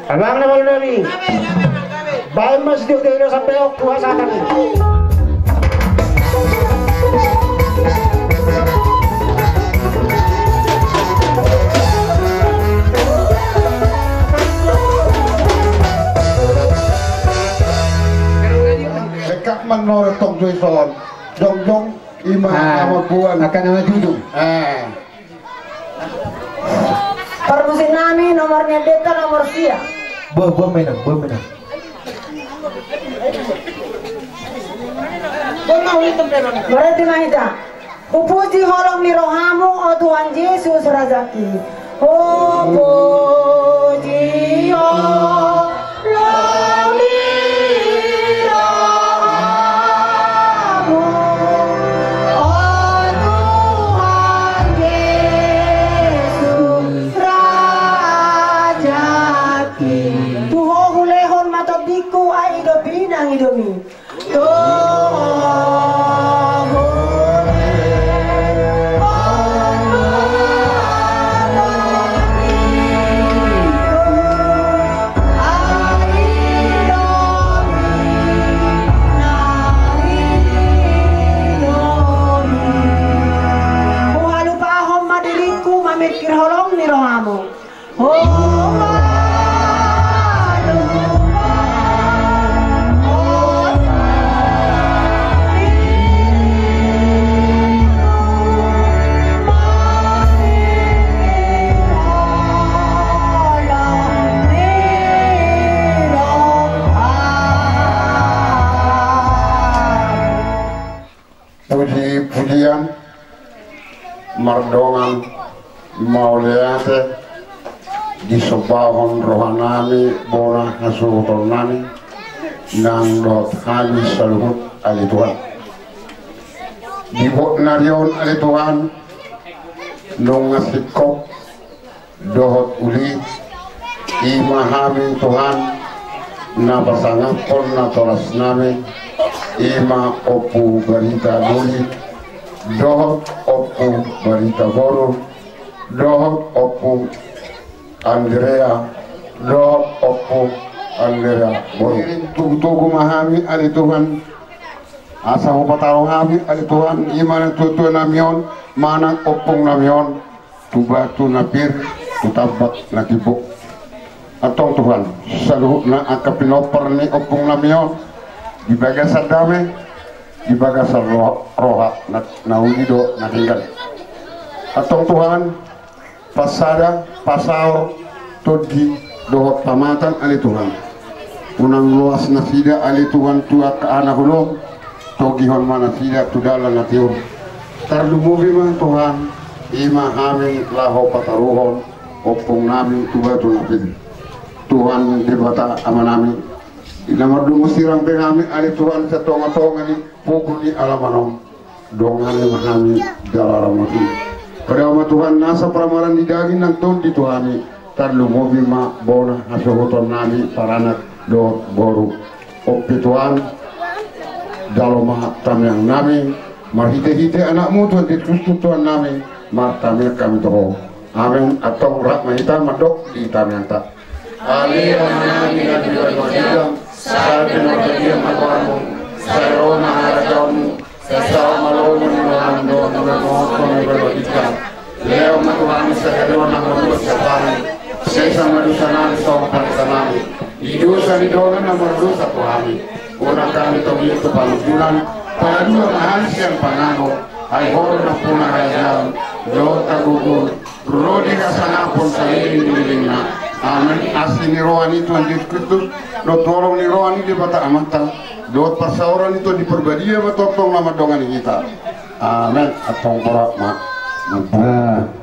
Abang na balu nami. Baen ma sitio-tio i sampe on tu hasahatan. Dekat manore tong jui son. Jongjong ima. Ah, nama buan. Akan nama jujung. Ah. Parmusik nami nomor ni andeta nomor sia. Buah, buah menang, buah menang. Berarti mahita. Hupuji holong ni rohamu, o Tuhan Jesus Rajaki. Hupuji holong. Ku ai do pinang i do mi. Huhalupahon ma diringku mamingkir holong ni rohamu. Puji-pujian mardongan mauliate disombahon rohanami bona hasuhutonnami nang dohot hami saluhut ale Tuhan. Di botnari on ale Tuhan, nunga singkop dohot uli, i ma hami Tuhan na pasangaphon natorasnami, i ma Ompu Barita Doli dohot Ompu Barita Boru dohot Ompu Andrea dohot Ompu Andrea Boru. Tugu-tugu ma hami ale Tuhan, asa hupataru hami ale Tuhan i ma natuatuanami on manang ompungnami on tu batu na pir, tu tambak na timbo. Antong Tuhan, saluhutna angka pinompar ni ompungnami on di bagasan dame, di bagasan ro-, roha na, na uli dohot na denggan. Antong Tuhan, pasada, pasaor, tondi dohot pamatan ale Tuhan. Unang loas nasida ale Tuhan tu angka na holom, togihon ma nasida tu dalan na tiur. Tarlumobi ma Tuhan, i ma hami laho pataruhon ompungnami tu batu na pir. Tuhan Debata Amanami, i na mardomu sirang pe hami ale Tuhan sian tonga-tonga ni pogu ni alaman on, dongani ma hami jala ramoti. Padao ma Tuhan nasa paramaran ni daging nang tondi tu hami, tarlumobi ma bona hasuhutonnami paranak dohot boru. On pe Tuhan, jalo ma tangiangnami marhite-hite anakmu Tuhan Jesus Kristus Tuhannami, martangiang hami tu Ho. Amen. Antong rap ma hita mandok di tangiangta. Ale Amanami na di banua ginjang, sai pinarbadia ma goarmu, sai ro ma harajaonmu, sai saut ma lomo ni roham dohot na mardohot di banua ginjang. Lehon ma tu hami sadari on hangoluan siapari, sesa ma dosanami songon panesanami di dosa ni dongan na mardosa tu hami. Unang hami togihon tu pangunjunan, paladua ma hami sian pangago, ai Ho do nampuna harajaon dohot hagogoon, ro di hasangapon saleleng ni lelengna. Amen. Asi ni roha ni Tuhan Jesus Kristus dohot holong ni roha ni Debata Amanta dohot parsaoran ni Tondi Parbadia ma tongtong na mandongani hita. Amen. Antong borat ma. Amen.